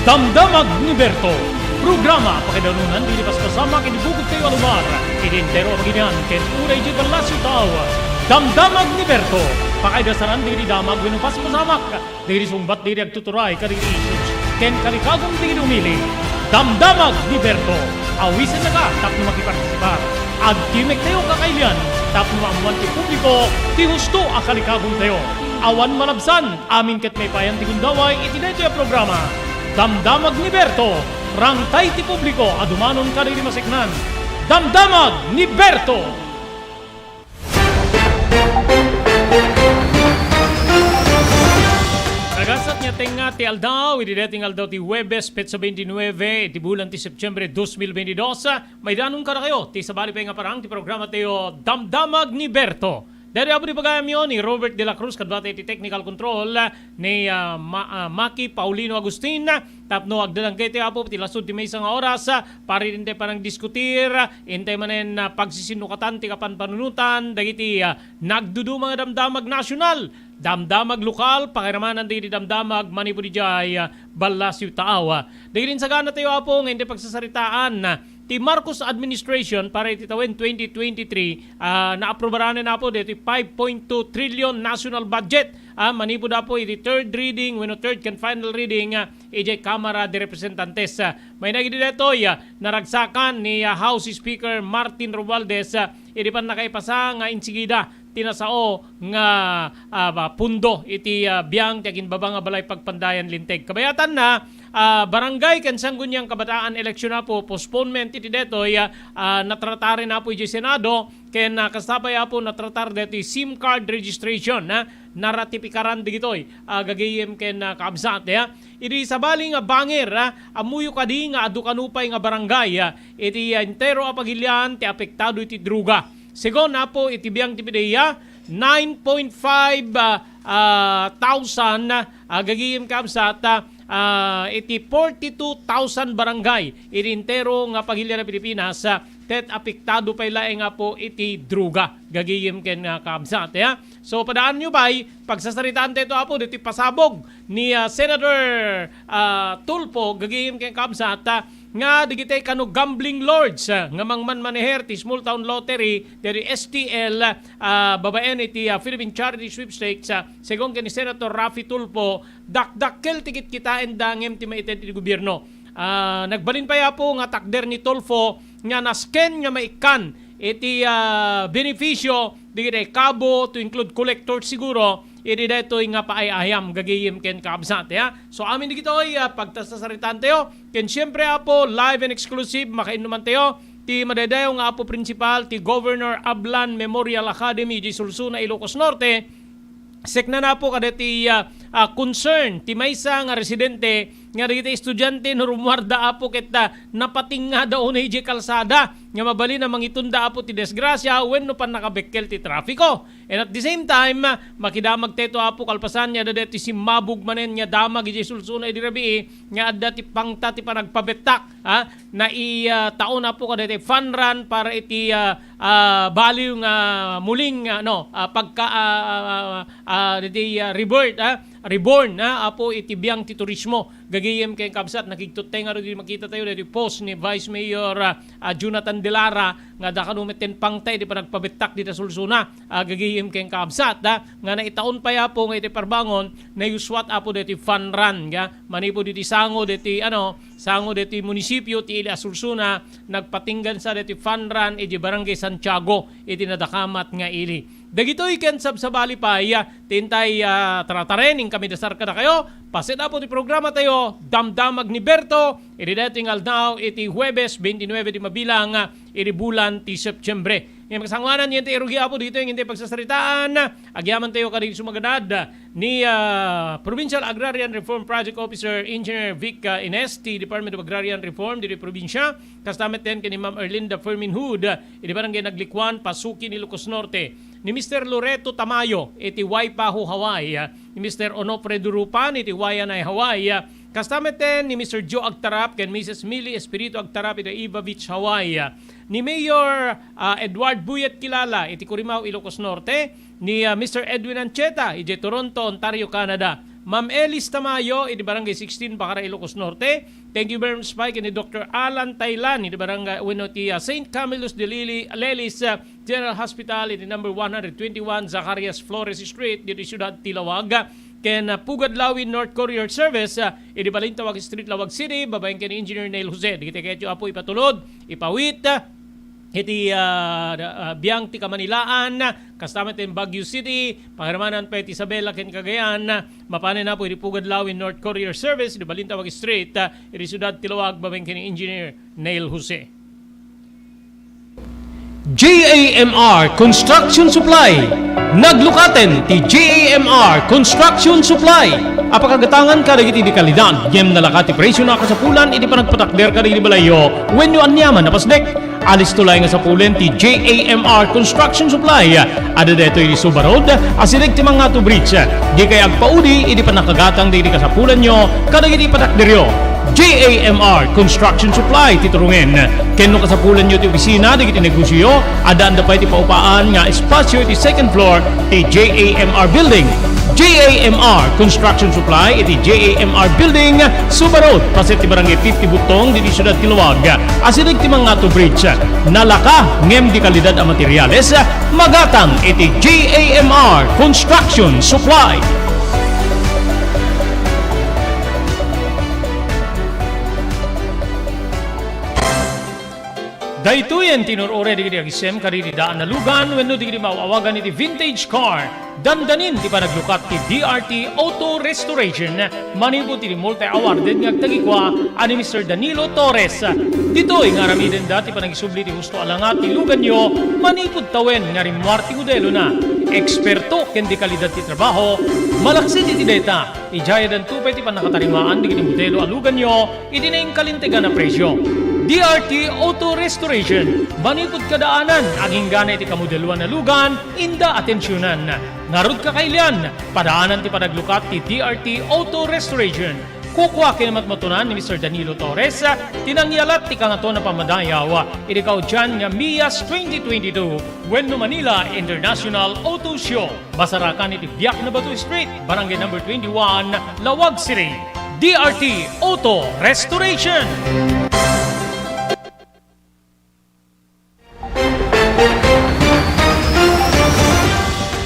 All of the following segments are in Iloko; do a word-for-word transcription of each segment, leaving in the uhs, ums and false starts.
Damdamag ni Berto, programa pakaidanunan dagiti paspasamak iti bukod tayo a lugar, iti entero a pagilian ken uray iti ballasiw tao. Damdamag ni Berto, pakaidasanan dagiti damag wenno paspasamak, dagiti sungbat dagiti agtuturay kadagiti issues, ken kalikagon dagiti umili. Damdamag ni Berto, awisennaka tapno makipartisipar. Agtimek tayo kakailian tapno maammuan ti publiko ti husto a kalikagon tayo. Awan malabsan, amin ket maipayan ti gundaway iti daytoy a programa. Damdamag ni Berto, rangtay ti publiko a dumanon kadagiti maseknan. Damdamag ni Berto! Nagasat nga tengnga ti aldaw, iti daytoy nga aldaw ti Huwebes, petsa twenty-nine iti bulan ti Septiembre dos mil veintidós. Maidanon kadakayo ti sabali pay nga parang ti programa tayo, Damdamag ni Berto. Daytoy apo ti pagayamyo ni Robert de la Cruz, kadua ti technical control ni, ah, Ma-, ah, Maki Paulino Agustin. Tapno agdadangkay ti apo ti lasud ti maysa nga oras, ah, para iti panangdiskutir, intay manen, ah, pagsisinukatan ti kapanpanunotan dagiti, ah, nagduduma nga damdamag nasional, damdamag lokal, pakiramanan dagiti damdamag manipud idiay, ah, ballasiw taaw. Dagiti insagana tayo apo nga intay pagsasaritaan, ah, ti Marcos administration para iti tawen twenty twenty-three, ah, naaprobaran na apo daytoy five point two trillion national budget, ah, manipud apo iti third reading wenno third ken final reading, ah, idiay Kamara de Representantes. Ah, mainag idi daytoy, ah, naragsakan ni, ah, House Speaker Martin Romualdez, ah, idi pannakaipasa nga insigida ti nasao nga, ah, ba, pundo iti, ah, biang ti agimbaba nga balay pagpandayan linteg. Kabayatanna, ah, barangay ken sangguniang kabataan eleksyon apo, postponement iti daytoy, ah, ah, natratar na apo iti Senado, ken, ah, kasta pay apo natratar daytoy SIM card registration, ah, naratipikaran dagitoy, ah, gagayem ken, ah, kaabsat, ya. Idi sabali nga bangir, ah, ammoyo kadi nga adu kano pay nga barangay, ah, iti, ah, entero a pagilian ti apektado iti droga. Segun apo iti biang ti PDEA, nine point five, ah, ah, thousand, ah, gagayem kaabsat, ah, ah, iti forty-two thousand barangay iti entero nga pagilian a Pilipinas, ah, ket apektado pay laeng apo iti droga, gagayem ken, ah, kaabsat, ya. So, padaanyo pay, pagsasaritaan tayo apo, ditoy pasabog ni, ah, Senator, ah, Tulfo, gagayem ken kaabsat, ah, nga dagiti kano gambling lords, ah, nga mangmanmaneher ti small town lottery, ditoy S T L, ah, babaen iti, ah, Philippine Charity Sweepstakes, ah, segun ken ni Senator Raffy Tulfo, dakdakkel ti kitkitaenda ngem ti maited iti gobierno. Ah, nagbalin pay apo nga takder ni Tulfo nga nasken nga maikkan iti, ah, benepisyo dagiti kabo, to include collectors siguro, iti daytoy nga paay-ayam, gagayem ken kaabsat, ya. So, amin dagitoy, ah, pagtasasaritaan tayo. Ken siempre, apo, live and exclusive, makainnuman tayo ti madaydayaw nga apo principal ti Governor Ablan Memorial Academy di Solsona, Ilocos Norte. Sekna na apo kadagiti, ah, ah, concern ti maysa nga residente nga dagiti estudiante no rumuarda apo ket, ah, napatingngada unay idiay kalsada nga mabalin a mangitunda apo ti disgrasya wenno pannakabekkel ti trafiko. And at the same time, ah, makidamag tayo apo kalpasan nga adda daytoy simmabog manen nga damag idiay Solsona idi rabii nga adda ti pangta ti panagpabettak, ah, nai, ah, taon apo kadagiti fun run para iti, ah, ah, baliw nga muling, ah, no, ah, pagka, ah, ah, ah, diti, ah, revert, ah, reborn, ah, apo iti biang ti turismo. Gagayem ken kabsat, nakigtuttay nga di makita tayo daytoy post ni Vice Mayor, ah, ah, Jonathan Delara nga adda kano metten pangta iti panagpabettak dita Solsona. Ah, gagayem ken kabsat, ah, nga naitaon pay apo nga iti parbangon, nayuswat apo daytoy fun run, ga, manipud iti sango daytoy, ano, sango daytoy munisipio ti ili a Solsona, nagpatinggansa daytoy fun run iti Barangay Santiago iti nadakamat nga ili. Dagitoy ken sabsabali pay, ah, ti intay, ah, tarataren, inkami dasar kadakayo, paset apo ti programa tayo, Damdamag ni Berto, iti daytoy nga aldaw, iti Huwebes, twenty-nine ti mabilang, ah, iti bulan ti Septiembre. Ngem kasangoanan, yen ti irugi apo ditoy, yen ti pagsasaritaan, agyaman tayo kadagiti sumaganad, ni, ah, Provincial Agrarian Reform Project Officer Engineer Vic, ah, Ines, ti Department of Agrarian Reform, ditoy probinsya, kasta met ken ni Ma'am Erlinda Fermin Hood, iti Barangay Naglikuan, Pasukin, Ilocos Norte, ni Mister Loreto Tamayo, iti Waipahu, Hawaii, ni Mister Onofre Durupan, iti Waianae, Hawaii, kasta met ken ni Mister Joe Agtarap ken Missus Millie Espiritu Agtarap, iti Iva Beach, Hawaii, ni Mayor, ah, Edward Buyet Kilala, iti Curimaao, Ilocos Norte, ni, ah, Mister Edwin Ancheta, iti Toronto, Ontario, Canada. Ma'am Elis Tamayo, iti Barangay sixteen, Bacara, Ilocos Norte. Thank you very much pay ken ni Doctor Alan Taylan, iti Barangay, wenno ti, ah, Saint Camillus de Lili-, Lelis, ah, General Hospital, iti number one hundred twenty-one Zacarias Flores Street, ditoy siudad ti Laoag. Ken, ah, Pugad Lawin North Courier Service, ah, iti Balintawak Street, Laoag City, babaen ken ni Engineer Neil Jose. Dagiti kayatyo, Apo, ipatulod, ipawit, ah, iti, ah, da-, ah, biang ti Kamanilaan, kasta met ti Baguio City, pangiramanan pay ti Isabela ken Cagayan, mapanen, Apo, iti Pugad Lawin North Courier Service, iti Balintawak Street, ah, iti siudad ti Laoag, babaen ken ni Engineer Neil Jose. J A M R Construction Supply. Naglukaten ti J A M R Construction Supply a pakagatangan kadagiti dekalidad ngem nalaka ti presio a kasapulan iti panagpatakder kadagiti balayyo wenno aniaman a pasdek. Alisto laeng a sapulen ti J A M R Construction Supply. Adda daytoy iti Suba Road, asideg ti Mangato Bridge. Dikay agpaudi idi pannakagatang dagiti kasapulanyo kadagiti patakderyo. J A M R Construction Supply ti turungen. Ken no kasapulanyo ti opisina dagiti negosioyo, addaanda pay ti paupaan nga espasio iti second floor ti J A M R Building. J A M R Construction Supply iti J A M R Building, Suba Road, paset ti Barangay fifty Butong, ditoy siudad ti Laoag. Asideg ti Mangato Bridge. Nalaka ngem dekalidad a materiales, magatang iti J A M R Construction Supply. Daytoyen ti nur-uri dagiti agisem kadagiti daan a lugan wenno dagiti maaw-awagan iti vintage car. Dandanin ti panaglukat ti D R T Auto Restoration manipud iti multi-awarded nga agtagikua a ni Mister Danilo Torres. Ditoy nga aramidenda ti panagisubli ti husto a langa ti luganyo manipud tawen nga rimmuar ti modelona. Eksperto ken dekalidad ti trabaho, malaksid iti dayta, idiayadanto pay ti pannakatarimaan dagiti modelo a luganyo iti nainkalintegan a presio. D R T Auto Restoration, manipud kadaanan, aginggana iti kamodeloan a lugan, inda atensionan. Ngarud, kakailian, padaanan ti panaglukat ti D R T Auto Restoration. Kukua ken matmatunan ni Mister Danilo Torres ti nangyalat ti Kangatoan a Pammadayaw iti kaudian nga MIAS twenty twenty-two wenno Manila International Auto Show. Basarakan iti Biak na Bato Street, Barangay Number twenty-one, Laoag City. D R T Auto Restoration.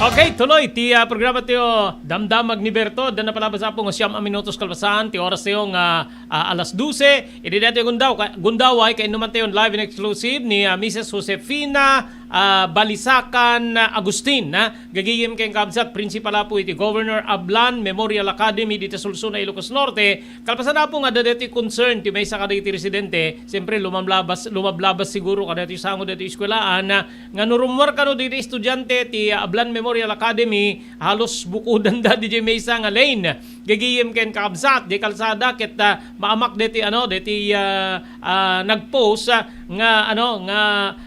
Okay, tuloy ti, ah, programa tayo, Damdamag ni Berto. Adda napalabas, Apo, nga siam a minutos kalpasan ti oras tayo nga, ah, alas dose. Idi daytoy gundaw, ka-, gundaway, kainnuman tayo live and exclusive ni, ah, Missus Josefina, ah, Balisacan, ah, Agustin, ah, gagayem ken kabsat, principal, Apo, iti Governor Ablan Memorial Academy dita Solsona, Ilocos Norte. Kalpasan, Apo, nga adda daytoy concern ti maysa kadagiti residente, siyempre, lumablabas, lumablabas siguro kadaytoy sango daytoy eskuelaan, ah, nga no rummuar kano dagiti estudiante ti, ah, Ablan Memorial Academy, halos bukodanda diay maysa nga lane. Gagayem ken kakabsat, diay kalsada ket, ah, maamak daytoy, ano, daytoy, ah, ah, nag-post, ah, nga, ano, nga,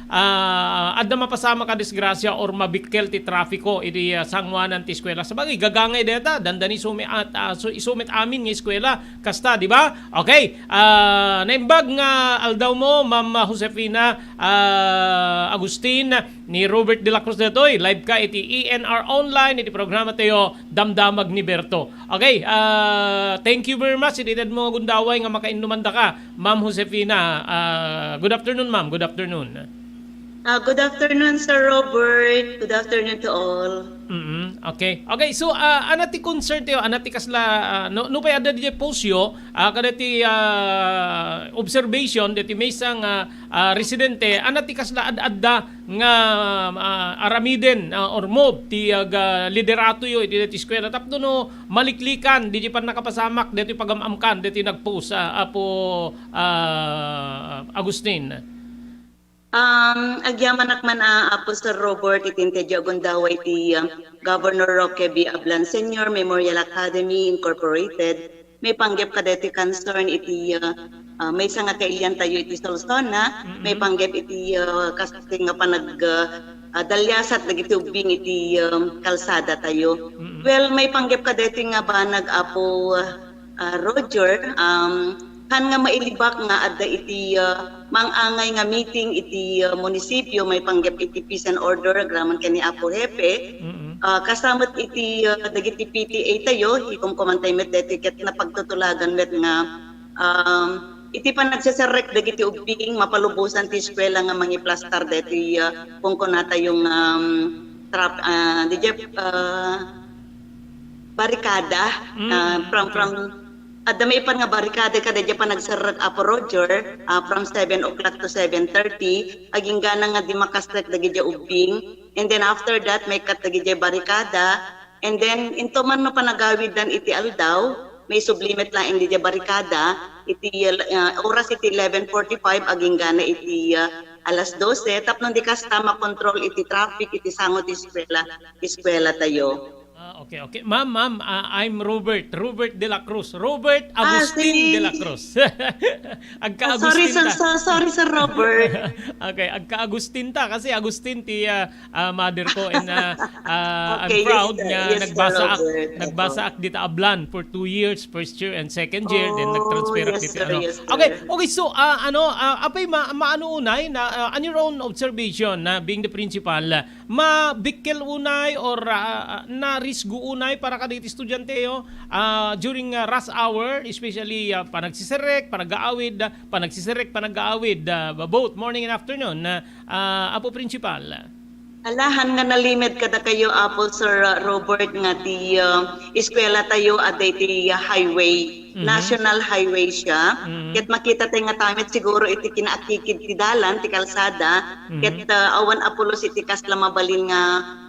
ah, adda mapasamak a disgrasya or mabikkel ti trafiko iti, ah, sangoanan ti eskuela. Sabagay, gagangay dayta, dandani sumi-, at, ah, su-, isu met amin nga eskuela. Kasta, di ba? Okay. Ah, naimbag nga aldawmo, Ma'am Josefina, ah, Agustin, ni Robert de la Cruz daytoy. Live ka iti E N R Online, iti programa tayo, Damdamag ni Berto. Okay, ah, thank you very much. Iti edmo nga gundaway nga makainnuman daka, Ma'am Josefina. Ah, good afternoon, ma'am. Good afternoon. Ah, good afternoon, Sir Robert. Good afternoon to all. Mm, okay. Okay, so, ah, ania ti concern tayo? Ania ti kasla, ah, no, no pay adda diay post yo, ah, kadaytoy, ah, observation daytoy maysa nga, ah, residente, ania ti kasla ad-adda nga, ah, aramiden, ah, or move ti, ah, liderato yo iti daytoy eskuela tapno no maliklikan diay pannakapasamak daytoy pagam-amkan daytoy nag-post, ah, Apo, ah, Agustin. Um, agyamanak man a, Apo Sir Robert, iti intedyo a gundaway ti, um, Governor Roque V. Ablan Senior Memorial Academy Incorporated. Maipanggep kadaytoy concern iti, uh, uh, maysa nga kailian tayo iti Solsona, mm-mm, maipanggep iti, uh, kas-, nga panag, uh, uh, dalyasat dagiti ubbing iti, um, kalsada tayo. Mm-mm. Well, maipanggep kadaytoy nga banag, Apo, uh, Ah, Roger, um, haan nga mailibak nga adda iti, ah, maang-angay nga meeting iti, ah, munisipyo maipanggep iti peace and order agraman ken ni Apo Hepe. Mm-mm. Ah, kasta met iti, ah, dagiti P T A tayo, ikumkuman tayo met deti ket napagtutulagan met nga, um, iti panagseserrek dagiti ubbing, mapalubosan ti eskuela nga mangiplastar deti, ah, kunkunatayo nga, um, trap-, ah, di jet, ah, barikada, Mm, ah, from, okay. from, adda maipan nga barikada kada diay panagserrek, Apo Roger, ah, from seven o'clock to seven thirty, agingga na nga di makastrek dagiti ubbing. And then after that, maikkat dagiti barikada. And then, into man no panagawiddan iti aldaw, maisubli met laeng diti barikada, iti, ah, oras iti eleven forty-five, agingga na iti, ah, alas dose, tapno di kasta makontrol iti traffic, iti sango ti eskuela, eskuela tayo. Ah, okay, okay. Ma'am, ma'am, ah, I'm Robert. Robert de la Cruz. Robert Ah, Agustin de la sige. Cruz. Ah, sorry, Agka-Agustin sir, ta. so-, sorry, Sir Robert. Okay, agka-Agustin ta kasi Agustin ti, ah, ah, mother ko and, ah, ah, I'm Okay, yes, proud sir. nga Yes, Sir nagbasa ak, Robert. Opo. nagbasa ak dita Ablan for two years, first year and second year, then Oh, nag-transfer ak yes, dito, sir. ano. Yes, Okay, sir. okay, so, ah, ano, ah, apay ma-, maano unay na, ah, on your own observation na being the principal, ah, mabikkel unay or, ah, ah, narisgo unay para kadagiti estudiante, yo, ah, during, ah, rush hour, especially, ah, panagsiserrek, panag-aawid, ah, panagsiserrek, panag-aawid, ah, both morning and afternoon, ah, ah, Apo Principal? Alahan nga nalimed kadakayo, Apo Sir, ah, Robert, nga ti, ah, eskwela tayo adda iti, ah, highway. Mhm. National highway siya. Mhm. Ket makita tayo nga tamit siguro iti kinaakikid ti dalan, ti kalsada. Mhm. Ket, ah, awan a pulos iti kasla mabalin nga,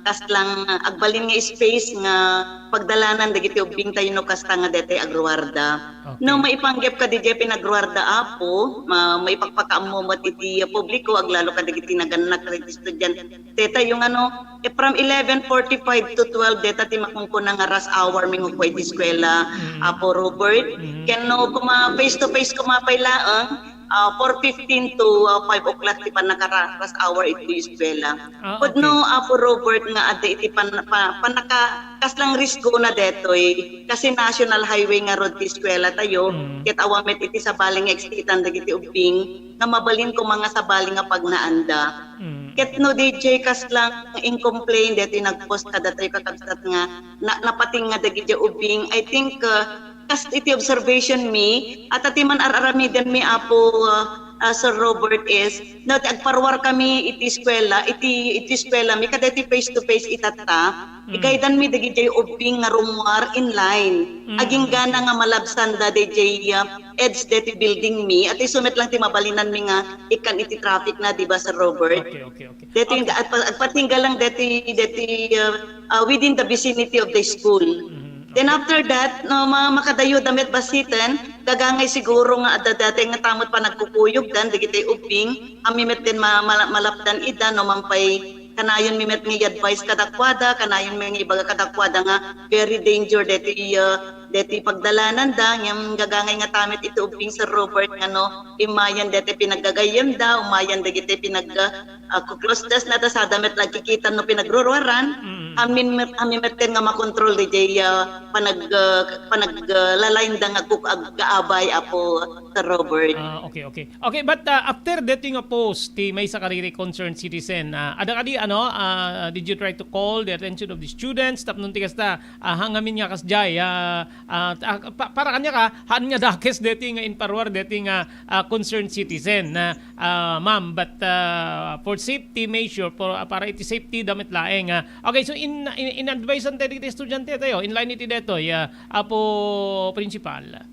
kaslang agbalin nga space nga pagdalanan dagiti ubbing tayo no kasta nga detay agruarda. Okay. No maipanggep ka didiay pinagruarda, Apo, ma-, maipakpakaammo met iti publiko, aglalo kadagiti nagannak ket estudiante tayo nga no, eh, from eleven forty-five to twelve, deta ti makunkuna nga rush hour, mingukwa iti eskwela, Mm. Apo Robert. Mm. Ken no kuma face to face kuma pay laeng, ah, four fifteen to, ah, five o'clock ti pannaka-rush hour iti eskwela. Ah, Pudno, okay. Apo Robert, nga adda iti pan-, pa-, pannaka-, kaslang risgo na detoy, kasi national highway nga road ti eskwela tayo, Mm. ket awan met iti sabali nga exit-an dagiti ubbing, nga mabalin koma nga sabali nga pagnaanda. Mm. Ket no D J, kaslang in-complain detoy nagpost kadatoy kakabsat nga na-, napating nga dagiti ubbing. I think, uh, kas iti observation mi, at ati man ar-aramiden mi, Apo, uh, uh, Sir Robert, is, no, ti agparwar kami iti eskwela, iti, iti eskwela mi, kada iti face to face itatta, Mm. igaydan mi dagiti ubbing nga rummuar in line. Mm, Agingga na okay. nga malabsanda dagiti, uh, edge deti building mi, at isu met lang ti mabalinan mi nga ikkan iti traffic na, di ba, Sir Robert? Okay, okay, okay. Deti Okay. agpa-, agpatingga lang deti, deti, uh, uh, within the vicinity of the school. Mhm. Then Okay. after that, no, ma-, makadayo da met basiten, gagangay siguro nga adda dati nga tamot panagkukuyogdan, dagiti ubbing, amin met din ma-, ma-, malapdan ida, no, man pay kanayon mi met nga i-advise kadakwada, kanayon mi nga ibaga kadakwada nga very danger deti, uh, deti pagdalananda, ngem gagangay nga tamit iti ubbing, Sir Robert, nga no, imayan deti pinaggagayyemda, umayan dagiti pinag-, ah, kuklostes na ta sada met lagkikitan no pinagruruaran, Mm. amin met, amin met ken nga makontrol diay, ah, panag-, ah, panag-, ah, lalainda nga kuk-, ag-, gaabay, Apo Sir Robert. Ah, okay, okay. Okay, but, ah, after deti nga post, ti maysa kadagiti concerned citizen, ah, adda kadi, ano, ah, did you try to call the attention of the students? Tapno ti kasta, ah, hangamin nga kasdiay, ah, ah, ah, pa-, para kaniak, ah, haan nga dakes deti nga inparwar deti nga, ah, concerned citizen, ah, ah, ma'am, but, ah, for safety measure, for, ah, para iti safety da met laeng, ah. Okay, so in, in, in-advise-an tayo dagiti estudiante tayo, in line iti detoy, ah, Apo Principal.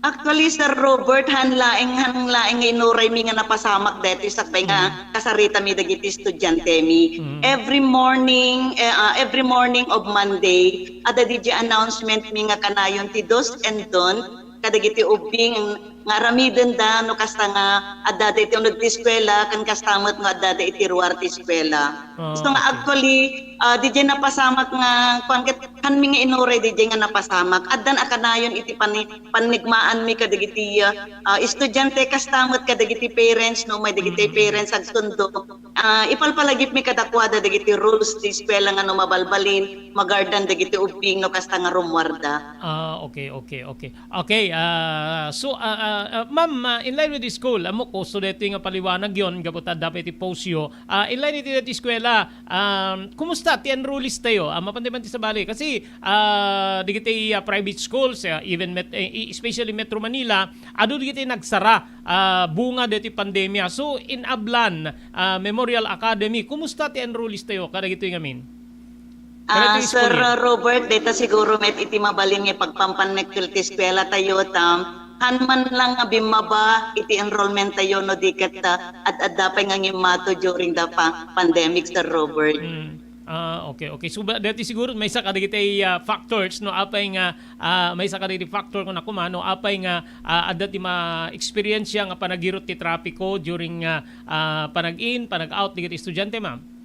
Actually, Sir Robert, han laeng, han laeng nga inuray mi nga napasamak detoy sakbay nga Mm. kasarita mi dagiti estudiante mi. Mm. Every morning, eh, ah, every morning of Monday, adda diay announcement mi nga kanayon ti do's and don't kadagiti ubbing nga aramidenda no kasta nga addada iti uneg ti eskuela ken kasta met no addada iti ruar ti eskuela. Ah, So nga okay. actually, ah, diay napasamak nga kuan ket hanmi nga inuray diay nga napasamak. Addan a kanayon iti pani-, panigmaanmi kadagiti, ah, estudiante kasta met kadagiti parents no may dagiti Mm. parents agsundo. Ah, ipalpalagipmi kadakuada dagiti rules ti eskuela nga no mabalbalin, magardan dagiti ubbing no kasta nga rummuarda. Ah, okay, okay, okay. Okay, ah, so, ah, ah, Ah, ah, ma'am, ah, in line with the school, ammok, usto daytoy nga paliwanagyo gapu ta adda pay ti post-yo. Ah, in line iti daytoy eskwela, um, kumusta ti enrollees tayo? Ah, mapan ti, mapan ti sabali. Kasi, ah, dagiti, ah, private schools, ah, even met-, eh, especially Metro Manila, adu dagiti nagsara, ah, bunga daytoy pandemia. So, in Ablan, ah, Memorial Academy, kumusta ti enrollees tayo kadagitoy ngamin? Ah, kadagitoy Sir school year? Robert, dayta siguro met iti mabalin nga pagpampanekkel ti eskwela tayo, ta haan man lang nga bimmaba iti enrollment tayo no di ket, ah, ad-adda pay nga ngimmato during the pa-, pandemic, Sir Robert. Mm. Ah, okay, okay. So, ba, dati siguro maysa kadagiti, ah, factors, no, apay nga, ah, maysa kadagiti factor ko na kuma, no, apay nga, ah, adda ti ma-experience nga panagirot ti trapiko during, ah, ah, panag-in, panag-out dagiti estudiante, ma'am?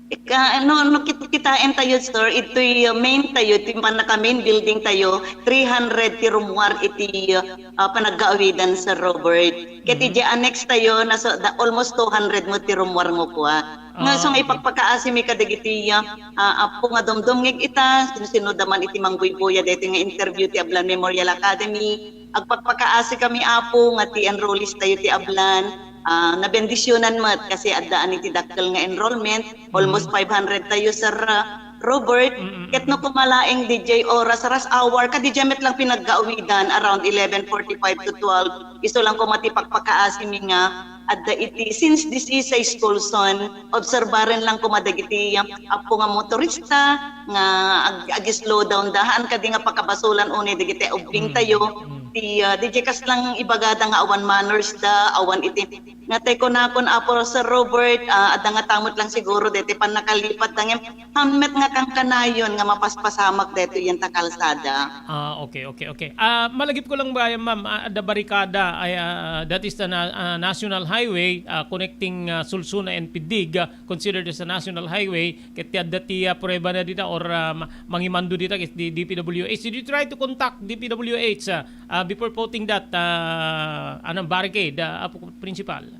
Ika-, no, no, kit-, kitaen tayo, sir, itoy, uh, main tayo, itoy pannaka-main building tayo, three hundred ti rummuar iti, uh, panaggaawidan, Sir Robert. Ket Mhm. iti annex tayo, nasa, da-, almost two hundred met ti rummuar nga kua. Nga, so, nga Ah, okay. ipagpakaasi mi kadagiti, uh, uh, apo nga dumdumngeg ita, sinsino da man iti mangbuybuya daytoy nga interview ti Ablan Memorial Academy, agpakpakaasi kami, Apo, nga ti enrollees tayo ti Ablan, ah, nabendisionan met kasi addaan iti dakkel nga enrollment, almost Mhm. five hundred tayo, Sir, ah, Robert. Mm, mm, Ket no mm. kumalaeng D J oras, rush hour, kadi met lang pinaggaawidan around eleven forty-five to twelve. Isu lang koma ti pakpakaasi mi nga adda iti, since this is a school zone, obserbaren lang koma dagiti apo nga motorista nga ag-, ag-slow down da. Haan kadi nga pakabasolan unay dagiti ubbing Mm, tayo. mm. Ti, ah, di jay kas lang ibagada nga awan manners da, awan iti. Nga tay kunakon, Apo Sir Robert, ah, adda nga tamot lang siguro deti pannakalipat da ngem hammet nga kankanayon nga mapaspasamak detoy ita kalsada. Ah, okay, okay, okay. Ah, malagip ko lang ba yan, ma'am? Ah, adda barikada, ay, ah, that is the na-, ah, national highway, ah, connecting, ah, Solsona and Piddig, ah, considered as a national highway. Ket ti adda ti, ah, prueba na dita or, ah, ma-, mangimando dita ket di D P W H. Did you try to contact D P W H, ah, ah, before putting that, ah, anong barricade, ah, Apo Principal?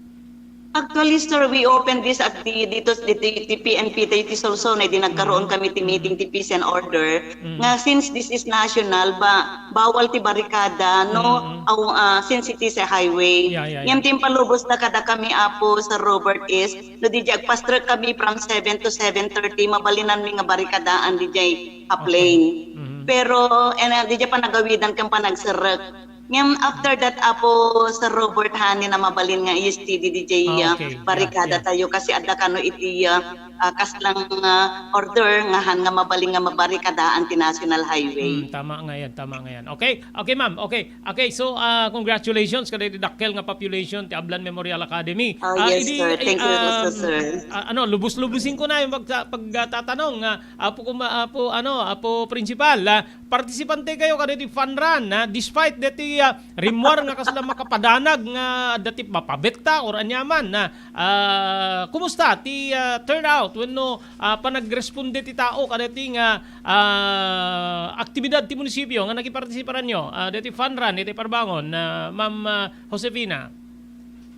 Actually, sir, we open this at the, dito, dito, ti P N P tayo, ti Solsona, di nagkaroon Mhm. kami ti meeting, ti peace and order. Mhm. Nga since this is national, ba, bawal ti barikada, no? Mhm. Aw, ah, since it is a highway. Yeah, yeah, Ngem yeah. ti impalubos na kada kami, Apo, Sir Robert, is, no, di jay agpastrek kami from seven to seven thirty, mabalinanmi nga barikadaan di jay a Okay. plane. Mhm. Pero, and, ah, di jay panagawidan ken panagserrek. Ngem after that, Apo Sir Robert, haan nga mabalin nga i-steady di jay, Ah, ah, okay. Yeah, barikada yeah. tayo kasi adda kano iti, ah, ah, kas lang, ah, order nga haan nga mabalin nga mabarikadaan ti National Highway. Hmm, tama nga yan, tama nga yan. Okay, okay, ma'am, okay. Okay, so, ah, congratulations kadagiti dakkel nga population ti Ablan Memorial Academy. Oh, Ah, yes, idi, sir. Thank you also, um, sir. ah, ano, lubos-lubosin ko na yung pagta-, pagtatanong, ah, Apo kuma-, Apo, ano, Apo Principal, ah, partisipante kayo kadagiti fun run, ha? Despite deti, ah, rimmuar nga kasla makapadanag nga dati mapabekta or anyaman, ha? Ah, kumusta ti, ah, turnout wenno, ah, panagresponde ti tao kadati nga, ah, aktibidad ti munisipio nga nakipartisiparanyo? Ah, deti fun run, iti parbangon, ah, Ma'am, ah, Josefina.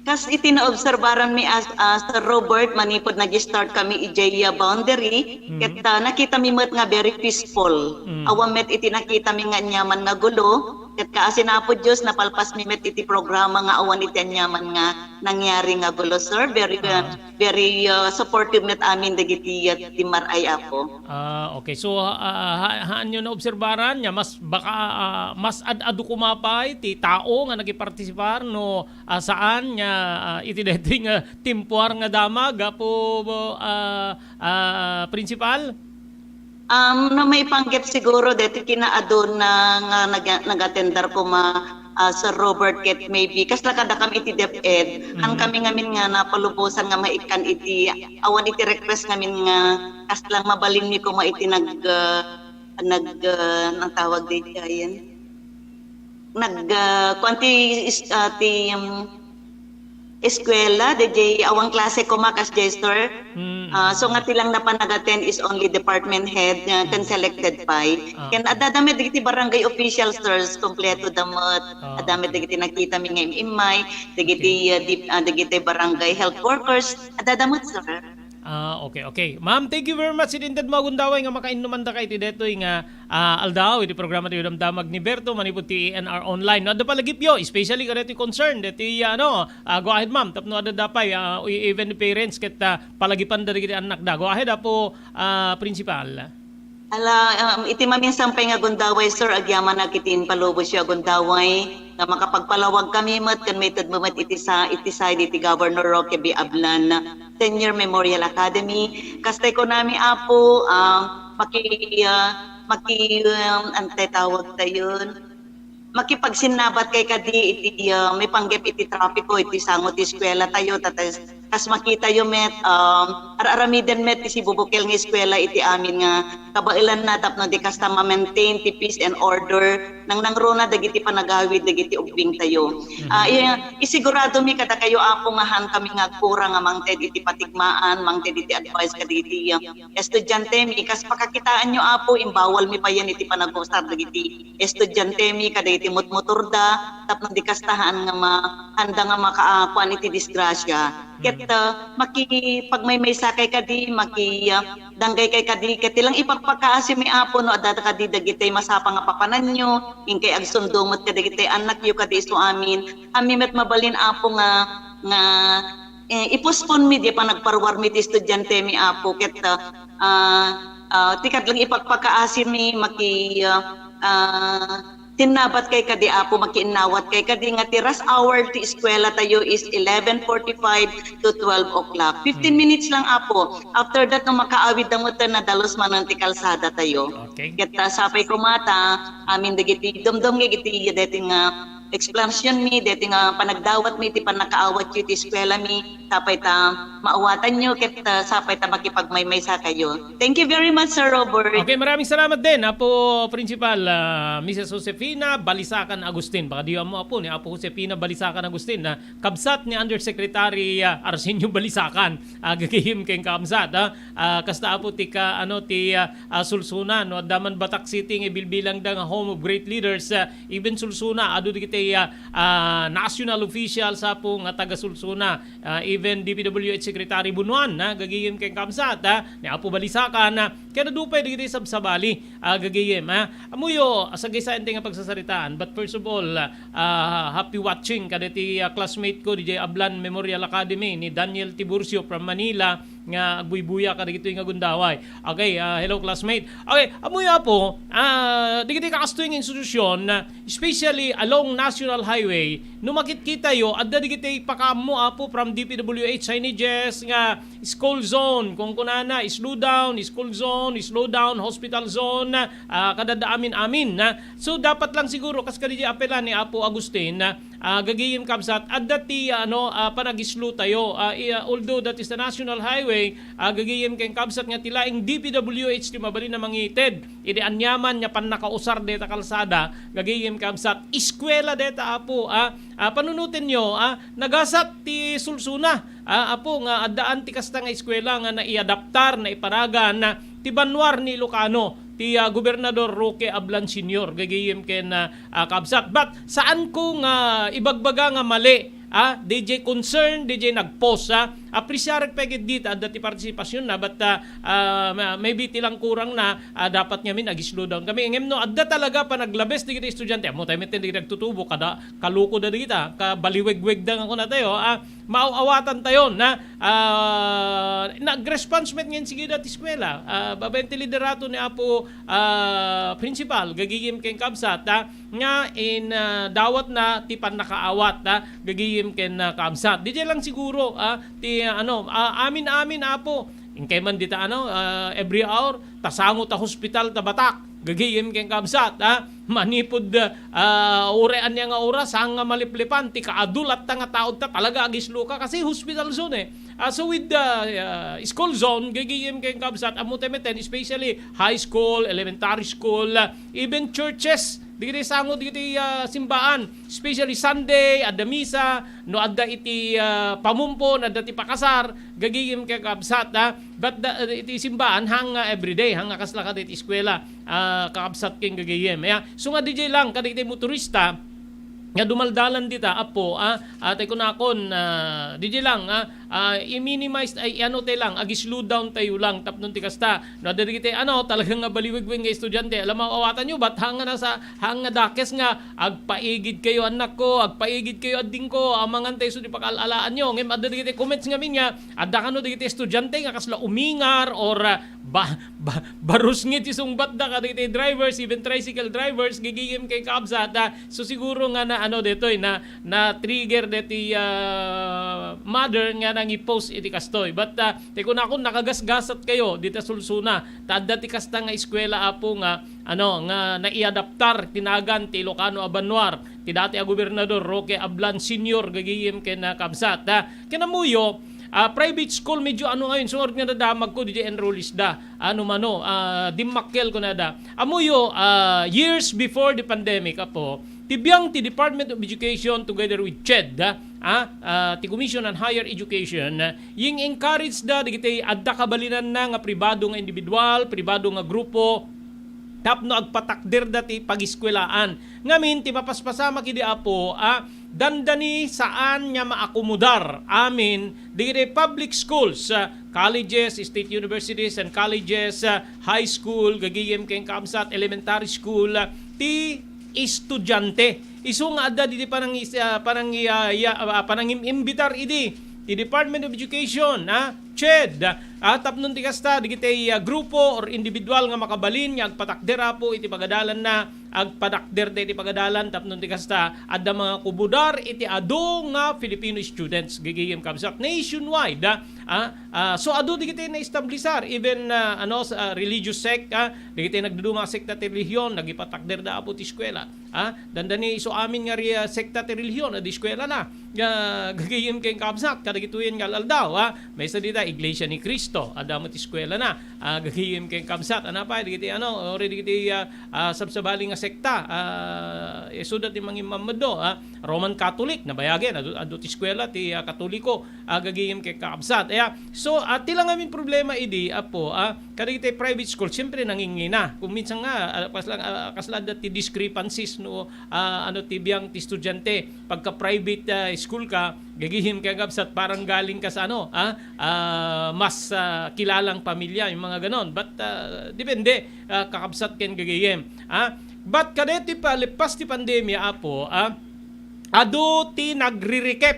Kas iti naobserbaran mi as, ah, Sir Robert, manipud nag-start kami idiay, ah, boundary, Mhm. ket, ah, nakita mi met nga very peaceful. Mm. Awan met iti nakita mi nga anyaman nga gulo, ket kaasi na Apo Dios, napalpas mi met iti programa nga awan iti anyaman nga nangyari nga gulo, sir. Very, ah, Ah. very, ah, supportive met amin dagiti, ah, timmar-ay, Apo. Ah, okay. So, ah, ha-, haanyo naobserbaran nga mas baka, ah, mas ad-adu koma pay ti tao nga nakipartisipar no ah, saan nga, ah, iti daytoy nga timpuar nga damag, Apo, ah, ah, Principal? Um, no maipanggep siguro daytoy kinaaduna nga nag-, nag-attendar koma, ah, Sir Robert ket maybe kasla kadakami iti DepEd, Mhm. kami ngamin nga napalubosan nga maikkan iti awan iti request ngamin nga kasla mabalinmi koma iti nag-, ah, nag-, ah, anong tawag daydiayen? nag, ah, kuan ti is-, ah, ti, um, eskwela, dayjay awan klase koma kas jay, sir. Mm. Ah, so nga ti lang napan nag-attend is only department head, ah, ken Mm. selected pay. Ah, Ken okay. adda met dagiti barangay officials, sir, kompleto da met. Ah, Adda met okay. dagiti nakita mi nga im-immay, dagiti, Okay. ah, dip-, ah, dagiti barangay health workers, adda met, sir. Ah, okay, okay. Ma'am, thank you very much. Iti inted mo, agundaway, nga makainnuman daka iti detoy nga, ah, aldaw, iti programa ti Damdamag ni Berto, manipud ti A N R Online. No, adda palagipyo, especially kadetoy concern, detoy, ano, ah, go ahead, ma'am. Tapno adda dapay, ah, even the parents, ket, ah, palagipan da dagiti anak da. Go ahead, Apo, ah, Principal. Ala, um, iti maminsan pay nga gundaway, sir, agyamanak iti impalubos yo a gundaway nga makapagpalawag kami met ken maited met iti sa-, iti side iti Governor Roque B. Ablan Senior Memorial Academy. Kastay kunami, Apo, um, maki-, ah, maki-, um, antay tawag tayon? Makipagsinnabat kay kadi iti, ah, maipanggep iti trapiko iti sango ti eskuela tayo, ta, ta, kas makita yo met, um, ar-aramiden met ti sibubukel nga eskuela iti amin nga kabaelan na tapno di kasta ma-maintain ti peace and order, nangnangruna dagiti panagawid dagiti ubbing tayo. Mhm. Ah, i-, isigurado mi kadakayo, Apo, nga haan kami nga agpura nga mangted iti patigmaan, mangted iti advice kadagiti, ah, estudiante mi, kas pakakitaanyo, Apo, imbawal mi payen iti panagusar dagiti estudiante mi kadagiti mutmotorda, tapno di kasta haan nga ma-, haanda nga maka-, ah, kuan iti disgrasya. Ket, ah, makipagmaymaysa kay kadi, maki-, ah, danggay kay kadi, ket ti lang ipagpakaasi mi, Apo, no adda kadi dagiti masapa nga papananyo, inkay agsundo met kadagiti annakyo kadi isu amin. Ammi met mabalin, Apo, nga, nga eh, i-postpone mi di panagparuar mi ti estudiante mi, Apo, ket, ah, ah, ah, ti kadlang ipagpakaasi mi, maki-, ah, ah, tinnabat kay kadi, Apo, makiinnawat kay kadi nga ti rush hour ti eskuela tayo is eleven forty-five to twelve o'clock. Fifteen Hmm. minutes lang, Apo. After that, no makaawid da met, nadalus manen ti kalsada tayo. Okay. Ket, ah, sapay koma ta, amin dagiti dumdum nga iti deti nga explanation mi, deti nga panagdawat mi iti pannakaawat yo iti eskuela mi, sapay ta maawatan yo, ket, ah, sapay ta makipagmaymaysa kayo. Thank you very much, Sir Robert. Okay, maraming salamat din, Apo Principal, ah, Missus Josefina Balisacan Agustin. Baka di mo, Apo, ni Apo Josefina Balisacan Agustin, na kabsat ni Undersecretary, ah, Arsenio Balisacan. Agagayem ken kabsat, ah. Ah, kasta, Apo, ti ka, ano, ti, ah, ah, Sulsuna, no? Adda man Batak City nga ibilbilangda nga home of great leaders, ah, even Sulsuna, adu dagiti, ah, ah, national officials, Apo, nga taga Sulsuna, ah, even D P W H Secretary Bunuan, ah, gagayem ken kabsat, ah, ni Apo Balisacan, ah, ken adu pay dagiti sabsabali, ah, gagayem, ah. Ammoyo, asagaysayan ti nga pagsasaritaan, but first of all, ah, ah, happy watching kaditi, ah, classmate ko, D J Ablan Memorial Academy, ni Daniel Tiburcio from Manila, nga agbuybuya kadagitoy nga gundaway. Okay, ah, hello, classmate. Okay, ammoyo, Apo, ah, dagiti kastoy nga institusyon, ah, especially along National Highway, no makitkitayo, adda dagiti pakaammo, Apo, from D P W H signages nga school zone, kunkunana, slow down, school zone, slow down, hospital zone, ah, kadada amin-amin, ah. So, dapat lang siguro, kas kadagiti apelan ni Apo Agustin, ah, Ah, gagayem kabsat, adda ti, ano, ah, panag-slow tayo. Ah, i-, ah, although that is the national highway, ah, gagayem ken kabsat nga ti laeng D P W H ti mabalin a mangited idi aniaman nga pannakausar deta kalsada, gagayem kabsat, eskuela deta, Apo, ah, ah, panunotenyo, ah, nagasat ti Sulsuna, ah, Apo, nga addaan ti kasta nga eskuela nga naiadaptar, naipanagan, ah, ti banua ni Ilocano, ti, ah, Gobernador Roque Ablan Senior, gagayem ken, ah, ah, kabsat. But saan ko nga ibagbaga nga mali, ah, D J concern, D J nag-post, ah. Apresiarek pay ket dita, adda ti partisipasyon na, but, ah, ah, ma-, maybe ti lang kurang na, ah, dapat ngamin ag-slow down kami. Ngem no, adda talaga panaglabes dagiti estudiante. Ammo tayo met ti nagtutubo, kada kaluko da dagita, kabaliwegweg da nga kuna tayo, ah, maaw-awatan tayo na, ah, nag-response met ngayon sige dati eskwela. Ah, babaen ti liderato ni Apo, ah, principal, gagayem ken kabsat, ah, nga in, ah, dawat na ti pannakaawat, ah, gagayem ken, ah, kabsat. Di lang siguro, ah, ti, ah, ano, ah, amin-amin, Apo. Inkay man dita, ano, ah, every hour, tasango ta hospital ta batak. Gagayem ken kabsat, ah, manipud, ah, uray ania nga oras, saan nga maliplipan, ti kaadu latta nga tao ta talaga agisluka, kasi hospital zone, eh. Ah, so with the, ah, school zone, gagayem ken kabsat, ammo tayo met, especially high school, elementary school, ah, even churches, dagiti sango, dagiti, ah, simbaan, especially Sunday, adda misa, no adda iti, ah, pamumpon, adda ti pakasar, gagayem ken kabsat, ah, but the, iti simbaan, hang, ah, everyday, hang, ah, kasla kadagiti eskwela, ah, kakabsat ken gagayem. Ya, so nga D J lang, kadagiti motorista, nga dumaldalan dita, Apo, ah, ah, tay kunakon, ah, didi lang, ah, ah, i-minimize, ay, ano tay lang, agi-slow down tayo lang, tapno ti kasta, no, adda dagiti, ano, talaga nga baliwigwing nga estudiante, alam mo, awatanyo, bat hanga na sa, hanga dakes nga, agpaigid kayo, anak ko, agpaigid kayo, adding ko, amangan tayo sa di pakaal-alaanyo, ngem adda dagiti comments ngamin nga, adda kano dagiti estudiante nga kasla umingar, or, ah, ba, ba, barusngit isungbat da kadagiti drivers, even tricycle drivers, gigigim kay kabsat, ah, So siguro nga na ano detoy na, na trigger deti, ah, mother nga nangi-post iti kastoy. But, ah, ti kunakon nakagasgasat kayo dita Sulsuna. Ta adda ti kasta nga eskwela, Apo, nga ano, nga naiadaptar ti nagan ti Ilocano a Banwar ti dati a gobernador Roque Ablan Senior gagayem ken, ah, kabsat, ah. Ken ammoyo, ah, private school medyo ano ngayon, sungod nga nadamag ko, di enrollees da. Ano mano, ah, dimmakkel ko na da. Ammoyo, ah, years before the pandemic, Apo, ti biang ti Department of Education together with CHED, ah, ah, ti Commission on Higher Education, ah, ying encourage da dagiti adda kabalinanna nga pribado nga individual, pribado nga grupo, tapno agpatakder da ti pagiskuelaan. Ngamin, ti mapaspasamak idi, Apo, ah, dandani saan nga maakomodar amin dagiti public schools, ah, colleges, state universities and colleges, ah, high school, gagayem ken kabsat, elementary school, ah, ti estudiante. Isu nga adda diti panang-, ah, panang-, ah, ya-, ah, panangim-imbitar idi ti Department of Education, ah, CHED, ah, tapno ti kasta, dagiti, ah, grupo or individual nga makabalin nga agpatakder, Apo, iti pagadalanna, agpatakder iti pagadalan, tapno ti kasta, adda mangakomodar iti adu nga Filipino students, gagayem kabsat, nationwide, ah, ah, ah, so adu dagiti naestablisar, even, ah, ano, sa, ah, religious sect, ah, dagiti nagduduma a sekta ti relihiyon, nagipatakder da, Apo, ti eskuela. Ah, dandani isu amin nga ri-, ah, sekta ti relihiyon, adi eskuela na. Ah, gagayem ken kabsat, kadagitoyen nga al-aldaw, ah, maysa dita, Iglesia ni Cristo, adda met eskuela na. Ah, gagayem ken kabsat, ana pay, dagiti, ano, ori dagiti, ah, ah, sabsabali nga sekta, ah, isu da ti mangimmameddo, ah, Roman Catholic, nabayagen, adu, adu ti eskuela ti, ah, Katoliko, ah, gagayem ken kabsat. Aya, so, ah, ti la ngamin problema idi, Apo, ah, kadagiti private school, siyempre, nangingina. Kung minsan nga, ah, kasla, ah, kasla adda ti discrepancies, no, ah, ano, ti biang ti estudiante, pagka private, ah, school ka, gagayem ken kabsat, parang galing ka sa, ano, ah, ah, mas, ah, kilalang pamilya, yung mga ganon. But, ah, depende, ah, kakabsat ken gagayem. Ah, but kadeti pa, lepas ti pandemia, Apo, ah, adu ti nagririkep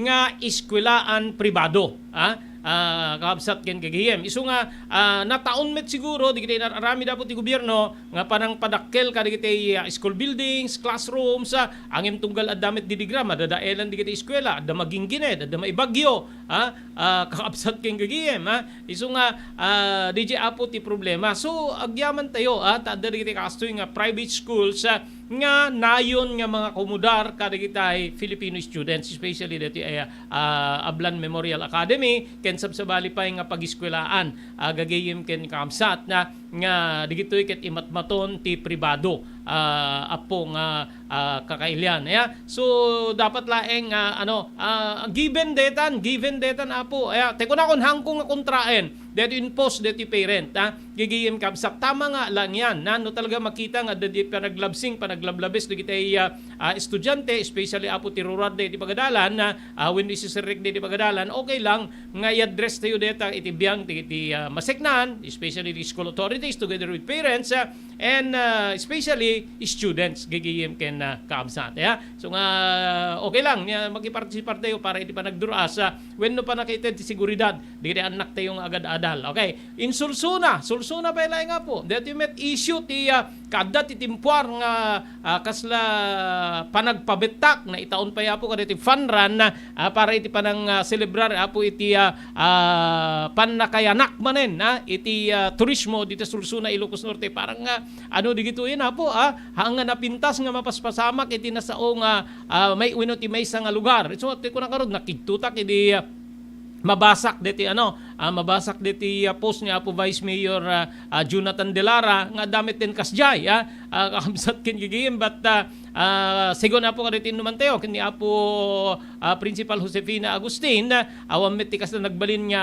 nga eskwelaan pribado, ah, ah, kakabsat ken gagayem. Isu nga, ah, nataon met siguro, dagiti inar-aramid, Apo, ti gobierno, nga panangpadakkel kadagiti, ah, school buildings, classrooms, ah, ngem tunggal adda met didigra, madadaelan dagiti eskuela, adda maginggined, adda maibagyo, ah, ah, kakabsat ken gagayem, ah. Isu nga, ah, daydiay, Apo, ti problema. So, agyaman tayo, ah, ta adda dagiti kastoy nga private schools, ah, nga nayon nga mangakomodar kadagiti Filipino students, especially dati, ah, ah, Ablan Memorial Academy, ken sabsabali pay nga pagiskuelaan, ah, gagayem ken kakabsat na nga dagitoy ket imatmaton ti pribado, ah, Apo, nga, ah, kakailian. Aya, so, dapat laeng, ah, ano, ah, given detan, given detan, Apo. Aya, ti kunakon, hangko nga kontraen, deti impose deti parent, ah, gagayem kabsat. Tama nga lang yan, na, no talaga makita nga dadi panaglabsing, panaglablabes, dagiti, ah, ah, estudiante, especially, Apo, ti rural deti pagadalan, na, ah, wenno isiserrek deti pagadalan, okay lang, nga i-address tayo deta iti biang ti, ti, ah, maseknan, especially the school authorities together with parents, ah, and, ah, especially students, gagayem ken, ah, kaabsat. Ya? So nga, okay lang, ya, makipartisipar tayo para iti panagduras, ah, wenno panakaited ti seguridad, dagiti annak tayo nga agad-adal. Okay. In Sulsuna, Sulsuna pay laeng, Apo. Deti met issue ti, ah, kadda ti timpuar nga ah, kasla panagpabettak, naitaon pay, Apo, kadagiti fun run, ah, para iti panang, ah, selebrar, Apo, iti, ah, ah, pannakayanak manen, ah, iti, ah, turismo dita Sulsuna, Ilocos Norte. Parang, ah, ano, digitoyen, Apo, ah, haan nga napintas nga mapaspasamak iti nasao nga, ah, may wenno ti maysa nga lugar. So, ti kunakon, nakidtutak idi, ah, mabasak deti, ano, ah, mabasak deti, ah, post ni Apo Vice Mayor, ah, ah, Jonathan Delara nga adda met ti kasdiay, ah, ah, kakabsat ken gigim, but, ah, ah, segun Apo kadagiti innumantayo, ken ni Apo, ah, Principal Josefina Agustin, ah, awan met ti kasta nagbalin nga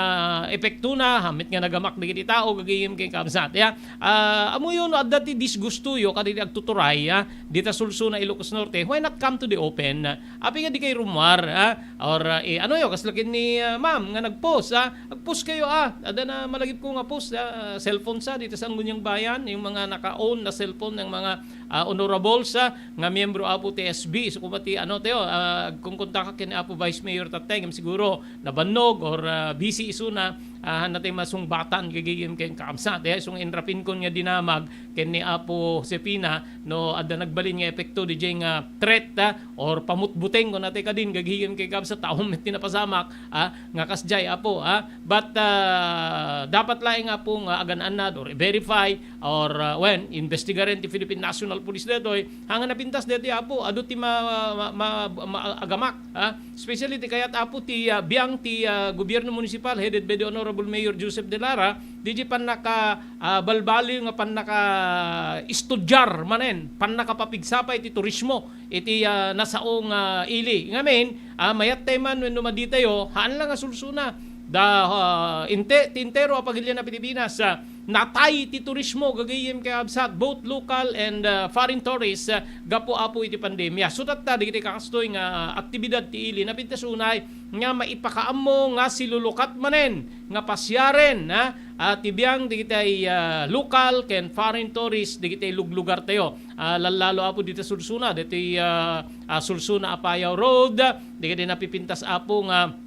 epektona, awan met nga nagamak dagiti tao, gagim ken kakabsat. Ya, ah, amoyo no adda ti disgustoyo kadagiti agtuturay, ah, dita Sulsuna, Ilocos Norte, why not come to the open? Apay nga di kayo rummuar, ah? Or, ah, eh, ano yo, kasla ken ni, ah, ma'am nga nag-post, ah? Ag-post kayo, ah. Adda na malagipko nga post, ah, cellphone sa, dita sa Sangguniang Bayan, yung mga naka-own na cellphone ng mga, ah, honorables, ah, nga miyembro Apo ti S B. So, kung pati, ano, tayo, ah, kung kontak ka ken Apo Vice Mayor Tatay, ngem siguro nabannog or, ah, busy isuna, ah, natay masungbatan, gagayem ken kakabsat. Eh, so, nga inrapin kon nga dinamag, ken ni Apo Josefina, no, adda nagbalin nga epekto didiay nga threat, ah, or pamutbuteng, kunatay kadin, gagayem ken kakabsat, tao met ti napasamak, ah, nga kasdiay, Apo, ah. But, ah, dapat laeng, Apo, nga agan-annad or i-verify or, ah, wen, investigaren ti Philippine National Police detoy. Haan nga napintas detoy, Apo, adu ti ma-, ma-, ma-, ma-, agamak, ah. Especially ti kayat, Apo, ti, ah, biang ti, ah, gobyerno munisipal headed by the Honorable Mayor Joseph De Lara, didiay pannaka, ah, balbaliw nga pannaka-estudiar manen, pannakapapigsapa iti turismo iti, ah, nasao nga ili. Ngamin, ah, mayattay man wenno maditayo, haan la nga Sulsuna. Da, ah, inte-, ti entero a pagilian a Pilipinas, ah, natay ti turismo, gagayem ken kakabsat, both local and, ah, foreign tourists, ah, gapu, Apo, iti pandemia. So, tatta, dagiti kakastoy nga aktibidad ti ili, napintas unay nga maipakaammo nga silulukat manen nga pasiaren, ah, ah, ti biang dagiti, ah, local ken foreign tourists dagiti luglugartayo. Ah, lallalo, Apo, dita Sulsuna, ditoy, ah, ah, Sulsuna Apayao Road, dagiti napipintas, Apo, nga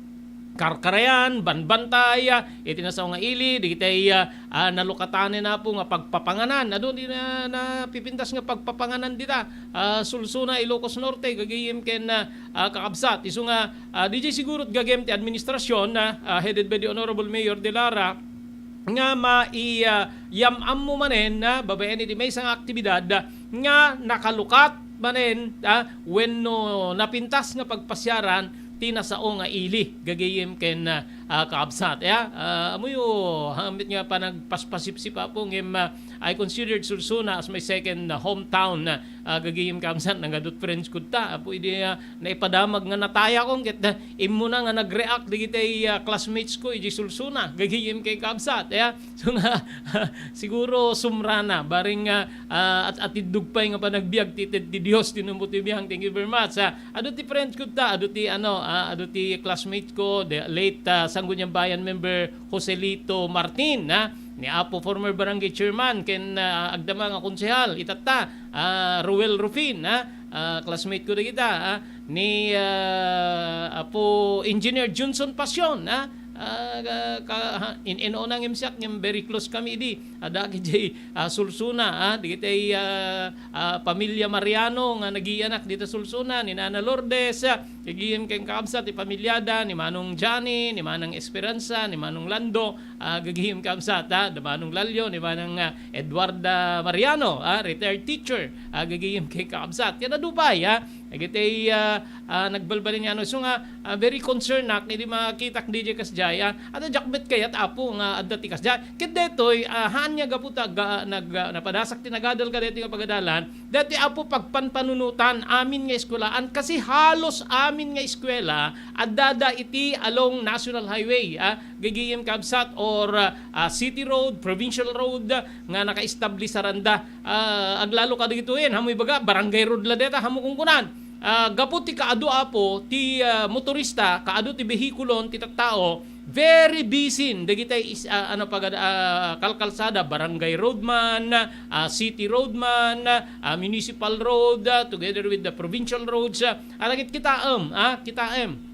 Karkarayan, Banbantay, ah, iti nasao nga ili, dagiti, ah, ah, nalukatanen, Apo, nga pagpapanganan. Adu ti na-, napipintas nga pagpapanganan dita, ah, Sulsuna, Ilocos Norte, gagayem ken, ah, ah, kakabsat. Isu nga, ah, didiay siguro gagayem ti administrasyon, ah, ah, headed by the Honorable Mayor De Lara, nga mai-, ah, yam-ammo manen, ah, babaen iti maysa nga aktibidad, ah, nga nakalukat manen, ah, wenno napintas nga pagpasiaran ti nasao nga ili, gagayem ken, ah, ah, kakabsat. Ya, ah, amoyo, haan met nga panagpaspasipsip, Apo, ngem, ah, I considered Sulsuna as my second, ah, hometown, ah, ah, gagayem kakabsat, nangadu ti friends ko ta, Apo, idi, ah, naipadamag nga natayakon, ket, ah, immuna nga nag-react dagiti, ah, classmates ko, idi Sulsuna, gagayem ken kakabsat, ya. So nga, siguro sumrana, bareng nga, ah, at-atiddog pay nga panagbiag ti, ti, ti Dios, ti numbo ti biang. Thank you very much. Ah, adu ti friends ko ta, adu ti, ano, ah, adu ti classmate ko, the late, ah, Sangguniang Bayan member Joselito Martin, ah, ni Apo former barangay chairman, ken, ah, agdama nga konsehal, itatta, ah, Ruel Rufin, ah, ah, classmate ko dagita, ah, ni, ah, Apo Engineer Johnson Pasion, ah, ah, ka, ka, ha, in, in unang imsiak, ngem very close kami di. Adda kidiay, ah, Sulsuna, ah, dagiti, ah, ah, pamilya Mariano nga nagianak dita Sulsuna, ni Nana Lourdes, ah, gagayem ken kakabsat ti pamilyada, ni Manong Johnny, ni Manang Esperanza, ni Manong Lando, ah, gagayem kakabsat, ah, da Manong Lalio, ni Manang, ah, Edwarda Mariano, ah, retired teacher, ah, gagayem ken kakabsat. Ken adu pay, ah, dagiti, ah, ah, nagbalbaliw nga ano. So nga, ah, very concerned ak, idi makitak diay kasdiay, ah, adda diak met kayat, Apo, nga adda ti kasdiay. Ket daytoy, ah, haan nga gapu ta ga-, nag-, ah, napadasak ti nagadal kadaytoy nga pagadalan, daytoy, Apo, pagpanpanunotan amin nga eskuelaan, kasi halos amin nga eskuela addada iti along National Highway, ah, gagayem kakabsat, or, ah, ah, city road, provincial road, ah, nga nakaestablisaranda. Ah, aglalo kadagitoyen, hamoy baga, barangay road la deta, hamo kunkunan. Ah, gapu ti kaadu, Apo, ti, ah, motorista, kaadu ti behikulon ti tattao, very busy dagitay is-, ah, ano, pagad-, ah, kalkalsada, barangay road man, ah, city road man, ah, municipal road, ah, together with the provincial roads, ah, adda ket kitaem, ah, kitaem.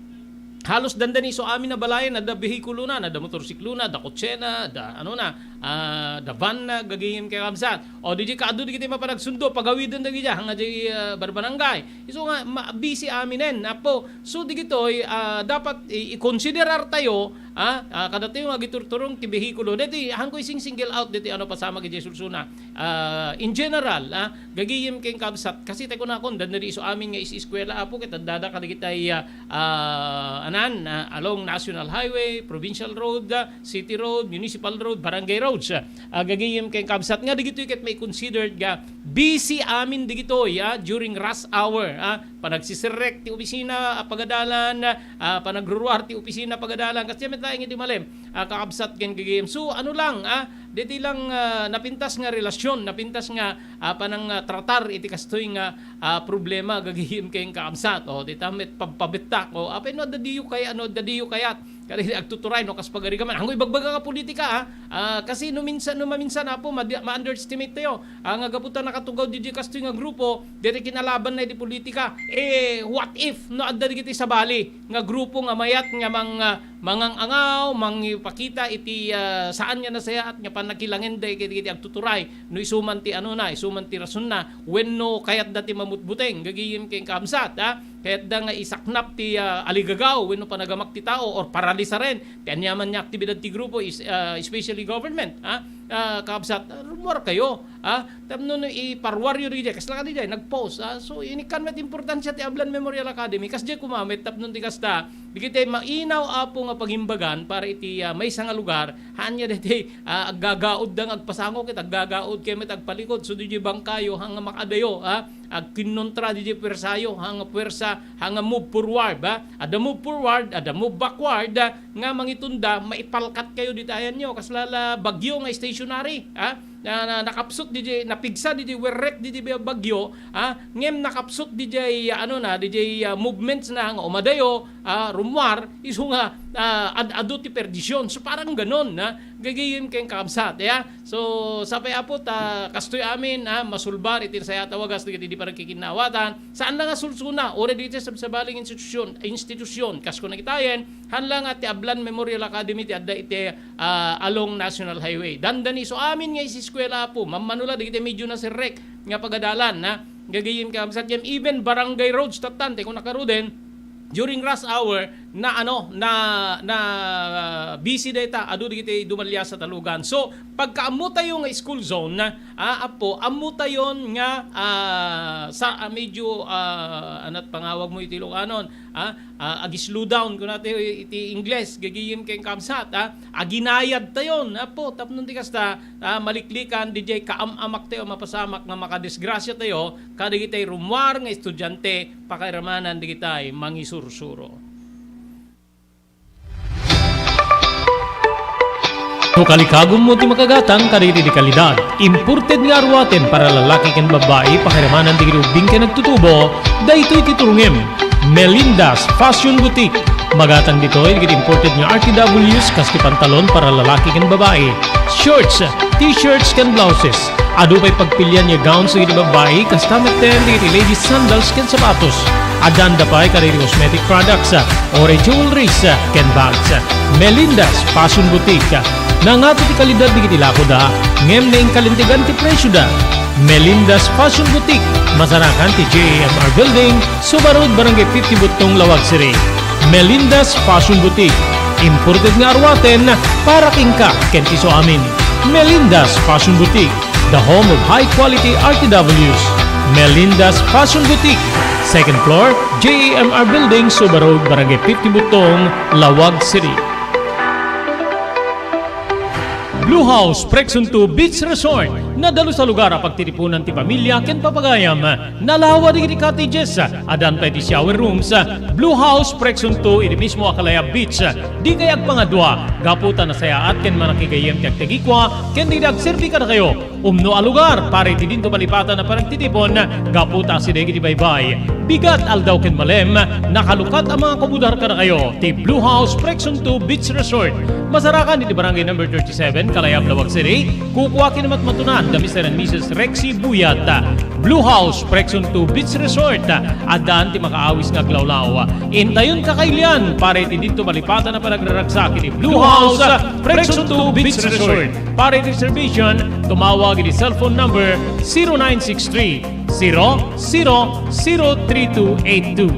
Halos dandani isu amin a balayen, adda behikulona, adda motorsiklona, adda kotsena, adda, ano na, ah, adda van na, gagayem ken kakabsat. O, diay kaadu dagiti mapanagsundo, pagawiden dagiti, haan nga diay, ah, barbarangay. Isu nga, ma-, busy aminen, Apo. So, dagitoy, ah, dapat i-, ikonsiderar tayo, ah, ah, kadatayo nga agiturturong ti behikulo. Deti, haan ko ising-single out deti, ano, pasamak idiay Sulsuna. Ah, in general, ah, gagayem ken kakabsat, kasi tay kunakon, dandani isu amin nga is-eskuela, Apo, ket addada kadagitay, ah, ah, anan, ah, along National Highway, Provincial Road, ah, City Road, Municipal Road, Barangay Road. roads. Ah, gagayem ken kabsat nga dagitoy ket may considered nga busy amin dagitoy, ah, during rush hour, ah, panagsisirrek ti opisina a pagadalan, ah, panagruruar ti opisina a pagadalan. Kas diay met laeng idi malem, ah, kakabsat ken gagayem. So, ano lang, ah, deti lang, ah, napintas nga relasyon, napintas nga, ah, panang, ah, tratar iti kastoy nga, ah, problema gagayem ken kakabsat. O, dita met pabpabettak. O, apay no adda diyo kay-, ano, adda diyo kayat. Kadagiti agtuturay, no, kas pagarigaman. Anggo ibagbaga nga politika, ha? Ah, kasi no minsan, no maminsan, apo, madi-, ma-underestimate tayo. Ah, nga gapu ta nakatugaw didiay kastoy nga grupo, diri kinalaban na iti politika. Eh, what if, no, adda digiti sabali nga grupo nga mayat nga mang-, ah, mangang-angaw, mangipakita iti, ah, saan nga nasayaat nga pannakilangenda iti, iti agtuturay, no isu man ti ano na, isu man ti rason na, wenno kayatda ti mamutbuteng, gagayem ken kaabsat, ha? Kayatda nga isaknap ti, ah, aligagaw wenno panagamak ti tao or paralisaren ti aniaman nga aktibidad ti grupo, is, ah, especially government, ha? Ah, kaabsat, rummuar kayo, ha? Tapno no iparwaryo diay, kasla kadi diay, nag-post, ha? So, inikkan met importansya ti Ablan Memorial Academy, kasdiay koma met tapno ti kasta, dagiti mainaw, apo, nga pagimbagan para iti, ah, maysa nga lugar, haan nga daytoy, ah, aggagaudda nga agpasango ket aggagaud ket met agpalikod, so diay bangkayo, haan nga makadayo, ha? Agkinnontra diay puwersayo, haan nga puwersa, haan nga move forward, ba? Adda move forward, adda move backward, ah, nga mangitunda, maipalkat kayo dita ayanyo. Kasla la bagyo nga stationary, ah, na, na, nakapsut diay, napigsa diay werrek diay bagyo, ah, ngem nakapsut diay, ah, ano na, diay, ah, movements na nga umadayo, ah, rummuar, isu nga, ah, ad-adu ti perdisyon. So, parang ganon, ah, gagayem ken kaabsat, ya. So, sapay, apo, ta kastoy amin, ah, masulbar iti nasayaat a wagas dagiti di panagkikinnaawatan. Saan la nga sulsuna, uray dagiti sabsabali nga institusyon, institusyon, kas kunakitayen, haan la nga ti Ablan Memorial Academy ti adda iti, ah, along National Highway. Dandani isu amin nga isiskuela, apo, mammano la dagiti medyo nasirrek nga pagadalan, ha? Gagayem ken kaabsat, even barangay roads, tattan, ti kunak ngaruden, during rush hour, na ano, na, na, ah, busy dayta, adu dagiti dumalias a talugan. So, pagka ammo tayo nga school zone, ah, apo, ammo tayon nga, ah, sa, ah, medyo, ah, anat pangawag mo iti Ilokanon, ah, ah, agi-slow down, kuna tayo iti Ingles, gagayem ken kaabsat, ah, aginayad tayon, apo, tapno ti kasta, ah, maliklikan, diay kaam-amak tayo, mapasamak nga makadisgrasya tayo, kadagiti rummuar nga estudiante, pakairamanan dagiti mangisursuro. No kalikagummo ti makagatang kadagiti di kalidad, imported nga aruaten para lalaki ken babbai, pakairamanan dagiti ubbing ken agtutubo, daytoy ti turongem. Melinda's Fashion Boutique. Magatang ditoy dagiti imported nga R T Ws, kas ti pantalon para lalaki ken babbai, shorts, t-shirts ken blouses. Adu pay pagpilian nga gowns dagiti babbai, kasta metten dagiti ladies sandals ken sapatos. Addaanda pay kadagiti cosmetic products, uray jewelries, ken bags. Melinda's Fashion Boutique. Nangato ti kalidad dagiti lakoda, ngem naingkalintegan ti presioda. Melinda's Fashion Boutique, masarakan ti J A M R Building, Suba Road, Barangay fifty Buttong, Laoag City. Melinda's Fashion Boutique, imported nga aruaten para kenka ken ti isuamin. Melinda's Fashion Boutique, the home of high quality R T Ws. Melinda's Fashion Boutique, second floor, J A M R Building, Suba Road, Barangay fifty Buttong, Laoag City. Blue House Precon two Beach Resort. Nadalus a lugar a pagtitipunan ti pamilia ken papagayam. Nalawa dagiti cottages. Addan pay ti shower rooms. Blue House Precon two iti mismo a Kalayab Beach. Dikay agpangadua gapu ta nasayaat ken mannakigayem ti agtagikua ken dagiti agserbi kadakayo. Umno a lugar para iti dinto malipatan a panagtitipon gapu ta asideg iti baybay. Bigat, aldaw ken malem, nakalukat a mangakomodar kadakayo ti Blue House Precon two Beach Resort. Masarakan iti Barangay Number thirty-seven, Kalayab, Laoag City. Kukua ken matmatunan da Mister and Missus Rexy Buyat. Blue House Precon two Beach Resort. Addaan ti makaawis nga aglawlaw. Intayon kakailian para iti dinto malipatan a panagraragsak iti Blue House Precon two Beach Resort. Para iti reservation, tumawag iti cellphone number zero nine six three, zero zero zero three two eight two.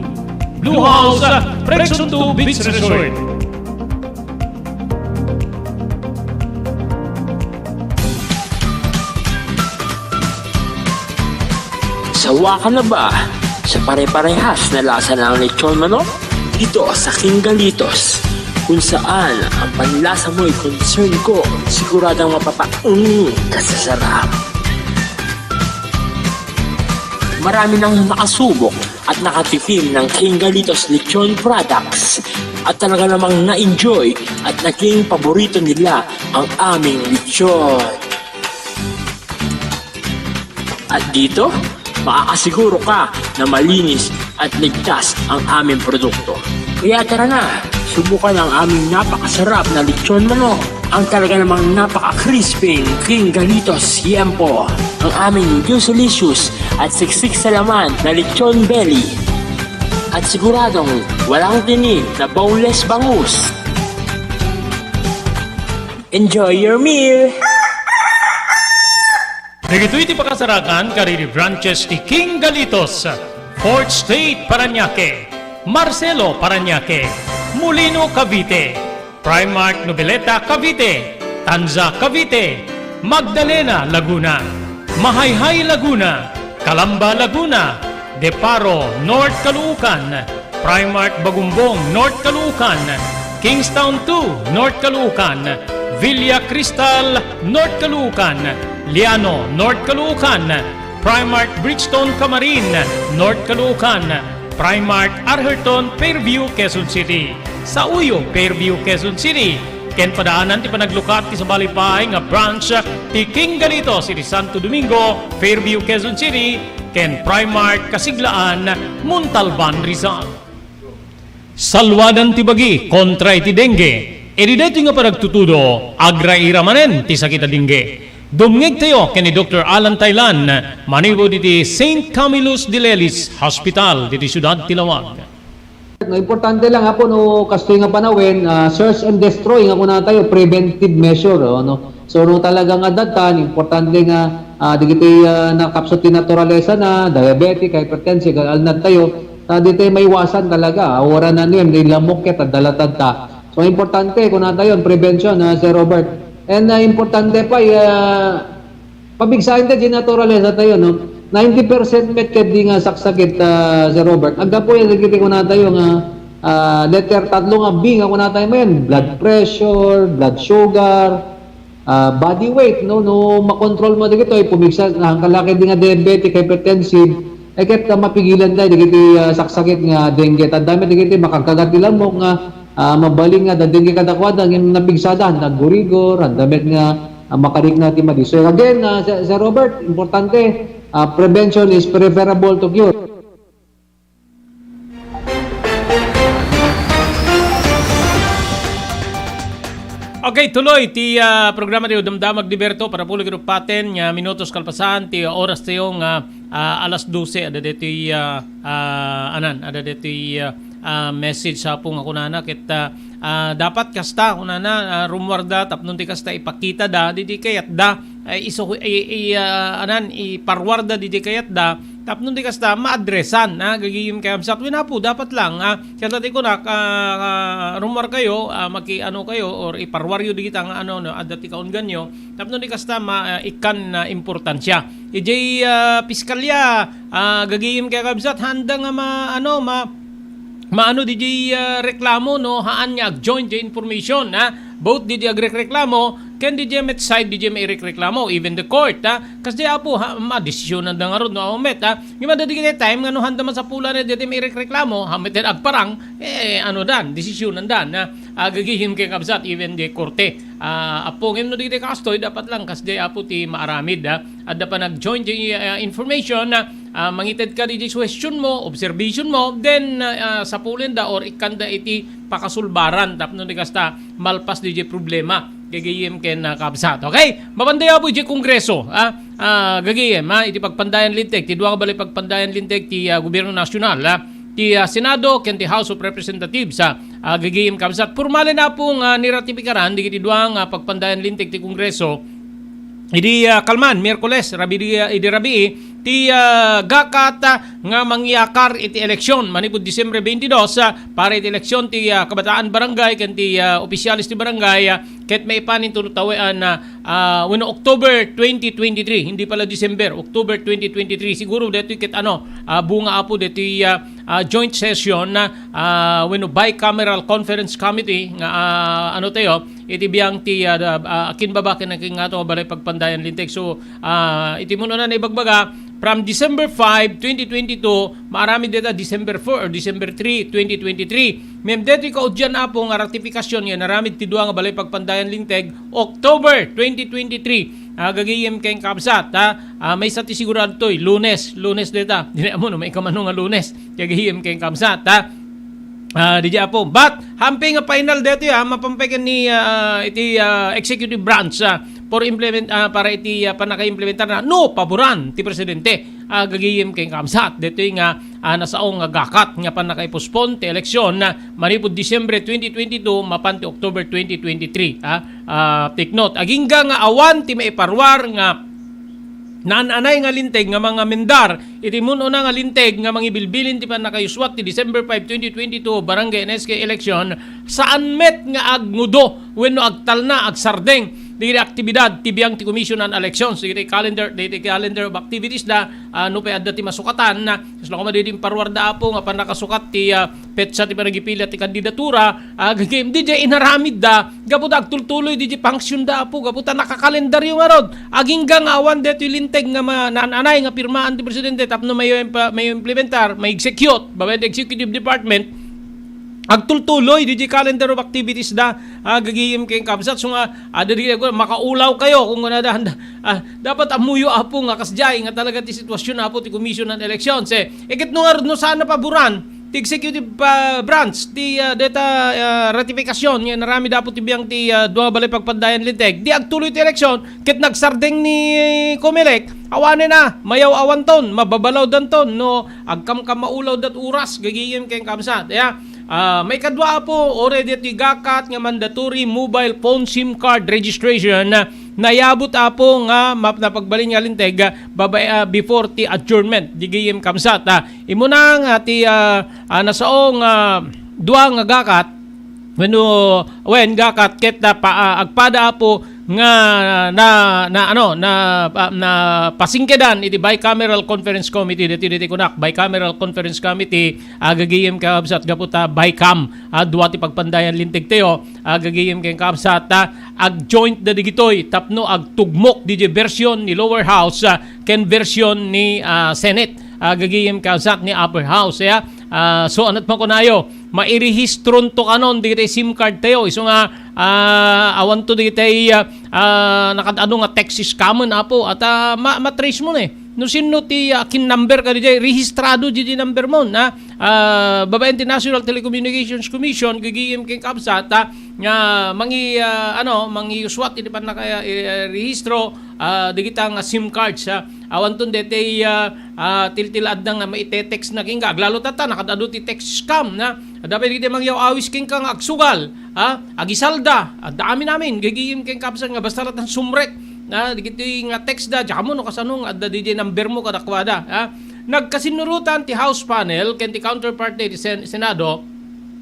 Blue House, Precon two Beach Resort. Sawa ka na ba sa pare-parehas na lasa ng lechon manok? Dito sa King Galitos, Kung saan ang panlasa mo'y concern ko, siguradong mapapa-, mm, kasasarap. Marami nang nakasubok at nakatikim ng King Galitos Lechon Products at talaga namang na-enjoy at naging paborito nila ang aming lechon. At dito, makakasiguro ka na malinis at ligtas ang aming produkto. Kaya tara na, subukan ang aming napakasarap na lechon manok, ang talaga namang napaka-crispy King Galitos Yempo, ang aming juicylicious at siksik sa laman na lechon belly, at siguradong walang tinik na boneless bangus. Enjoy your meal! Dagitoy ti pakasarakan kadagiti branches ti King Galitos, Fourth Street, Parañaque, Marcelo, Parañaque, Molino, Cavite, Primark Noveleta, Cavite, Tanza, Cavite, Magdalena, Laguna, Mahayhay, Laguna, Calamba, Laguna, Deparo, North Caloocan, Primark Bagumbong, North Caloocan, Kingstown two, North Caloocan, Villa Cristal, North Caloocan, Liano, North Caloocan, Primark Bridgestone, Camarin, North Caloocan, Primark Arherton, Fairview, Quezon City, Sauyo, Fairview, Quezon City, ken padaanan ti panaglukat ti sabali pay nga branch ti King Galitos iti Santo Domingo, Fairview, Quezon City, ken Primark Kasiglaan, Montalban, Rizal. Salwadan ti bagi kontra iti dengue. Iti daytoy nga panagtutudo, agraira manen ti sakit a dengue. Dumngegtayo ken ni Doktor Alan Taylan, manipud iti Saint Camillus de Lelis Hospital, ditoy siudad ti Laoag. No, importante lang, Apo, no, kastoy nga panawen, ah, search and destroy nga kunatayo, preventive measure, oh, no? So, no, talaga nga adda, importante nga, ah, dagiti, ah, nakapsut ti naturalesa na, diabetic, hypertensive, alnad tayo, ta ditoy maiwasan talaga, ah, wala na niyan, di lamok ket, adda latad ta. So, importante, kunatayo, prevention, ah, Sir Robert. And, ah, importante pa, ah, Pabigsaen ta di naturalesa tayo, no? Ninety percent met kaddi nga saksakit, ah, Sir Robert. Aggapu yan, dagiti kunatayo nga, ah, letter tatlo nga B nga kunatayo man, blood pressure, blood sugar, ah, body weight, no? No, makontrol mo dagitoy, pumigsa, na, ang kalaki di nga diabetic, hypertensive, eh, ket, ah, mapigilan tayo, dagiti, ah, saksakit nga dengue. Tanda met dagiti, makagkagat ti lamok nga, ah, mabalin nga, da dengue kadakuada, ngem napigsada, naggurigor, handa met nga, ah, makarikna ti madi. So, again, ah, Sir, Sir Robert, importante, ah, prevention is preferable to cure. Okay, tuloy ti, ah, programa ti Damdamag ni Berto, para pulo ket uppat nga minutos kalpasan ti oras tayo nga, ah, alas dose, adda daytoy, ah, ah, anan, adda daytoy, ah, ah, message sa apo nga kunana ket, ah, ah, dapat kasta kunana, ah, rummuarda tapno ti kasta ipakitada didi kayatda, ay isu-, i, i, ah, anan, iparwarda didi kayatda tapno ti kasta maadresan, ah, gagayem kayat sa tuwin apo dapat lang, ah, kayatda ti kunak, ah, ah, rummuar kayo, ah, maki-ano kayo or iparwaryo digita nga ano, no, adda ti kaungganyo tapno ti kasta ma, ah, ikkan, ah, importansia. Idiay, ah, piskalya, ah, gagayem kayat kabsat, handa nga ma-, ano, ma-, maano didiay, ah, reklamo, no? Haan nga ag-join diay information, ha? Both didiay agrekreklamo, ken didiay met side didiay mairekreklamo, even the court, ha? Kas diay apo, ha, madesisyonan da ngarud, no? Aw met, ha? Ngem adda didiay time nga no handa masapulan didiay mairekreklamo, ha, met agparang, eh, ano dan, desisyonan dan, ha? Agagihim kayat kabsat, even diay korte. Ah, apo, ngem no didiay kastoy, dapat lang kas diay apo ti maaramid, ha? Adda pa nag-join diay, ah, information, ah, mangited ka didiay suhestion mo, observation mo, then, ah, sapulenda or ikkanda iti pakasulbaran tapno di kasta malpas didiay problema. Gagayem ken, ah, kabsat. Okay? Mabanda apo diay Kongreso, ah, ah, gagayem, ah, iti pagpandayan linteg, ti dua nga balay pagpandayan linteg ti, ah, Gobierno Nasional, ah, ti, ah, Senado ken ti House of Representatives, ah, ah, gagayem kabsat. Pormalen apo nga niratipikaran dagiti dua nga pagpandayan linteg ti Kongreso idi, ah, kalman, Miyerkules, rabii, idi rabii, ti, ah, gakat, ah, nga mangyakar iti eleksyon manipud Disyembre twenty-two, ah, para iti eleksyon ti, ah, kabataan barangay ken ti, ah, opisyales ti barangay, ah, ket maipanin to tawean, ah, ah, wenno October twenty twenty-three, hindi pala December, October twenty twenty-three. Siguro detoy ket ano, ah, bunga, Apo, detoy, ah, ah, joint session, ah, wenno bicameral conference committee nga, ah, ano tayo, iti biang ti, ah, da-, ah, akinbaba ken akingato nga Balay Pagpandayan Linteg. So, ah, iti immun-una nga ibagbaga, from December five, twenty twenty-two, maaramid deta December four or December three, twenty twenty-three. Ngem detoy kauddian, Apo, nga ratifikasyon nga inaramid ti dua nga Balay Pagpandayan Linteg, October twenty twenty-three. Ah, gagayem ken kabsat, ha? Ah, maysa ti sigurado toy, Lunes, Lunes deta. Dili ammo no maikamano nga Lunes. Gagayem ken kabsat, ha? Ah, di, Apo. But, hampay nga final detoy, ha? Mapampay ken ni, ah, iti, ah, executive branch, ah, for implement, ah, para iti, ah, pannakaimplementar na. No, paboran ti presidente. Ah, gagayem ken kabsat. Detoy nga, ah, nasao nga gakat nga pannakaipospon ti eleksyon na manipud Disyembre twenty twenty-two, mapan ti October twenty twenty-three, ah. Ah, take note. Agingga nga awan ti maiparuar nga naan-anay nga linteg nga mangamendar iti immun-una nga linteg nga mangibilbilin ti pannakayuswat ti December five, twenty twenty-two Barangay and S K election, saan met nga agngudo wenno agtalna, agsardeng dagiti aktibidad ti biang ti Commission on Elections, dagiti calendar, dagiti calendar of activities da, ah, no pay adda ti masukatan, ah, kasla koma didi imparuarda, Apo, nga pannakasukat ti, ah, petsa ti panagipili ti kandidatura, ah, gagayem, diay inaramidda, gapu ta agtultuloy diay function da, Apo, gapu ta nakakalendaryo ngarud. Agingga nga awan detoy linteg nga ma-, naan-anay nga pirmaan ti presidente tapno mayo impa-, mayo implementar, ma-execute, babaen ti executive department, agtultuloy diay calendar of activities da, ah, gagayem ken kabsat. So nga, adda di, makaulaw kayo kung ano da, ah, dapat ammoyo, Apo, nga kasdiay nga talaga ti sitwasyon, Apo, ti Commission on Elections. Eh, iket no ngarud no saan napaboran ti executive, ah, branch ti, ah, deta, ah, ratifikasyon nga inaramid, Apo, ti biang ti, ah, dua nga Balay Pagpandayan Linteg, di agtuloy ti eleksyon, ket nagsardeng ni Comelec, awanen a, mayaw-awanton, mababalawdanton, no, agkamkammaulaw dat oras, gagayem ken kabsat. Ya, ah, maikadua, Apo, uray deti gakat nga mandatory mobile phone SIM card registration, ah, nayabut, Apo, nga map-, napagbalin nga linteg, ah, babae, ah, before ti adjournment, gagayem kabsat. Ah, imuna nga ti, ah, ah, nasao nga dua nga gakat, wenno, wen, gakat ket, ah, pa-, ah, agpada, Apo, nga na, na, ano, na, ah, na pasingkedan iti bicameral conference committee, deti, deti kunak, bicameral conference committee, ah, gagayem kabsat, gapu ta bicam, ah, dua ti pagpandayan linteg tayo, ah, gagayem ken kabsat, ah, agjoint da digitoy tapno agtugmok diay version ni lower house, ah, ken version ni, ah, Senate, ah, gagayem kabsat, ni upper house, ya. Ah, so, anat makunayo, mairehistronto kanon dagiti SIM card tayo. Isu nga, ah, awanto dagiti, ah, ah, nakad-adu nga text scam, Apo, at, ah, ma-, matrace mo ni. No sinno ti, ah, kin number ka diay, rehistrado diay number mo, na, ah, babaen ti National Telecommunications Commission, gagayem ken kabsat, ah, nga mangi-, ah, ano, mangiuswat iti pannaka-, eh, rehistro, ah, dagita nga SIM cards, ah. Awanton deti, ah, ah, tiltil adda nga maite-text na kenka. Aglalo tata, nakad-adu ti text scam na. Adda pay dagiti mangyaw-awis kenka nga agsugal, ah, agisalda, adda amin-amin, gagayem ken kabsat nga basta latta sumrek, ah, dagiti nga text da, diak ammo no kasano nga adda diay number mo kadakuada, ah. Nagkasinnurotan ti House panel ken ti counterpart ti Sen-, Senado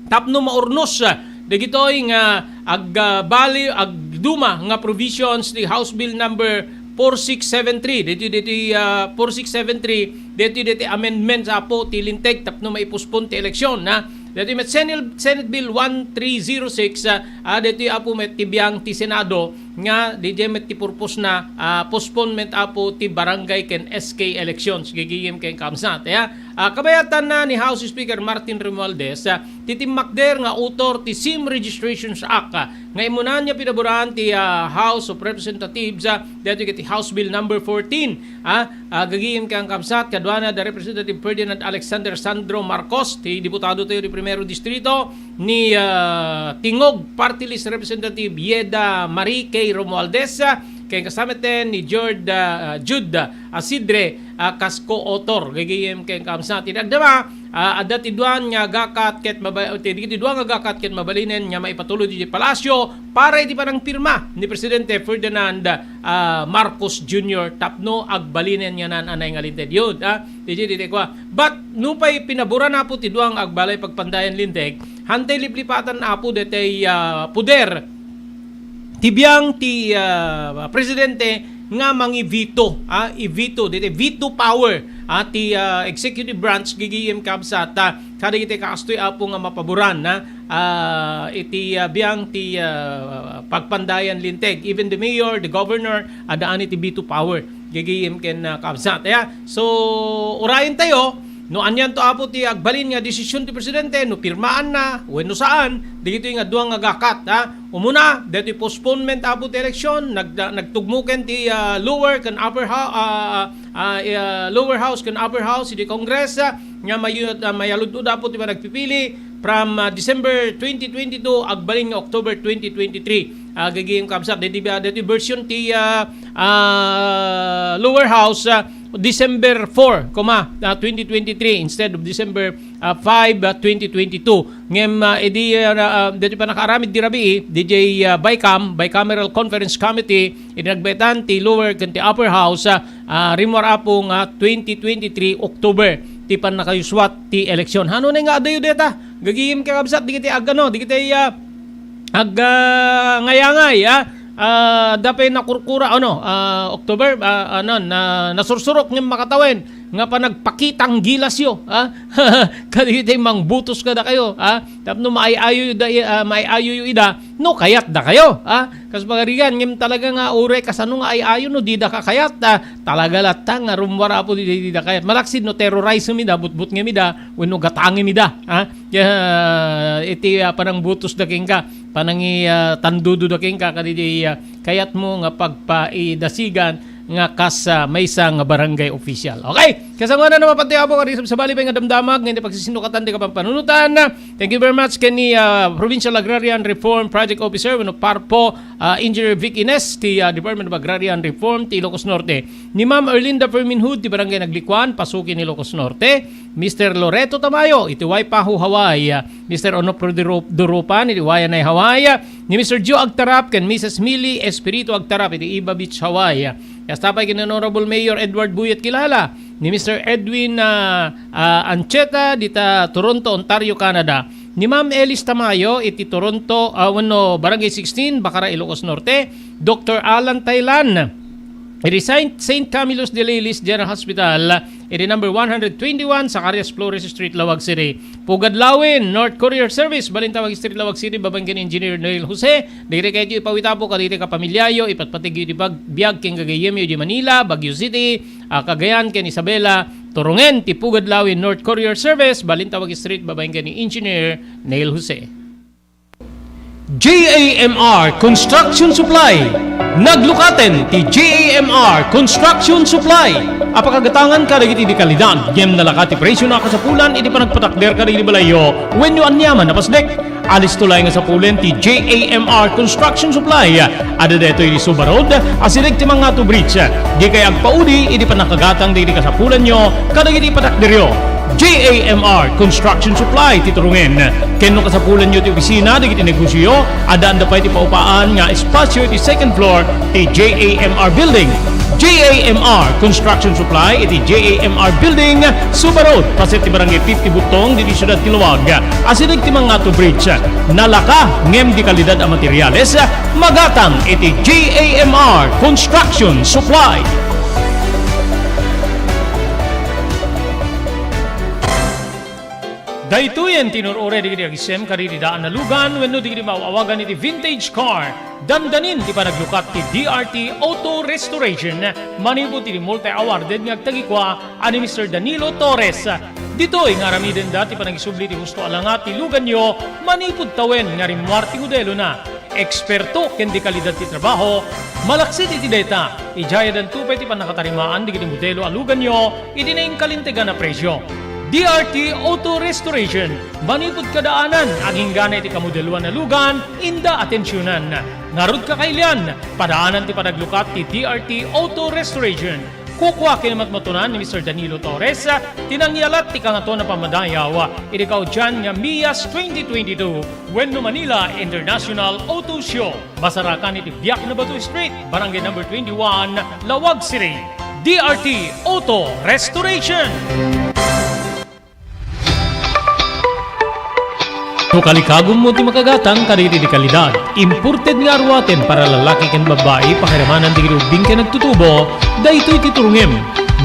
tapno maurnos, ah, dagitoy nga ag-, ah, bali, agduma nga provisions ti House Bill number four six seven three. Deti, deti, ah, four six seven three, deti, deti amendments, Apo, ti linteg tapno maipospon ti eleksyon, ha? Deti met Senil-, Senate Bill one three zero six, ah, ah, deti, Apo, met ti biang ti Senado nga diay met ti purpose na, ah, postponement, Apo, ti barangay ken S K elections, gagayem ken kabsat, ya. Ah, kabayatanna ni House Speaker Martin Romualdez, ah, ti timmakder nga author ti SIM Registrations Act, ah, nga immuna nga pinaboran ti, ah, House of Representatives, ah, daytoy ket ti House Bill number fourteen, ah, ah, gagayem ken kabsat, kaduana da Representative Ferdinand Alexander Sandro Marcos, ti diputado tayo ti Primero Distrito, ni, ah, Tingog Party List Representative Yeda Marie K. Romualdez, ah, ken kasameten ni Jord, ah, Jude Asidre, ah, kas co-author. Gagayem ken kabsat. Ti agdama, Ah, adda ti dua nga agakat ket maba-, ti, ti dua nga agakat ket mabalinen nga maipatulod iti palasyo para iti panangpirma ni Presidente Ferdinand, ah, Marcos Junior tapno agbalinen nga naan-anay nga linteg. Yun, ah, ti, ti, ti, kua. But, nupay pinaboran, Apo, ti dua nga agbalay pagpandayan linteg, hantay liplipatan, Apo, detay, ah, poder ti biang ti, ah, presidente nga mangi-veto, ah, i-veto, diti veto power, ah, ti, ah, executive branch, gigim kabsat, ah, kadagiti kastoy, Apo, nga mapaboran, ah, ah, iti, ah, biang ti, ah, pagpandayan linteg. Even the mayor, the governor, addaan iti veto power. Gigim ken, ah, kabsat. Aya, so, urayen tayo, no anian to, Apo, ti agbalin nga desisyon ti presidente, no pirmaanna, wenno saan, dagitoy nga dua nga gakat, ha? Umuna, detoy postponement, Apo, ti eleksyon, nag-, nagtugmo ken ti, ah, lower ken upper hou-, ah, ah, ah, lower house ken upper house iti Congress, ah, nga mayu-, ah, mayalud-od, Apo, ti panagpipili from, ah, December twenty twenty-two, agbalin nga October twenty twenty-three. Ah, gigim kabsat, deti, deti version ti, ah, ah, lower house, ah, December four, comma, ah, twenty twenty-three instead of December, ah, five, ah, twenty twenty-two. Ngem, ah, idi, ah, ah, deti pannakaaramid di rabii, D J, ah, BICAM, Bicameral Conference Committee, idi nagbaetan ti lower ken ti upper house, ah, ah, rimmuar, Apo, nga twenty twenty-three October ti pannakayuswat ti eleksyon. Hano ne nga adayo deta? Gigim kakabsat, dagiti ag-, ano, dagiti, ah, ag-, ah, ngayangay, ah. Ah, adda pay nakurkura, ano, ah, October, ah, ano, na, nasursurok ngem makatawen nga panagpakitang gilasyo, ah. Kadagiti mangbutos kadakayo, ah. Tapno maay-ayoyo da, ah, maay-ayoyo ida, no kayat dakayo, ah. Kas pagarigan, ngem talaga nga uray kasano nga ay-ayo no dida kakayat, ah. Talaga latta nga rummuar, Apo, di, di, dida kayat. Malaksid no terrorizem ida, butbutngem ida, wenno gatangem ida, ah. Kaya, iti, ah, panangbutos da kenka, panangi, ah, tandudo da kenka, kadidi, ah, kayatmo nga pagpaidasigan nga kas, ah, maysa nga barangay official. Okay? Kasangoanan a mapatay, Apo, kadi sabsabali pay nga damdamag, nga iti pagsisinukatan ti kapampanunutan. Thank you very much, ken ni, ah, Provincial Agrarian Reform Project Officer, wenno PARPO, ah, Engineer Vic Ines, ti, ah, Department of Agrarian Reform, ti Ilocos Norte. Ni Ma'am Erlinda Ferminhud, ti Barangay Naglikuan, Pasuki, Ilocos Norte. Mister Loreto Tamayo, iti Waipahu, Hawaii. Mister Onofre Duru-, Durupan, iti Waianae, Hawaii. Ni Mister Joe Agtarap, ken Missus Millie Espiritu Agtarap, iti Iba Beach, Hawaii. Kasta pay ken Honorable Mayor Edward Buyet Kilala, ni Mister Edwin, ah, ah, Ancheta, dita Toronto, Ontario, Canada. Ni Ma'am Elis Tamayo, iti Toronto, ah, wenno Barangay sixteen, Bacara, Ilocos Norte. Doctor Alan Tailan, iti Saint, Saint Camillus de Lellis General Hospital, iti number one hundred twenty-one, Zacarias Flores Street, Laoag City. Pugad Lawin, North Courier Service, Balintawak Street, Laoag City, babaen ken Engineer Noel Jose. Diri kayo ipawitapo kaditi kapamilyayo, ipatpatigyo iti bag-, biag ken gagayyemyo iti Manila, Baguio City, ah, Cagayan ken Isabela. Turongen ti Pugad Lawin, North Courier Service, Balintawak Street, babaen ken ni Engineer Neil Jose. J A M R Construction Supply. Naglukaten ti J A M R Construction Supply. Apakagatangan kadagiti di kalidad, ngem nalaka ti presyo na kasapulan iti panagpatakder kadagiti balayyo wenno aniaman a pasdek. Alisto laeng nga sapulen ti J A M R Construction Supply. Adda daytoy iti Suba Road, asideg ti Mangato Bridge. Dikay agpaudi iti pannakagatang dagiti kasapulanyo kadagiti ipatakderyo. J A M R Construction Supply ti turongen. Ken no kasapulanyo ti opisina dagiti negosioyo, addaanda pay ti paupaan nga espasyo iti second floor ti J A M R Building. J A M R Construction Supply iti J A M R Building, Suba Road, paset ti Barangay fifty Butong, diti siudad ti Laoag. Asideg ti Mangato Bridge. Nalaka ngem di kalidad a materiales, magatang iti J A M R Construction Supply. Daytoyen ti nur-ure dagiti agisem kadagiti daan a lugan wenno dagiti maaw-awagan iti vintage car. Dandanin ti panaglukat ti D R T Auto Restoration manipud iti multi-awarded nga agtagikua a ni Mister Danilo Torres. Ditoy nga aramidenda ti panagisubli ti husto a langa ti luganyo manipud tawen nga rimmuar ti modelona. Eksperto ken di kalidad ti trabaho, malaksid iti dayta, idiay addanto pay ti pannakatarimaan dagiti modelo a luganyo iti nainkalintegan a presyo. D R T Auto Restoration, manipud kadaanan, agingga iti kamodeloan a lugan, inda atensionan. Ngarud, kakailian, padaanan ti panaglukat ti D R T Auto Restoration. Kukua ken matmatunan ni Mister Danilo Torres, ti nangyalat ti kangaton a pammadayaw iti kaudian nga MIAS twenty twenty-two wenno Manila International Auto Show. Masarakan iti Biak na Bato Street, Barangay Number twenty-one, Laoag City. D R T Auto Restoration. No kalikagummo ti makagatang kadagiti kalidad, imported nga aruaten para lalaki ken babbai, pakiramanan dagiti ubbing ken agtutubo, daytoy ti turongem.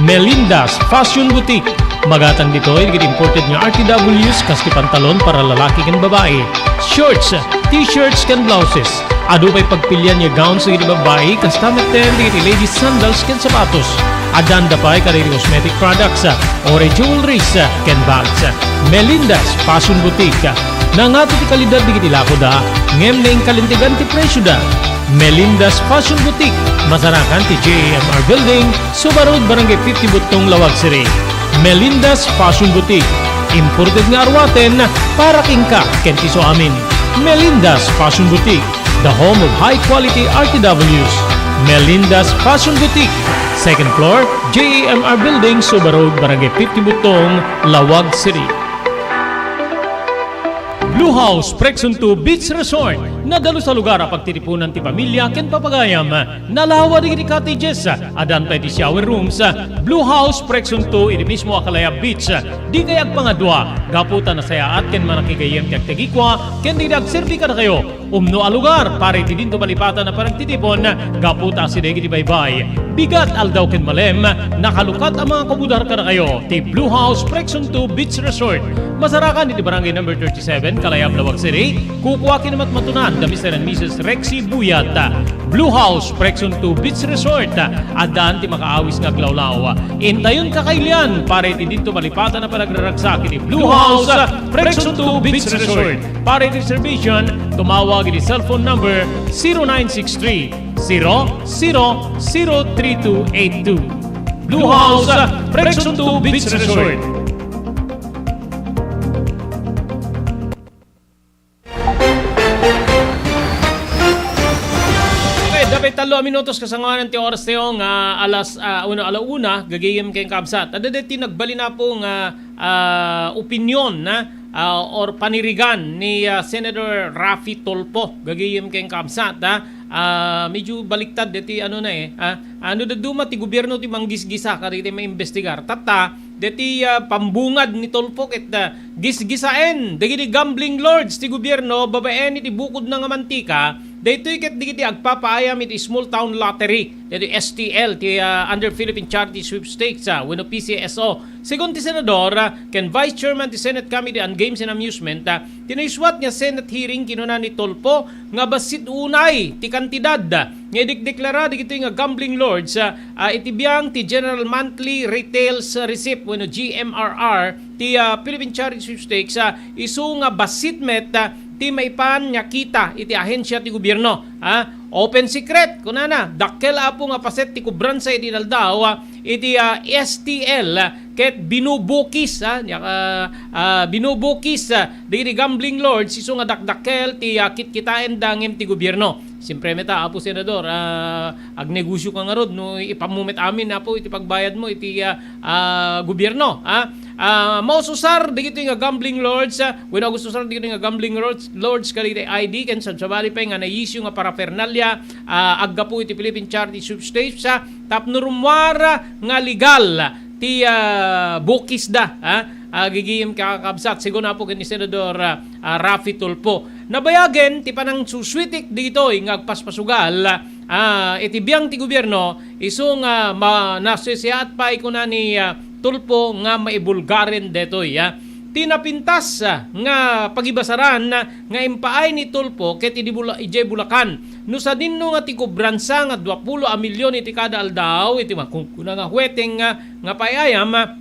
Melinda's Fashion Boutique. Magatang ditoy dagiti imported nga R T Ws kas ti pantalon para lalaki ken babbai, shorts, t-shirts ken blouses. Adu pay pagpilian nga gowns dagiti babbai, kasta metten dagiti ladies sandals ken sapatos. Addan da pay kadagiti cosmetic products, uray jewelries, ken bags. Melinda's Fashion Boutique. Nangato ti kalidad dagiti lakoda, ngem naingkalintegan ti presioda. Melinda's Fashion Boutique, masarakan ti J A M R Building, Suba Road, Barangay fifty Buttong, Laoag City. Melinda's Fashion Boutique. Imported nga aruaten para kenka ken ti isuamin. Melinda's Fashion Boutique, the home of high quality R T Ws. Melinda's Fashion Boutique, second floor, J A M R Building, Suba Road, Barangay fifty Buttong, Laoag City. Blue House Prexon two Beach Resort. Nadalus a lugar a pagtitipunan ti pamilya ken papagayam. Nalawa dagiti cottages. Addan pay ti shower rooms. Blue House Prexon two iti mismo a Kalayab Beach. Dikay agpangadua gapu ta nasayaat ken manakigayyem ti agtagikua ken dagiti agserbi kadakayo. Umno a lugar para iti dinto malipatan a panagtitipon gapu ta asideg iti baybay. Bigat, aldaw ken malem, nakalukat a mga kumudar kadakayo ti Blue House Prexon two Beach Resort. Masarakan iti Barangay Number thirty-seven, Kalayab, Laoag City. Kukua ken matmatunan da Mister and Missus Rexy Buyat. Blue House Prexon two Beach Resort. Addan ti makaawis nga aglawlaw. Intayon kakailian para iti dinto malipatan a panagraragsak iti Blue House Prexon two Beach Resort. Para iti reservation, tumawag iti cellphone number zero nine six three, zero zero zero three two eight two. Blue House Prexon two Beach Resort. Okay, dapay tallo a minutos kasangoanan ti oras tayo nga alas, ah, uno, ala una, gagayem ken kabsat. Adda deti nagbalin, Apo, nga, ah, opinion na, ah, or panirigan ni, ah, Senator Raffy Tulfo, gagayem ken kabsat, ah. Ah, medyo baliktad deti ano na eh, ah. Ano, dadduma ti gobierno ti manggisgisa kadagiti maimbestigar. Tatta, deti, ah, pambungad ni Tulfo ket, ah, gisgisaen dagiti gambling lords ti gobierno babaen iti bukodna nga mantika, daytoy ket dagiti agpapaayam iti small town lottery, daytoy S T L, ti, ah, under Philippine Charity Sweepstakes, ah, wenno P C S O. Segun ti senador, ah, ken vice chairman ti Senate Committee on Games and Amusement, ah, ti naisuat nga Senate hearing, kinuna ni Tulfo nga bassit unay ti kantidad nga idekdeklara dagitoy nga gambling lords, ah, ah, iti biang ti General Monthly Retails Receipt wenno G M R R ti, ah, Philippine Charity Sweepstakes, ah, isu nga bassit met, ah, ti maipan nga kita iti ahensia ti gobierno, ah. Open secret, kunana, dakkel, Apo, nga paset ti kubransa iti inaldaw, ah, iti, ah, S T L, ah, ket binubukis, ah, nia, ah, ah, binubukis, ah, dagiti gambling lords isu nga dakdakkel ti, ah, kitkitaenda ngem ti gobierno. Siempre met, Apo Senador, ah, agnegosio ka ngarud no ipammo met amin, Apo, iti pagbayadmo iti, ah, ah, gobierno, ah. Ah, maususar dagitoy nga gambling lords, ah, wenno agususar dagitoy nga gambling lords, lords kadagiti I D ken sabsabali pay nga naisyu nga paraphernalia, ah, aggapu iti Philippine Charity Sweepstakes, ah, tapno rummuar nga legal ti, ah, bukisda, ah, ah, gigim kakabsat, segun, Apo, ken ni Senador, ah, ah, Raffy Tulfo. Nabayagen ti panangsuswitik ditoy nga agpaspasugal, ah, iti biang ti gobierno, isu nga ma-, nasisiaat pay, kuna ni, ah, Tulfo, nga maibulgaren detoy, ah. Ti napintas, ah, nga pagibasaran, ah, nga impaay ni Tulfo ket idi Bula-, idiay Bulacan. No sadinno nga ti kubransa nga duapulo a milyon iti kada aldaw, iti makunkuna nga hueteng nga, nga pay-ayam, ah,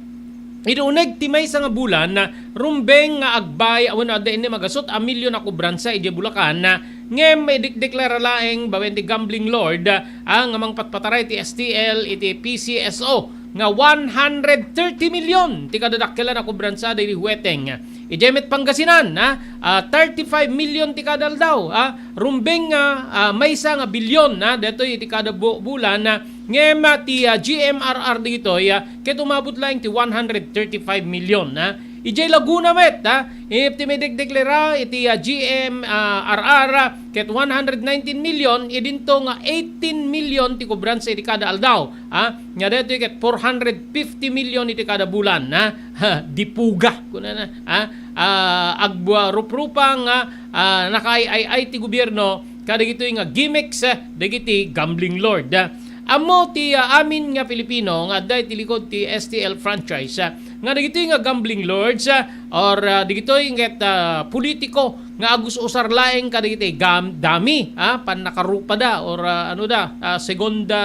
idi uneg ti maysa nga bulan, ah, rumbeng nga agbay, wenno adda innem a gasut a milyon a kubransa idiay Bulacan, ah, ngem maidekdeklara laeng babaen ti gambling lord, ah, nga mangpatpataray ti S T L iti P C S O. nga one hundred thirty million ti kadadakkelan a kobransa daydi huweteng. Idiay met Pangasinan, ha? Ah, thirty-five million ti kada aldaw, ha? Rumbeng nga, ah, maysa nga bilyon, ha? Daytoy iti kada bu-, bulan, ha? Ngem, ah, ti, ah, G M R R ditoy, ah, ket umabot laeng ti one hundred thirty-five million, ha? Idiay Laguna met, ha? Iti maidekdeklara iti, ah, G M R R, ah, ket one hundred nineteen million, idinto nga eighteen million ti kobransa iti kada aldaw, ha? Nga daytoy ket four hundred fifty million iti kada bulan, ha? Ha, dipuga, kunana, ha? Ah, agbuaruprupa nga, ah, nakaay-ay-ay ti gobierno kadagitoy nga gimmicks, ah, dagiti gambling lord, ah. Ammo ti, ah, amin nga Pilipino nga adda iti likod ti S T L franchise, ah, nga dagitoy nga gambling lords, ah, or, ah, dagitoy ket, ah, politiko nga agus-usar laeng kadagiti gam-, dami, ah, pannakarupada or, ah, ano da, ah, segunda,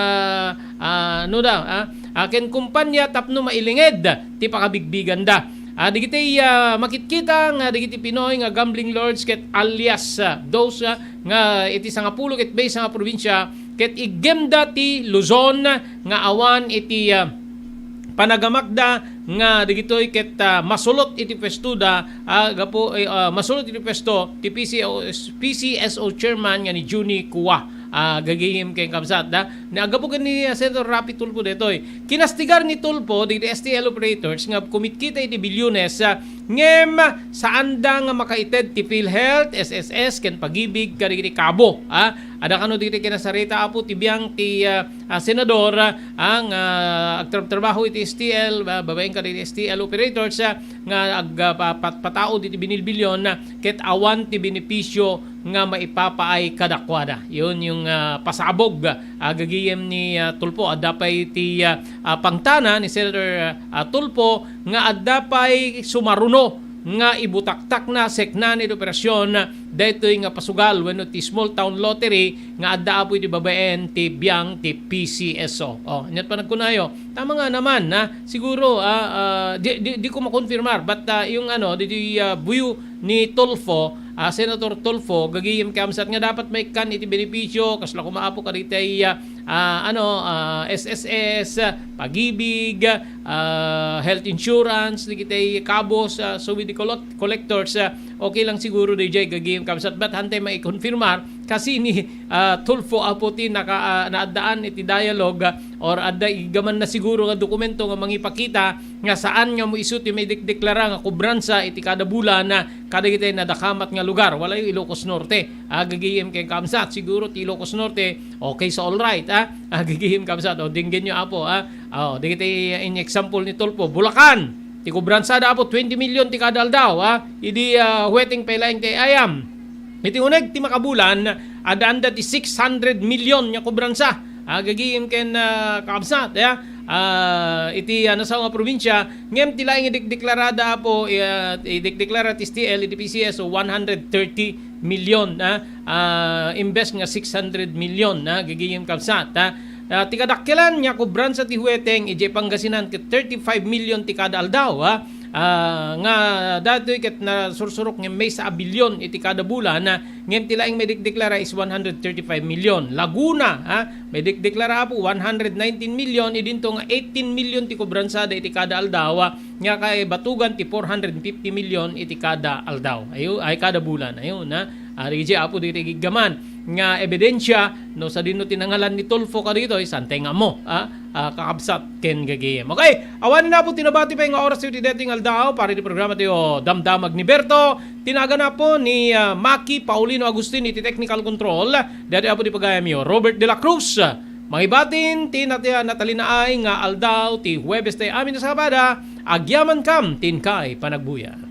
ah, ano da, ah, ah, ken kumpanya tapno mailinged ti pakabigbiganda. Ah, dagiti, ah, makitkita nga dagiti Pinoy nga gambling lords ket alias, ah, those, ah, nga iti sangapulo ket maysa nga probinsya ket iggemda ti Luzon nga awan iti, ah, panagamakda nga dagitoy ket, ah, masulot iti puestoda, ah, gapu, eh, ah, masulot iti puesto ti P C O, P C S O chairman nga ni Junie Cua. Ah, gagayem ken kabsat, da. Ni agapu ken ni, ah, Senator Raffy Tulfo daytoy. Kinastigar ni Tulfo dagiti S T L operators nga kumitkita iti bilyones, ah, ngem saanda nga makaited ti PhilHealth, S S S, ken Pag-ibig kadagiti kabo, ah. Adda kano dagiti kinasarita, apo, ti biang ti, ah, ah, senador, ah, nga agtrabtrabaho iti S T L, ah, babaen kadagiti S T L operators, ah, nga ag-, ah, pa-, pat-, pataud iti binilbilyon, ah, ket awan ti benepisio nga maipapaay kadakuada. Yun yung, ah, pasabog, ah, gagayem ni, ah, Tulfo. Adda pay ti, ah, ah, pangtana ni Senator, ah, Tulfo nga adda pay sumaruno nga ibutaktakna, sekna iti operasyon daytoy nga pasugal wenno ti small town lottery nga adda, apo, iti babaen ti biang ti P C S O. Oh, inyat pa nagkunayo. Tama nga naman, ha? Siguro, ah, ah, di, di, di ko makonfirmar, but, ah, yung ano, di, di, ah, buyo ni Tulfo, ah, Senator Tulfo, gagayem kabsat nga dapat maikkan iti benepisyo, kasla koma, apo, kaditay, ah, ah, ano, ah, S S S, ah, Pag-ibig, ah, health insurance, dagitay kabos, ah, so with the collect-, collectors, ah, okay lang siguro dayjay gagayem kabsat, but hantay maikonfirmar, kasi ni, ah, Tulfo, apo, ti naka-, ah, naaddaan iti dialogue, ah, or adda iggaman na siguro nga dokumento nga mangipakita nga saan nga mo isu ti maidekdeklara nga kobransa iti kada bulan, ah, kadagitay nadakamat nga lugar. Wala yung Ilocos Norte. Ah, gagayem ken kabsat. Siguro ti Ilocos Norte, okay, so all right, ah. Ah, gagayem kabsat. O, denggenyo, apo, ah. Oh, dagitay in example ni Tulfo. Bulacan, ti kobransa da, apo, twenty million ti kada aldaw, ah. Idi, ah, huweteng pay laeng ti ayam. Iti uneg ti makabulan, adda anda ti six hundred million nga kobransa. Ah, gagayem ken, ah, kabsat, ya. Ah, iti, ah, nasao nga probinsya, ngem ti laeng idekdeklarada, apo, ah, idekdeklara ti S T L, iti P C S O, one hundred thirty million, ah, ah, imbes nga six hundred million, ah, gagayem kabsat, ah. Ah, ti kadakkelan nga kobransa ti huweteng idiay Pangasinan ket thirty-five million ti kada aldaw, ah. Ah, nga datoy ket nasursurok nga maysa a bilyon iti kada bulan, ah, ngem ti laeng maidekdeklara is one hundred thirty-five million. Laguna, ah, maidekdeklara, apo, one hundred nineteen million, idinto nga eighteen million ti kobransada iti kada aldaw, ah, nga kay batugan ti four hundred fifty million iti kada aldaw. Ayo, ay, kada bulan. Ayo na. Ari, apo, ditoy giggaman nga ebidensya no sadino ti nangalan ni Tulfo kaditoy, santay nga ammo, ah, ah, kakabsat ken gagayem. Okay, awan na po tinabati pa nga oras iti dating aldaw para iti programa tayo Damdamag ni Berto. Tinagan na po ni, ah, Maki Paulino Agustin iti technical control. Dati apo di pagayam yo, Robert de la Cruz. Mangibatin ti nati-, natalinaay nga aldaw ti Huwebes tayo amin a Sabada. Agyaman kam, tin kay panagbuya.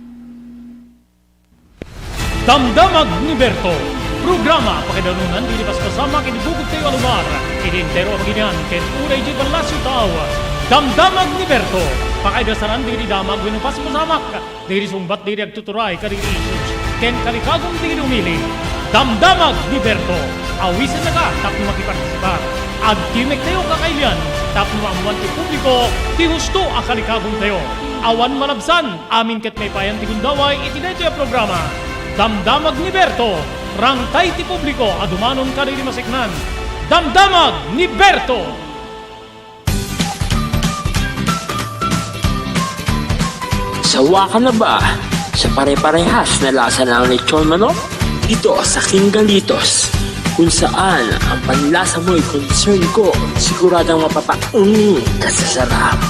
Damdamag ni Berto, programa pakaidarunan didi paspasamak iti bukod tayo a lugar, iti entero a baginian, ken uray di Palacio Tao. Damdamag ni Berto, pakaidasaran didi damag wenno paspasamak, didi sungbat didi agtuturay, kadidi issues, ken kalikagum didi umili. Damdamag ni Berto, awisenna ka tapno makipartisipar. Agtimek tayo kakailian tapno maammuan ti publiko ti husto a kalikagum tayo. Awan malabsan, amin ket maipayan ti gundaway iti daytoy a programa. Damdamag ni Berto, rangtay ti publiko a dumanon kadagiti maseknan. Damdamag ni Berto! Sawa ka na ba sa pare-parehas na lasa ng lechon manok? Dito sa King Galitos, kung saan ang panlasa mo'y concern ko, siguradong mapapaung ka sa sarap.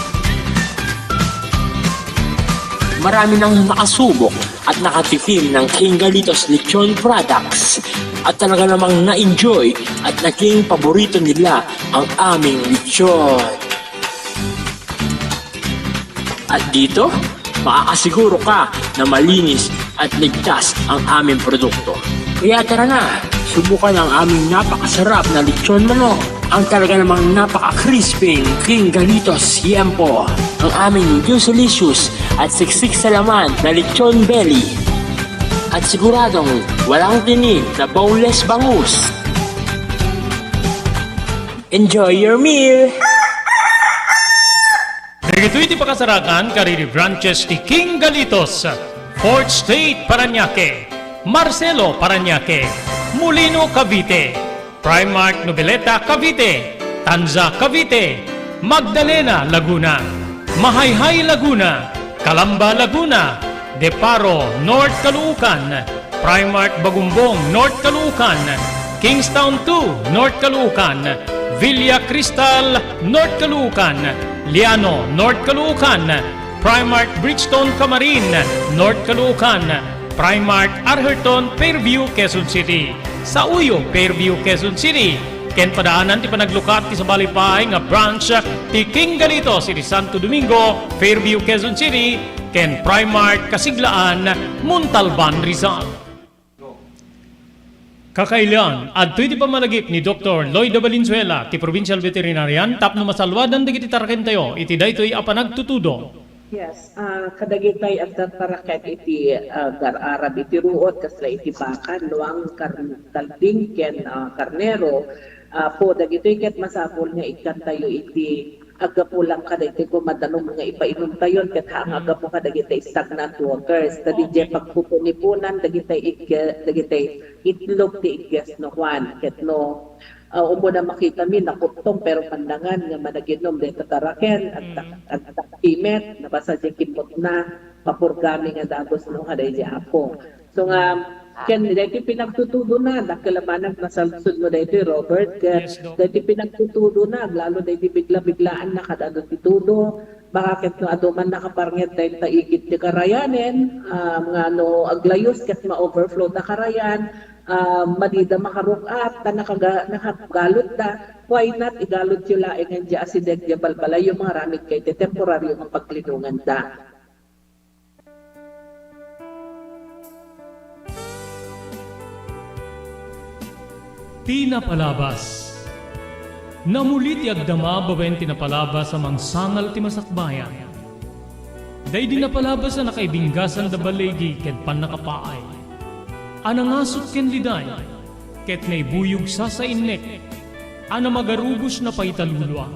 Marami nang nakasubok at nakatikim ng King Galitos Lechon products at talaga namang na-enjoy at naging paborito nila ang aming lechon. At dito, makakasiguro ka na malinis at ligtas ang aming produkto. Kaya tara na, subukan ang aming napakasarap na lechon manok, ang talaga namang napaka-crispy King Galitos Siempo, ang aming juicy-licious at siksik sa laman na lechon belly. At siguradong walang tinik na boneless bangus. Enjoy your meal! Dagitoy ti pakasarakan kadagiti branches ti King Galitos, Fourth Street, Parañaque, Marcelo, Parañaque, Molino, Cavite, Primark Noveleta, Cavite, Tanza, Cavite, Magdalena, Laguna, Mahayhay, Laguna, Calamba, Laguna, De Paro, North Caloocan, Primark Bagumbong, North Caloocan, Kingstown two, North Caloocan, Villa Cristal, North Caloocan, Liano, North Caloocan, Primark Brixton Camarin, North Caloocan, Primark Arherton, Fairview, Quezon City, Sauyo, Fairview, Quezon City, ken padaanan ti panaglukat ti sabali pay nga branch ti King Galitos iti Santo Domingo, Fairview, Quezon City, ken Primark Kasiglaan, Montalban, Rizal. Kakailian, adtoy ti pammalagip ni Doktor Lloyda Valenzuela ti Provincial Veterinarian tapno masaluadan dagiti tarakentayo iti daytoy a panagtutudo. Yes, ah, kadagitay adda taraken iti, ah, gar-arab iti ruot, kasla iti baka, nuang, kar-, kalding, ken, ah, karnero, ah, po, dagitoy ket masapul nga ikkantayo iti aggapu lang kadagiti koma danum nga ipainumtayon ket haan nga aggapu kadagiti stagnant waters. Ta didiay pagpupunipunan dagiti ig-, dagiti itlog ti igges no Juan. Ket no, ah, umuna makitami, nakuttong, pero pandangan nga managinom dayta taraken, agtak-, agtaktimet, nabasa diay kimmutna, papurgami nga dagus no kadaydi Apo. So nga, ken daytoy pinagtutudona, dakkel a banag nasaludsodmo daytoy, Robert, ket daytoy pinagtutudona, aglalo daytoy bigla-biglaan na kad-adu ti tudo, baka ket no adu man nakaparnget dayta igid ti karayanen, ah, nga no aglayus ket ma-overflow da karayan, ah, madida makaruk-at, ta nakaga-, nakagalutda, why not igalutyo laeng diay asideg diay balbalayyo, mangaramid kay ti temporario nga paglinonganda. Ti napalabas. Namuli ti agdama babaen ti napalabas a mangsangal ti masakbayan. Daydi napalabas a nakaibinggasan da baligi ken pannakapaay, a nangasut ken liday, ket naibuyog sasainnek, a namagarubos na paitalulua.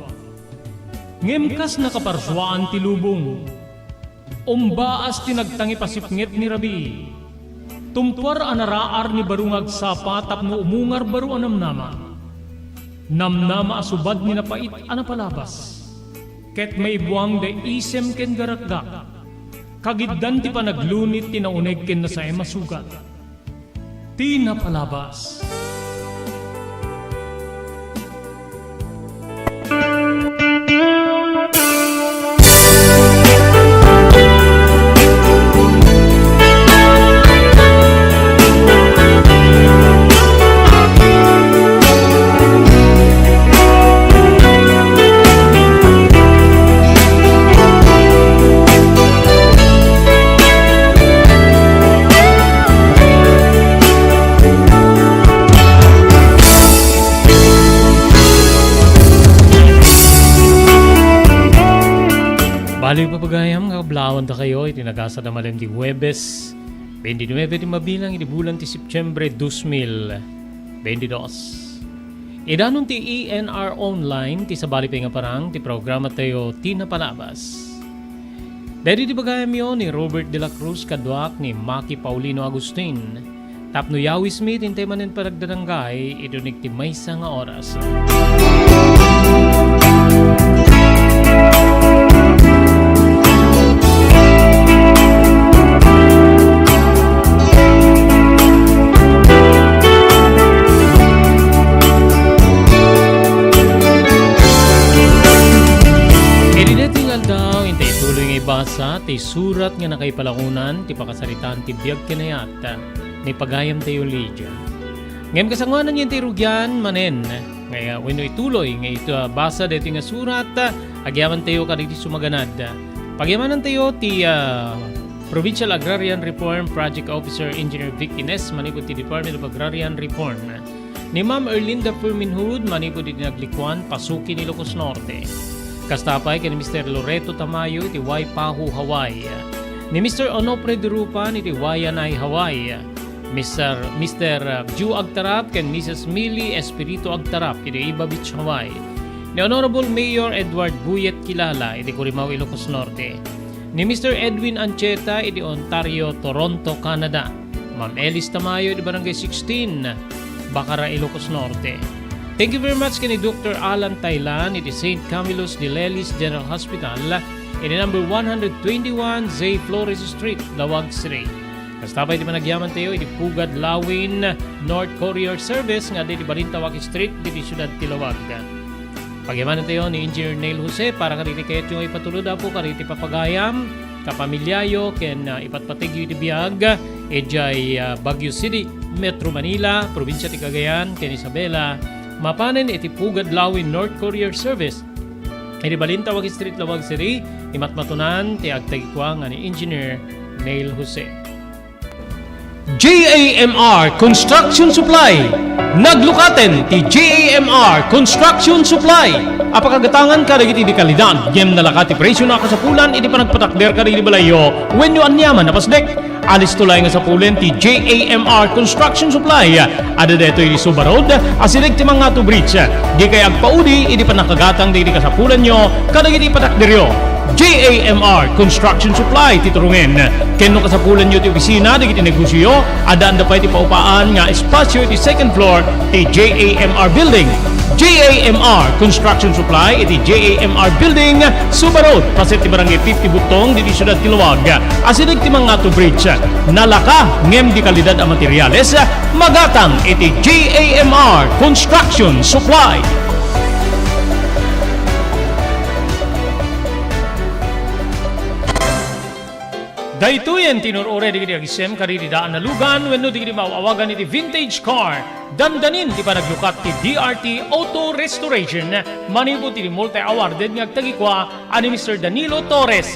Ngem kas nakaparsuaan ti lubong, umbaas ti nagtangip a sipnget ni rabii. Tumpuar a naraar ni baro nga agsapa tapno umungar baro a namnama. Namnama a subad ni napait a napalabas. Ket maibuang da isem ken garakgak. Kagiddan ti panaglunit ti nauneg ken nasaem a sugat. Ti napalabas. Bali, papagayam nga kablaawandakayo iti nagasat a malem ti Huwebes, bente nuebe ti mabilang iti bulan ti Septiembre, dos mil bente dos. Idanon ti E N R Online ti sabali pay nga parang ti programatayo ti napalabas. Daydi ti bagayamyo ni Robert de la Cruz kaduak ni Maki Paulino Agustin. Tapno yawismi ti intay manen panagdadanggay, iduneg ti maysa nga oras. Ibasa ti surat nga nakaipalaonan ti pakasaritaan ti biag ken ayat ni pagayamtayo Lydia. Ngem kasangoanan yen ti rugian manen nga wenno ituloy nga ita basa daytoy nga surat, agyamantayo kadagiti sumaganad. Pagyamanantayo ti, ah, Provincial Agrarian Reform Project Officer Engineer Vic Ines manipud ti Department of Agrarian Reform. Ni Ma'am Erlinda Firminhud manipud iti naglikuan Pasukin, Ilocos Norte. Kasta pay ken ni Mister Loreto Tamayo iti Waipahu, Hawaii. Ni Mister Onofre Durupan iti Waianae, Hawaii. Mister, Mister Joe Agtarap ken Missus Millie Espiritu Agtarap iti Iba Beach, Hawaii. Ni Honorable Mayor Edward Buyet Kilala iti Curimaw, Ilocos Norte. Ni Mister Edwin Ancheta iti Ontario, Toronto, Canada. Ma'am Elis Tamayo iti Barangay sixteen, Bacara, Ilocos Norte. Thank you very much ken ni Doctor Alan Tailan iti Saint Camillus de Lelis General Hospital iti number one hundred twenty-one J Flores Street, Laoag City. Kasta pay iti panagyamantayo iti Pugad Lawin North Courier Service nga adda iti Balintawak Street, ditoy siudad ti Laoag. Pagyamanantayo ni Engineer Neil Jose para kadagiti kayatyo nga ipatulod, Apo, kadagiti papagayam, kapamiliayo, ken, ah, ipatpategyo iti biag idiay, ah, Baguio City, Metro Manila, Probinsya ti Cagayan, ken Isabela, mapanen iti Pugad Lawin North Courier Service. Iti Balintawak Street, Laoag City, imatmatunan ti agtagikua nga ni Engineer Neil Jose. J A M R Construction Supply. Naglukaten ti J A M R Construction Supply a pakagatangan kadagiti di kalidad, ngem nalaka ti presio a kasapulan iti panagpatakder kadagiti balayyo wenno aniaman a pasdek. Alisto laeng a sapulen ti J A M R Construction Supply. Adda daytoy iti Suba Road, asideg ti Mangato Bridge. Dikay agpaudi iti pannakagatang dagiti kasapulanyo kadagiti patakderyo. J A M R Construction Supply ti turongen. Ken no kasapulanyo ti opisina dagiti negosioyo, addaanda pay ti paupaan nga espasio iti second floor ti J A M R Building. J A M R Construction Supply iti J A M R Building, Suba Road, paset ti Barangay fifty Butong, ditoy siudad ti Laoag. Asideg ti Mangato Bridge. Nalaka ngem di kalidad a materials, magatang iti J A M R Construction Supply. Daytoyen ti inur-uray dagiti agisem kadagiti daan a lugan wenno dagiti maaw-awagan iti vintage car. Dandanin ti panaglukat ti D R T Auto Restoration manipud iti multi-awarded nga agtagikua a ni Mister Danilo Torres.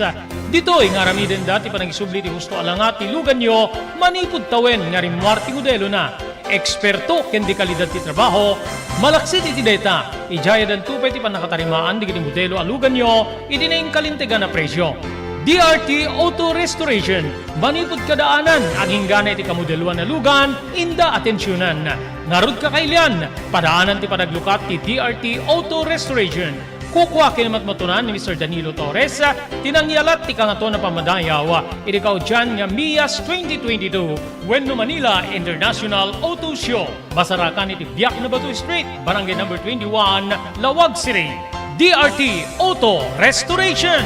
Ditoy nga aramidenda ti panagisubli ti husto a langa ti luganyo manipud tawen nga rimmuar ti modelona. Eksperto ken di kalidad ti trabaho, malaksid iti dayta, idiay addanto pay ti pannakatarimaan dagiti modelo a luganyo iti nainkalintegan a presio. D R T Auto Restoration, manipud kadaanan, agingga iti kamodeloan a lugan, inda atensionan. Ngarud, kakailian, padaanan ti panaglukat ti D R T Auto Restoration. Kukua ken matmatunan ni Mister Danilo Torres ti nangyalat ti Kangatoan a Pammadayaw iti kaudian nga Mias twenty twenty-two wenno Manila International Auto Show. Masarakan iti Biak na Bato Street, Barangay Number twenty-one, Laoag City. D R T Auto Restoration.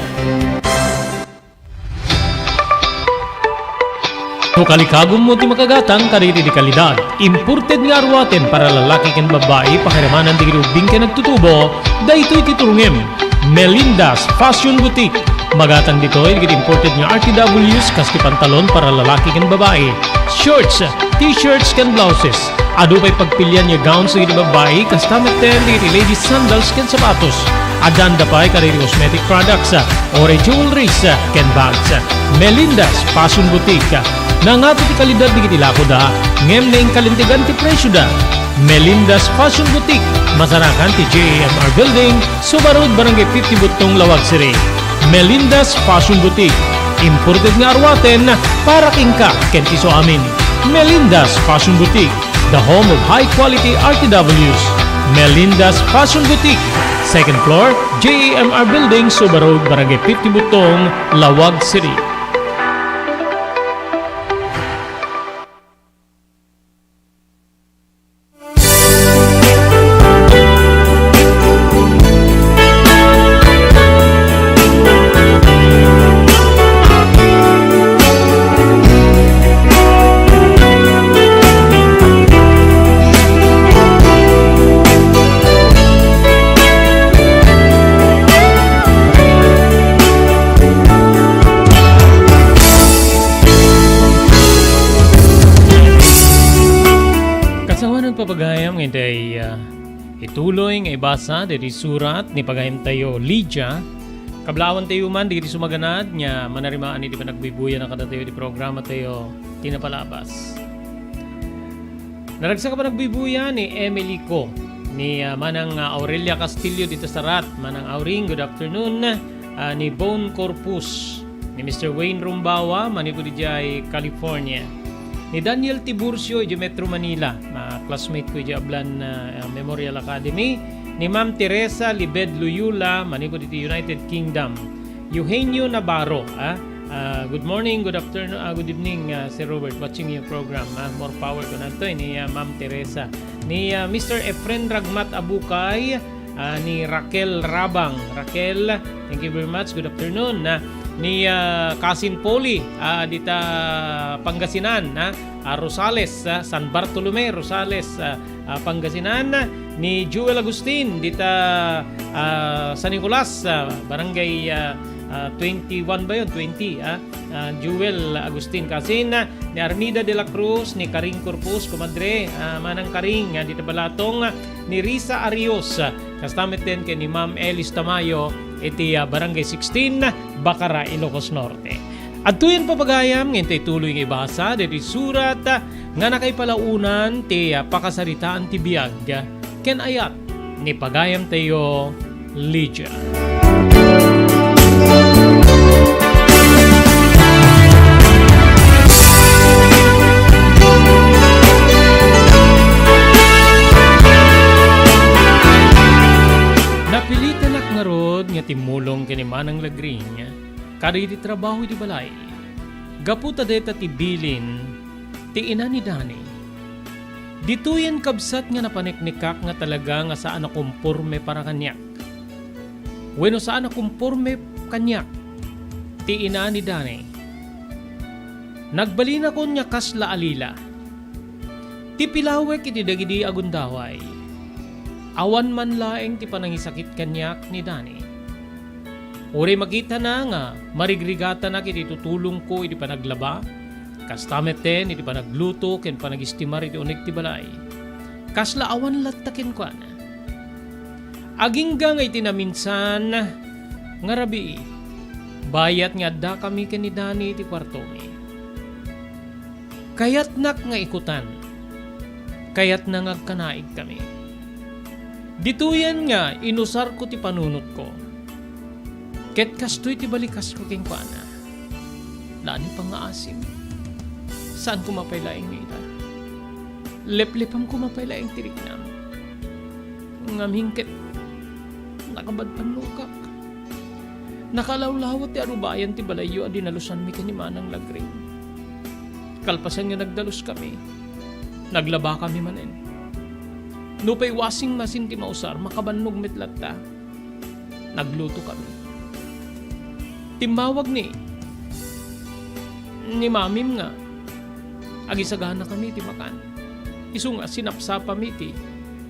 No kalikagummo ti makagatang kadagiti di kalidad, imported nga aruaten para lalaki ken babbai, pakiramanan dagiti ubbing ken nagtutubo, daytoy ti turongem. Melinda's Fashion Boutique. Magatang ditoy dagiti imported nga R T Ws, kas ti pantalon para lalaki ken babbai, shorts, t-shirts ken blouses. Adu pay pagpilian nga gowns dagiti babbai, kasta metten dagiti ladies sandals ken sapatos. Addaanda pay kadagiti cosmetic products, uray jewelries, ken bags. Melinda's Fashion Boutique. Nangato ti kalidad dagiti lakoda, ngem nainkalintegan ti presioda. Melinda's Fashion Boutique, masarakan ti J A M R Building, Suba Road, Barangay fifty Butong, Laoag City. Melinda's Fashion Boutique, imported nga aruaten para kenka ken ti suamin. Melinda's Fashion Boutique, the home of high quality R T Ws. Melinda's Fashion Boutique, second floor, J A M R Building, Suba Road, Barangay fifty Butong, Laoag City. Ituloy nga ibasa dagiti surat ni pagayamtayo Lydia. Kablaawentayo man dagiti sumaganad nga manarimaan iti panagbuybuyana kadatayo iti programatayo ti napalabas. Naragsak a panagbuybuya ni Emily Co, ni, ah, Manang, ah, Aurelia Castillo dita Sarat, Manang Auring, good afternoon, ah, ni Bone Corpus, ni Mister Wayne Rumbawa, manipud idiay California. Ni Daniel Tiburcio, idiay Metro Manila, ah, classmate ko idiay Ablan, ah, Memorial Academy. Ni Ma'am Teresa Libed Loyola, manipud iti United Kingdom. Eugenio Navarro, ah, ah, good morning, good afternoon, ah, good evening, ah, Sir Robert, watching your program, ah, more power ko nantoy ni, ah, Ma'am Teresa. Ni, ah, Mister Efren Ragmat Abukay, ah, ni Raquel Rabang. Raquel, thank you very much. Good afternoon. Ah, ni, ah, Kasin Poli, ah, dita Pangasinan, ah, ah, Rosales, ah, San Bartolome, Rosales, ah, ah, Pangasinan, ni Joel Agustin, dita, ah, San Nicolas, ah, barangay, ah, ah, twenty-one ba yun? Twenty, ah, ah, Joel Agustin. Kasin, ah, ni Armida de la Cruz, ni Karing Corpus, kumadre, ah, Manang Karing, ah, dita Balatong, ah, ni Risa Arios, ah, kasta met din ken ni Ma'am Elis Tamayo, iti, ah, Barangay sixteen, Bacara, Ilocos Norte. Adtoyen papagayam nga intay tuloy nga ibasa dagiti surat, ah, nga nakaipalaonan ti, ah, pakasaritaan ti biag ken ayat ni pagayamtayo Lydia. Napilitanak ngarud nga timmulong ken ni Manang Lagring kadagiti trabaho iti balay. Gapu ta dayta ti bilin ti ina ni Dani. Ditoyen kabsat nga napaneknekak nga talaga nga saan a komporme para kaniak. Wenno saan a komporme kaniak ti ina ni Dani. Nagbalinakon nga kasla a lila. Ti pilawek iti dagidi a gundaway, awan man laeng ti panangisakit kaniak ni Dani. Uray makitana nga marigrigatanak iti tutulongko iti panaglaba, kasta metten iti panagluto ken panagistimar iti uneg ti balay, kasla awan latta kenkuana. Agingga nga iti naminsan nga rabii, bayat nga addakami ken ni Dani iti kuartomi. Kayatnak nga ikutan. Kayatna nga agkanaigkami. Ditoyen nga inusarko ti panunotko. Ket kastoy ti balikasko kenkuana. Dani, pangngaasim. Saan koma pay laeng nga ita. Leplipem koma pay laeng ti riknam. Ngamin ket nakabadbannogak. Nakalawlawet ti arubayan ti balayyo a dinalusanmi ken ni Manang Lagring. Kalpasan nga nagdaluskami, naglabakami manen. Nupay wasing masin ti mausar, makabannog met latta. Naglutokami. Timmawag ni, ni mamim nga agisaganakami ti makan. Isu nga sinapsapami ti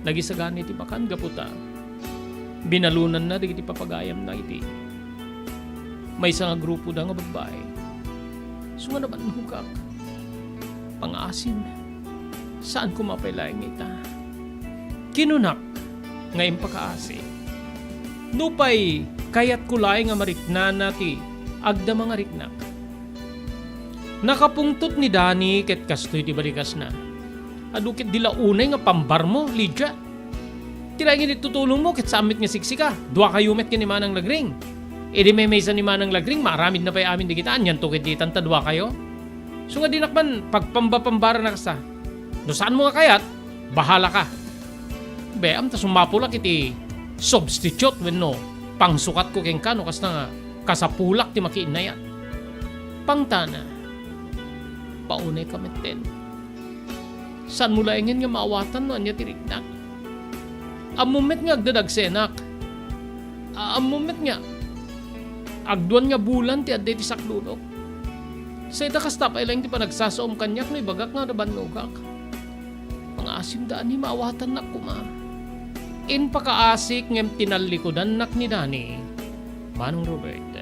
nagisagana iti makan gapu ta binalonanna dagiti papagayamna iti maysa nga grupoda nga babbai. Isu nga nabannogak. Pangngaasim. Saan koma pay laeng ita. Kinunak nga impakaasi. Nupay kayatko laeng nga mariknana ti agdama nga riknak. Nakapungtot ni Dani ket kastoy ti balikasna. Adu ket di la unay nga pambarmo, Lydia. Ti laeng iti tutulongmo ket saan met nga siksika. Duakayo met ken ni Manang Lagring. Idi maymaysa ni Manang Lagring, maaramidna pay amin dagita, anianto ket ditan ta duakayo? Isu nga dinak man pagpambapambara na kasta. No saanmo nga kayat, bahala ka. Be, am ta sumapulak iti substitute wenno pangsukatko kenka no kasta nga kasapulak ti makiinnayat. Pangtana, paunayka metten. Saanmo laengen nga maawatan no ania ti riknak. Ammom met nga agdadagsenak. A-, ammom met nga agduan nga bulan ti adda iti sakludok. Sa ita, kasta pay laeng ti panagsasaom kaniak no ibagak nga nabannogak. Pangngaasim, Dani, maawatannak koma. Impakaasik ngem tinallikudannak ni Dani. Manong Robert.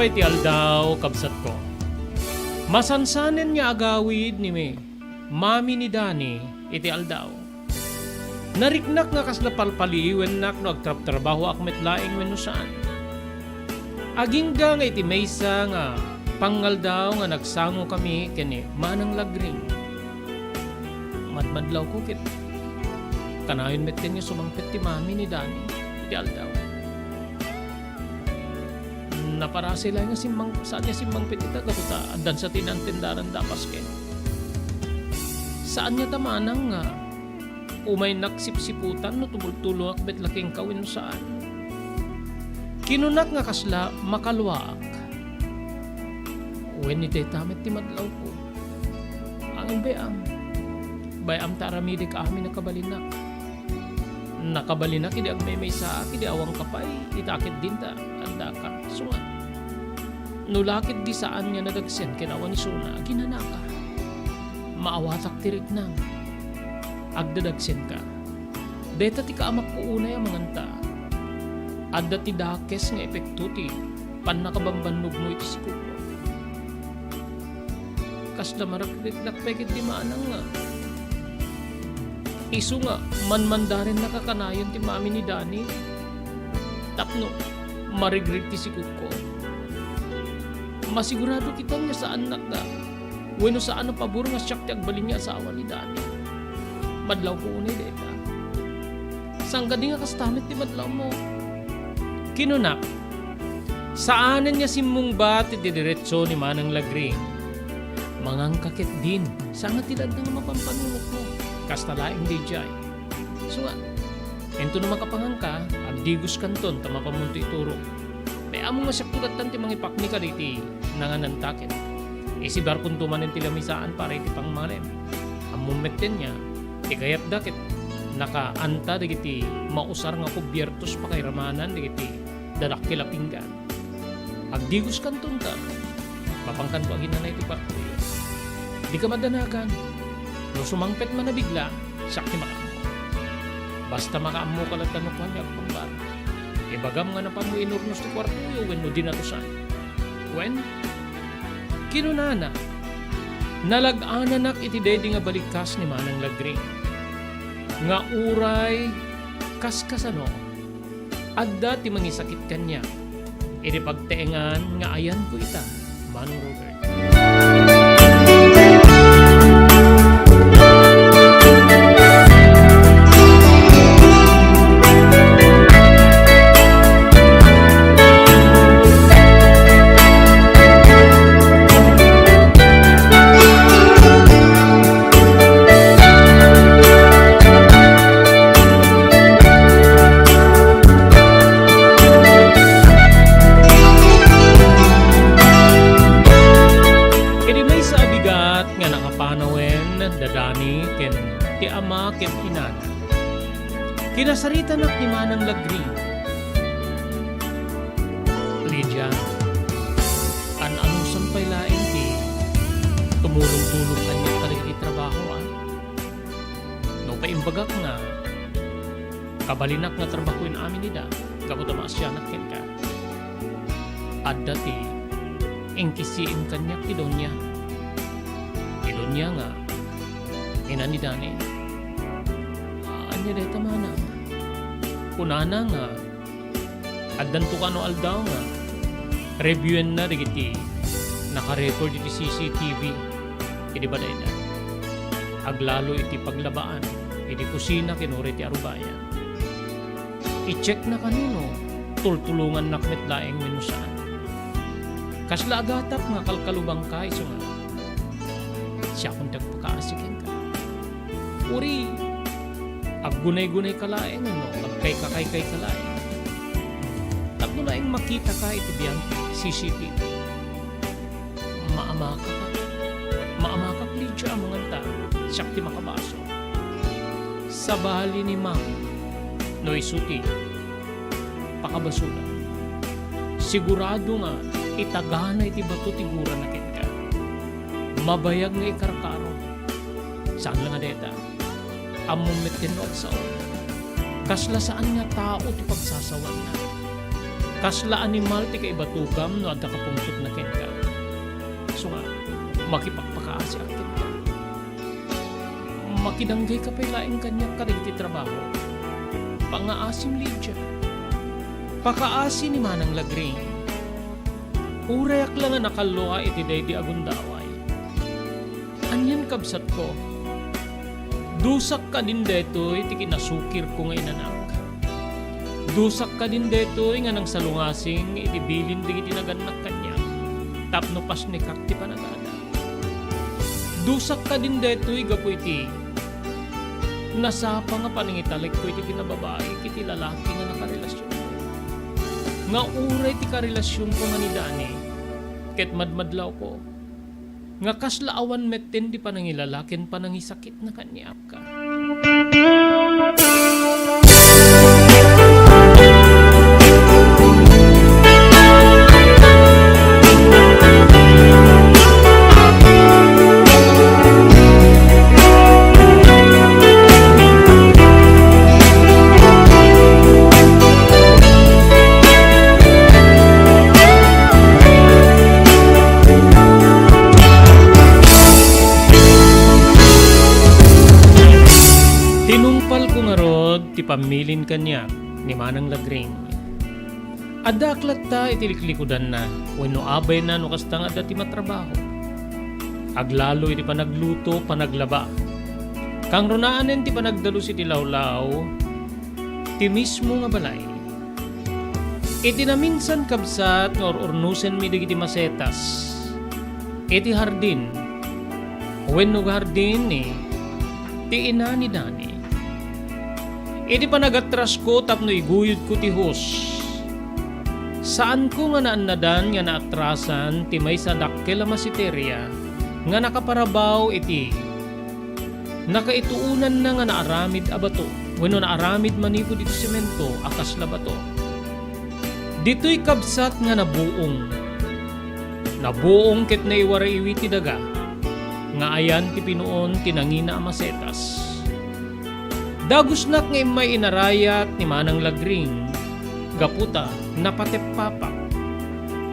Iti aldaw, kabsatko, masansanen nga agawid ni Mami ni Dani iti aldaw. Nariknak nga kasla palpaliiwennak no agtrabtrabahoak met laeng wenno saan. Agingga nga iti maysa nga pangaldaw nga nagsangokami ken ni Manang Lagring, madmadlawko ket kanayon metten nga sumangpet ti mami ni Dani iti aldaw. Naparasay laeng nga simmang-, saan nga simmangpet ita gapu ta addan sa ti naantendaran da a pasken. Saan nga ta manang nga umaynak sipsiputan no tumultulongak met la kenka wenno saan. Kinunak nga kasla makaluaak. Wen, iti dayta met ti madlawko. Angin bay-am. Bay-am ta aramidek amin a kabalinak. Nakabalinak idi agmaymaysaak idi awanka pay ita ket dinta addaka. Sunga, no la ket di saan nga nadagsen ken awan isuna, aginanaka. Maawatak ti riknam. Agdadagsenka. Dayta ti kaamakko unay a manganta. Adda ti dakes nga epekto ti pannakabambannogmo iti sikuko. Kasla mariknak pay ket di manang nga isu nga manmandarennaka kanayon ti mami ni Dani tapno marigrig ti sikuko. Masigurado kita nga saannak da wenno saan a pabor nga siak ti agbalin nga asawa ni Dani. Madlawko unay dayta. Saan kadi nga kasta met ti madlawmo? Kinunak, saanen nga simmungbat iti diretso ni Manang Lagring. Manganka ketdin, saan nga ti ladna nga mapanpanunotmo. Kasta laeng daydiay. Sunga, intono makapanganka, agdigoskanton ta mapanmonto iturog. Bay-ammo nga siakto lattan ti mangipakni kadagiti nangananta ket isibarkonto manen ti lamisaan para iti pangmalem. Ammom metten nga, ti kayatda ket nakaanta dagiti mausar nga kubiertos pakairamanan dagiti dadakkel a pinggan. Agdigoskanton ta, mapankanto aginana iti kuartoyo. Dika madanagan. No sumangpet man a bigla, siak ti makaammo. Basta makaammoka latta no kuan nga agpangbar. Ibagam nga napanmo inurnos ti kuartoyo wenno dinatosan. Wen, kinunana, nalag-ananak iti daydi nga balikas ni Manang Lagring. Nga uray kaskasano, adda ti mangisakit kaniak. Idi pagtaengan nga ayanko ita, Manong Robert. Idi maysa a bigat nga nangapanawen da Dani ken ti ama ken inana, kinasaritanak ni Manang Lagring. Lydia, an-anusan pay laeng ti tumulong-tulong kaniak kadagiti trabaho, a? Nupay imbagak nga kabalinak nga trabahoen amin ida gapu ta maasianak kenka, adda ti inkisiim kaniak ti Doña. Ti Doña nga ina ni Dani. Ania dayta manang? Kunana nga addanto kano aldaw nga reviewenna dagiti naka-record iti C C T V idi badayda. Aglalo iti paglabaan, iti kusina ken uray iti arubayan. I-checkna kano no tultulongannak met laeng wenno saan. Kasla agatap nga kalkalubangka isu nga siakon ti agpakaasi kenka. Uri, aggunay-gunayka laeng wenno agkaykakaykayka laeng. Tapno laeng makitaka iti biang ti C C T V. Maamakak, maamakak, Lydia, amangan ta siak ti makabaso. Sabali ni Ma'am, no isu ti pakabasolan, sigurado nga itagana iti bato ti gurana kenka. Mabayag nga ikarkaro. Saan la nga dayta? Ammom metten no agsao. Kasla saan nga tao ti pagsasawaanna. Kasla animal ti kaibatugam no adda kapungtotna kenka. Isu nga, makipakpakaasiak kenka. Makidanggayka pay laeng kaniak kadagiti trabaho. Pangaasim, Lydia. Pakaasi ni Manang Lagring. Urayak la nga nakalloa iti daydi a gundaway. Anian, kabsatko? Dusak kadin daytoy ti kinasukirko nga inanak. Dusak kadin daytoy nga nangsalungasing iti bilin dagiti nagannak kaniak tapno pasnekak ti panagada. Dusak kadin daytoy gapu iti nasapa nga panangitalekko iti kinababaik iti lalaki nga nakarelasionko. Nga uray ti karelasionko nga ni Dani, ket madmadlawko nga kasla awan metten ti panangilala ken panangisakitna kaniak. Tinungpalko ngarud ti pammilin kaniak ni Manang Lagring. Addaak latta iti liklikudanna wenno abayna no kasta nga adda ti matrabaho. Aglalo iti panagluto, panaglaba. Kangrunaanen ti panagdalus iti lawlaw ti mismo nga balay. Iti naminsan, kabsat, nga ur-urnosenmi dagiti masetas iti hardin wenno hardin ni ti ina ni Dani. Iti panagatrasko tapno iguyodko ti hose, saanko nga naannadan nga naatrasan ti maysa a dakkel a masiteria nga nakaparabaw iti nakaituonanna nga naaramid a bato wenno naaramid manipud iti semento a kasla bato. Ditoy, kabsat, nga nabuong. Nabuong ket naiwarawiwi ti daga nga ayan ti pinuon ti nangina a masetas. Dagusnak nga immay inarayat ni Manang Lagring gapu ta napateppapak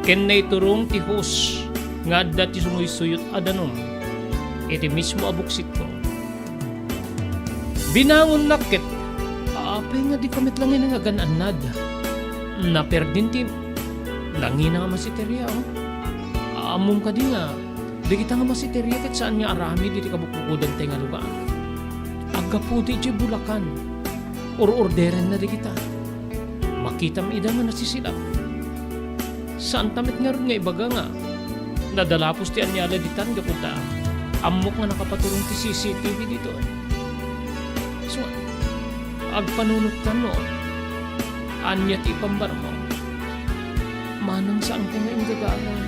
ken naiturong ti hose nga adda ti sumuysuyot a danum iti mismo a buksitko. Binangonnak ket, apay nga dika met laeng nga agan-annad? Naperdin ti nangina nga masiteria, oh. Ammom kadi nga dagita nga masiteria ket saan nga aramid iti kabukbukodantay nga lugar? Aggapuda idiay Bulacan. Ur-orderenna dagita. Makitam ida nga nasisilak. Saanta met ngarud nga ibaga nga nadalapos ti aniala ditan gapu ta ammok nga nakapaturong ti C C T V ditoy. So, agpanunotkan no ania ti ipambarmo. Manang saanko nga inggagaran.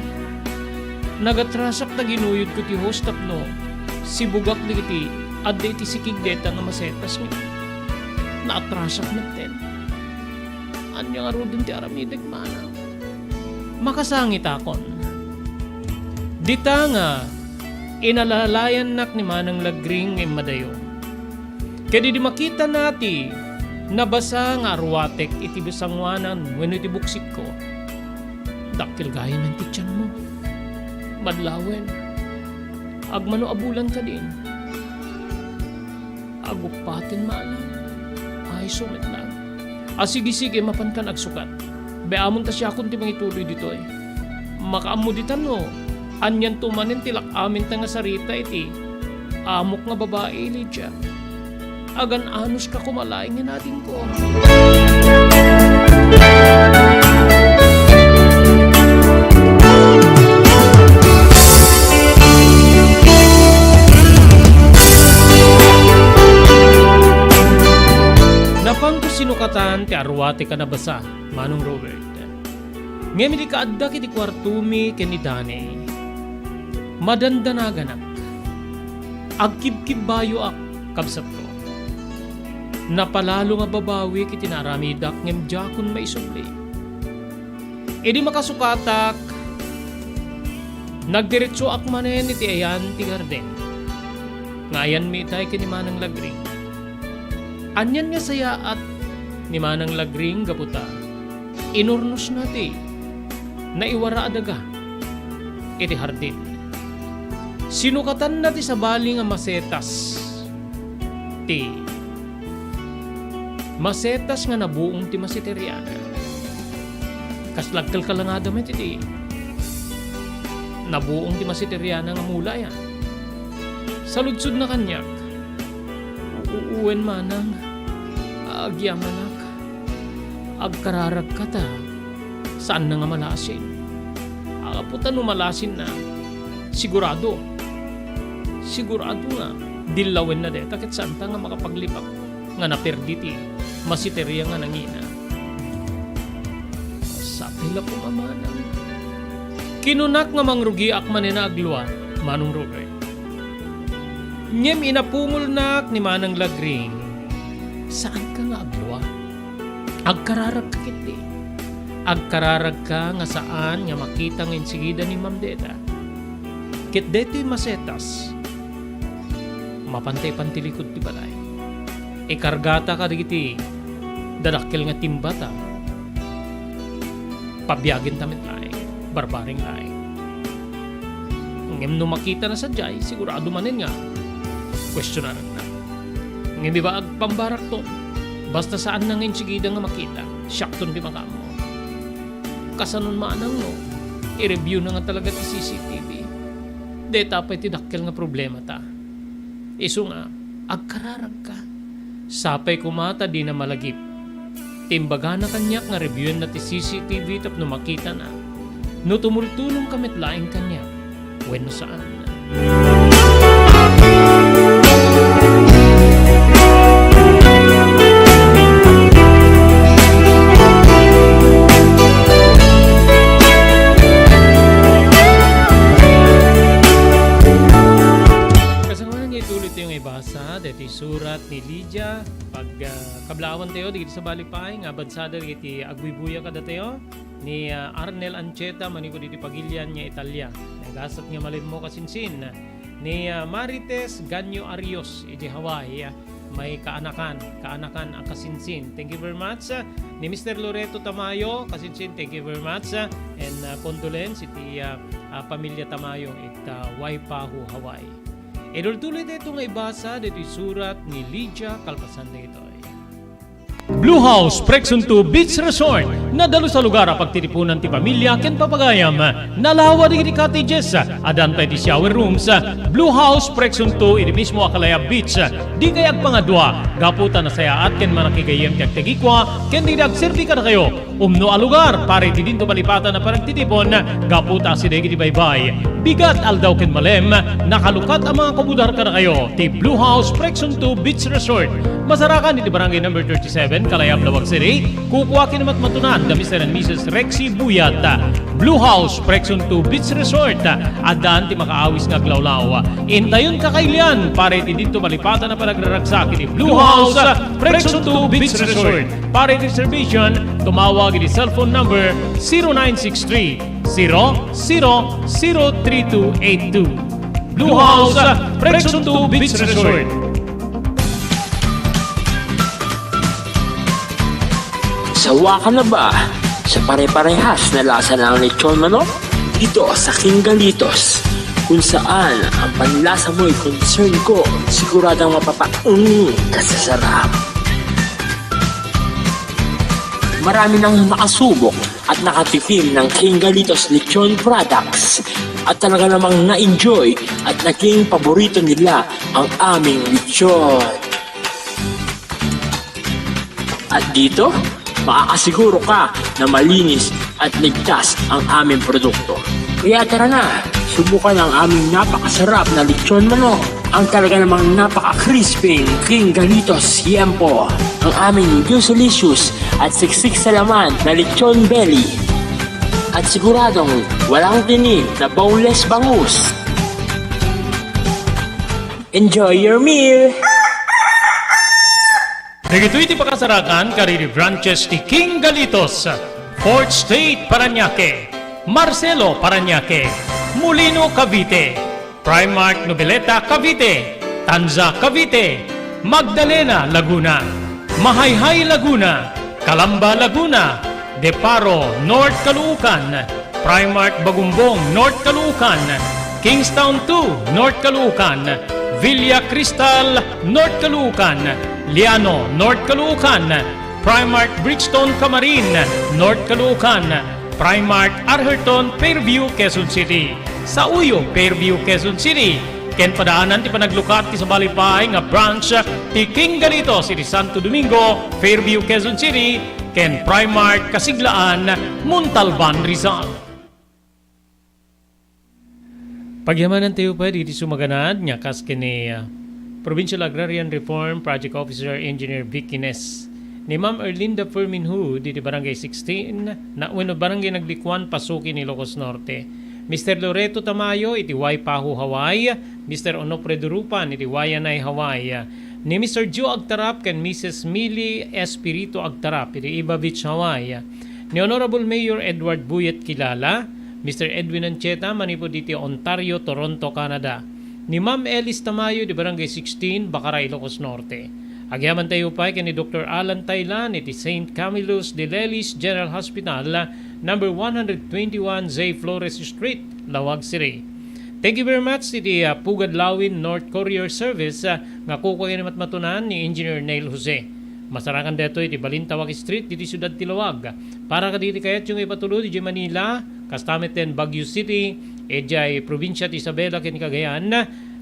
Nagatrasak ta ginuyodko ti hose tapno sibugak dagiti adda iti sikig dayta nga masetas nga naatrasak metten. Ania ngaruden ti aramidek, manang? Makasangitakon. Dita nga inalalayannak ni Manang Lagring nga immadayo. Ket idi makitana ti nabasa nga arwatek iti bisanguanan wenno iti buksitko, dakkel gayam ti tianmo. Madlawen, agmano a bulan kadin. Aguppaten maala. Ay, sumet lang. A, sige, sige, mapankan agsukat. Be, amon ta siakon ti mangituloy ditoy. Makaammo ditan no anianto manen ti lak-amin ta nga sarita iti amok nga babai, Lydia. Agan-anos ka koma laeng nga nadingko. Napanko sinukatan ti arwatek a nabasa, Manong Robert. Ngem idi kaaddak iti kuartomi ken ni Dani, madandanaganak. Agkibkibbayoak, kabsatko. Napalalo nga babawik iti naaramidak ngem diakon maisubli. Idi makasukatak, nagdiretsoak manen iti ayan ti garden nga ayanmi itay ken ni Manang Lagring. Anian nga sayaat ni Manang Lagring gapu ta inurnosna ti naiwara a daga iti hardin. Sinukatanna ti sabali nga masetas ti masetas nga nabuong ti masiteriana. Kasla agkalkalangada met iti nabuong ti masiteriana nga mula, ya. Saludsodna kaniak, "U-, wen manang, agyamanak, agkararagka ta saanna nga malasin." Apo ta no malasinna, sigurado, sigurado nga dillawenna dayta ket saanta nga makapaglibak nga naperdi ti masiteria nga nangina. Sapay la koma manang. Kinunak nga mangrugiak manen a aglua, Manong Robert. Ngem inapungolnak ni Manang Lagring, saanka nga aglua. Agkararagka ketdi. Agkararagka nga saan nga makita nga insigida ni Ma'am Deta. Ket daytoy masetas, mapantay pantilikod ti balay. Ikargata kadagiti dadakkel nga timbata. Pabiaginta met laeng, barbareng laeng. Ngem no makitana sadiay, sigurado manen nga kuestionarenna. Ngem ibaag pambarakton, basta saanna nga insigida nga makita, siakton ti makaammo. Kasanon manang no i-review na nga talaga ti C C T V? Dayta pay ti dakkel nga problemata. Isu nga, agkararagka. Sapay koma ta dina malagip. Ti imbagana kaniak nga reviewenna ti C C T V tapno makitana no tumultulongka met laeng kaniak wenno saan. Kasano nga ituloy tayo nga ibasa, daytoy surat ni Lydia. Pag, ah, kablaawan tayo, digiti sabali pay nga bansada dagiti agbuybuya kadatayo, ni, ah, Arnel Ancheta, manipud iti Pagilian nga Italia. Nagasat nga malemmo kasinsin. Ni, ah, Marites Ganyo Arios, iti Hawaii, ah, may kaanakan, kaanakan a kasinsin. Thank you very much, ah, ni Mister Loreto Tamayo, kasinsin, thank you very much, ah, and, ah, condolence iti, ah, ah, pamilya Tamayo, it, ah, Waipahu, Hawaii. Idultuloy dayto nga ibasa, daytoy surat ni Lydia kalpasan daytoy. Blue House Presunto Beach Resort, nadalus a lugar a pagtitipunan ti pamilya ken papagayam. Nalawa dagiti cottages, addan pay ti shower rooms. Blue House Presunto iti mismo a Kalayab Beach. Dikay agpangadua, gapu ta nasayaat ken manakigayyem ti agtagikua ken dagiti agserbi kadakayo. Umno a lugar para iti dinto malipatan a panagtitipon, gapu ta asideg iti baybay, bigat, aldaw ken malem, nakalukat a mga kubudar kadakayo ti Blue House Presunto Beach Resort. Masarakan iti Barangay Number thirty-seven, Kalayab, Laoag City. Kukua ken matmatunan da Mister and Missus Rexy Buyat. Blue House Presunto Beach Resort, addaan ti makaawis nga aglawlaw. Intayon kakailian para iti dinto malipatan a panagraragsak iti Blue House Presunto Beach Resort. Para iti reservation, tumawag iti cellphone number zero nine six three, zero zero zero three two eight two. Blue House, Presunto Beach Resort. Sawa ka na ba sa pare-parehas na lasa ng lechon manok? Dito sa King Galitos, kung saan ang panlasa mo'y concern ko, siguradong mapapa-, mm, kasasarap. Marami nang nakasubok at nakatikim ng King Galitos Lechon Products at talaga namang na-enjoy at naging paborito nila ang aming lechon. At dito, makakasiguro ka na malinis at ligtas ang aming produkto. Kaya tara na, subukan ang aming napakasarap na lechon manok. Ang talaga namang napaka-crispy King Galitos Yempo. Ang aming juicy-licious at siksik sa laman na lechon belly. At siguradong walang tinik na boneless bangus. Enjoy your meal! Dagitoy ti pakasarakan kadagiti branches ti King Galitos, Fourth Street, Parañaque, Marcelo, Parañaque, Molino, Cavite, Primark, Noveleta, Cavite, Tanza, Cavite, Magdalena, Laguna, Mahayhay, Laguna, Calamba, Laguna, De Paro, North Caloocan, Primark Bagumbong, North Caloocan, Kingstown two, North Caloocan, Villa Cristal, North Caloocan, Liano, North Caloocan, Primark Bridgestone Camarin, North Caloocan, Primark Arherton, Fairview, Quezon City. Sa Uyo, Fairview, Quezon City. Ken padaanan ti panaglukat ti sabali pay nga branch ti King Galitos iti Santo Domingo, Fairview, Quezon City, ken Primark Kasiglaan, Montalban, Rizal. Pagyamanantayo pay dagiti sumaganad nga kas ken ni, ah, Provincial Agrarian Reform Project Officer Engineer Vicky Nes. Ni Ma'am Erlinda Fermin Hood iti Barangay sixteen, na, wenno Barangay Naglikuan, Pasuki, Ilocos Norte. Mister Loreto Tamayo iti Waipahu, Hawaii, Mister Onofre Durupan iti Waianae, Hawaii, ni Mister Joe Agtarap ken Missus Millie Espiritu Agtarap iti Iba Beach, Hawaii, ni Honorable Mayor Edward Buyet Kilala, Mister Edwin Ancheta manipud iti Ontario, Toronto, Canada, ni Ma'am Elis Tamayo iti Barangay sixteen, Bacara, Ilocos Norte. Agyamantayo pay ken ni Doktor Alan Taylan iti Saint Camillus de Lelis General Hospital, number one hundred twenty-one J Flores Street, Laoag City. Thank you very much iti, ah, Pugad Lawin North Courier Service, ah, nga kukua ken ni matmatunan ni Engineer Neil Jose. Masarakan daytoy iti Balintawak Street, ditoy siudad ti Laoag. Para kadagiti kayatyo nga ipatulod idiay Manila, kasta met ken Baguio City, idiay probinsia ti Isabela ken Cagayan,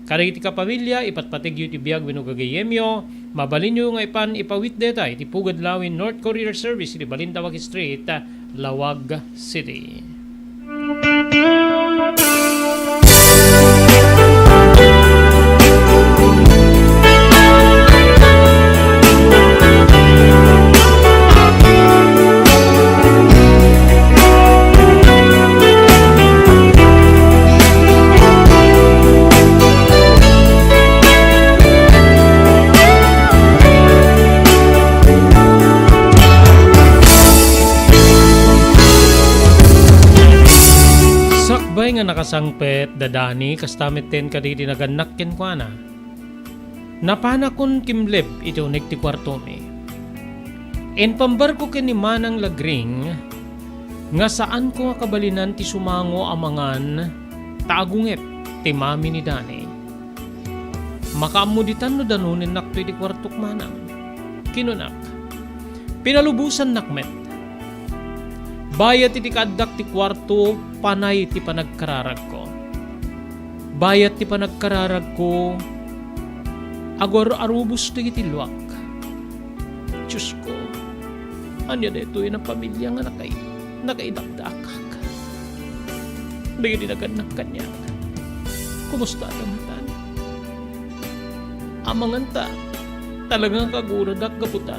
kadagiti kapamilya, ipatpategyo iti biag wenno gagayemyo, mabalinyo nga ipan ipawit dayta iti Pugad Lawin North Courier Service iti Balintawak Street, Laoag City. Sakbay nga nakasangpet da Dani, kasta met ken kadagiti nagannak kenkuana. Napanakon kimleb iti uneg ti kuartomi. Impambarko ken ni Manang Lagring nga saanko nga kabalinan ti sumango a mangan ta agunget ti mami ni Dani. Makaammo ditan no danonennakto iti kuartok, Manang, kinunak. Pinalubosannak met. Bayat iti kaaddak ti kuarto, panay ti panagkararagko. Bayat ti panagkararagko, agur-arubos dagiti luak. Diosko, ania daytoy a pamilia nga nakai-, nakaidakdakak? Dagiti nagannak kaniak, kumusta a dangnatan? Amangan ta, talaga nga kaguradak gapu ta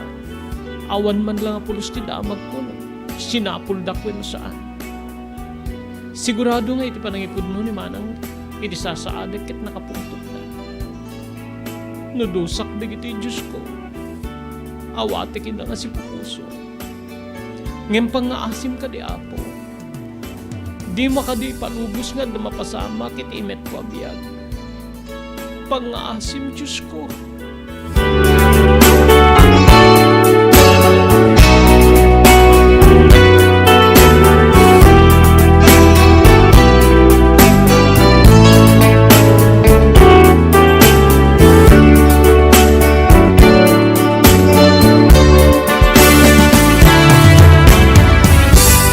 awan man la nga pulos ti damagko no sinapuldak wenno saan. Sigurado nga iti panangipudno ni Manang iti sasaadek ket nakapungtotda. No dusak dagiti, Diosko, awatek ida nga sipupuso. Ngem pangngaasim kadi, Apo. Dima kadi ipalubos nga adda mapasamak iti imetko a biag. Pangngaasim, Diosko.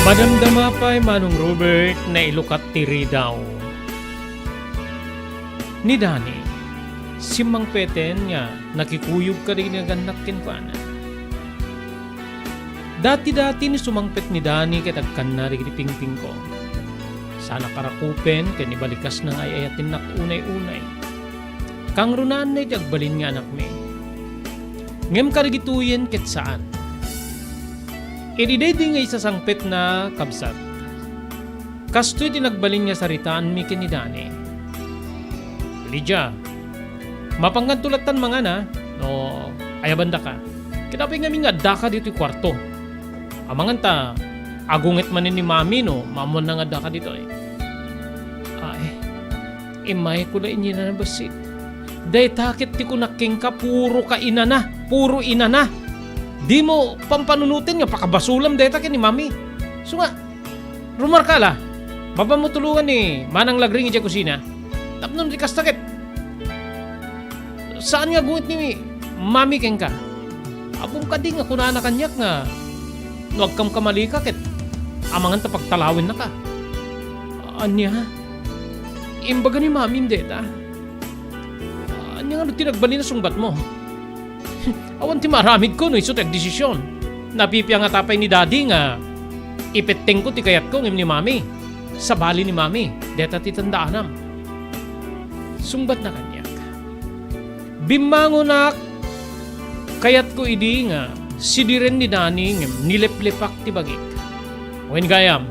Madamdama pay, Manong Robert, nailukat ti ridaw ni Dani. Simmangpeten nga nakikuyog kadagiti nagannak kenkuana. Dati-dati ni sumangpet ni Dani ket agkanna dagiti pingpingko. Saan a karakupen ken ibalikasna nga ay-ayatennak unay-unay. Kangrunaanna iti agbalin nga anakmi. Ngem kadagitoyen ket saan. Idi daydi nga isasangpetna, kabsat, kastoy ti nagbalin nga saritaanmi ken ni Dani. Lydia, mapankanto lattan mangan, a? No, ayabandaka. Ket apay ngamin nga addaka ditoy kuarto? Amangan ta, agunget manen ni Mami no maammoanna nga addaka ditoy. Ay, immayko la iti inana bassit. Dayta ket ti kunak kenka, puro ka inana, puro inana. Dimo pampanunoten nga pakabasulam dayta ken ni Mami. Isu nga, rummuarka la, mapanmo tulongan ni Manang Lagring idiay kusina. Tapno no di kasta ket saan nga aggurit ni Mami kenka. Ammom kadi nga kunana kaniak nga no agkamkamalika ket amangan ta pagtalawennaka. Ania? Imbaga ni Mami dayta. Ania nga no ti nagbalin a sungbatmo? Awan ti maaramidko no isu ti agdesision. Napipia ngata pay ni Daddy nga ipettengko ti kayatko ngem ni Mami. Sabali ni Mami, dayta ti tandaanam. Sungbatna kaniak. Bimmangonak, kayatko idi nga sidiren ni Dani ngem nileplepak ti bagik. Wen gayam,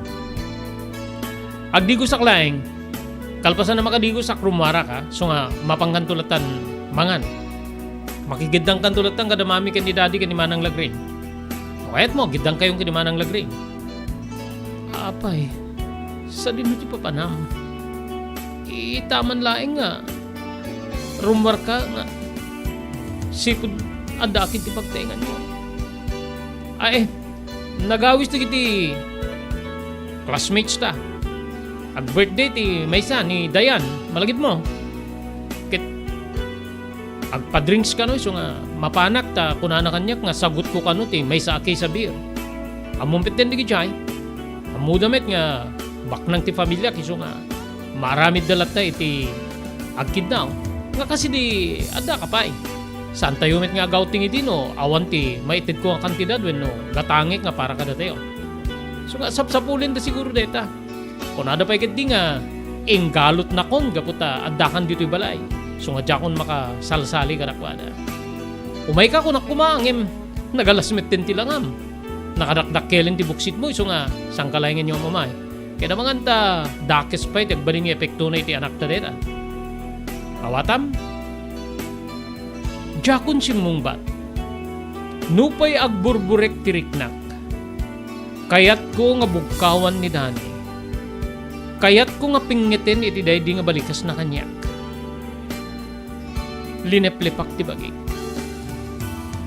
agdigosak laeng, kalpasan a makadigosak, rummuarak, a, isu nga mapankanto lattan mangan. Makigeddangkanto lattan kada Mami ken ni Daddy ken ni Manang Lagring. No kayatmo, aggeddangkayon ken ni Manang Lagring. Apay, sadino ti papanam? Itaman laeng nga rummuarka nga sipud adda ket ti pagtaenganyo. Ay, nagawis dagiti classmates ta. Ag-birthday ti maysa ni Dayan, malagipmo. Ket agpa-drinks kano, isu nga mapanak ta kunana kaniak nga sagutko kano ti maysa a case a beer. Ammom met dagiti jay. Ammoda met nga baknang ti familiak, isu nga maaramidda latta iti agkidnaw nga kasdi addaka pay. Saantayo met nga agawting idi no awan ti maitedko nga kantidad wenno gatangek nga para kadatayo. Isu nga sapsapulenda siguro dayta. Kunada pay ketdi nga inggalotnakon gapu ta addakan ditoy balay. Isu nga diakon makasalsali kadakuada. Umayka, kunak koma, ngem nagalas metten ti langam. Nakadakdakkelen ti buksitmo, isu nga sangkalaengenyo a mamay. Ket amangan ta dakes pay ti agbalin nga epektona iti anakta dayta. Awatam, diakon simmungbat. Nupay agburburek ti riknak, kayatko nga bugkawan ni Dani. Kayatko nga pingngeten iti daydi nga balikasna kaniak. Lineplepak ti bagik.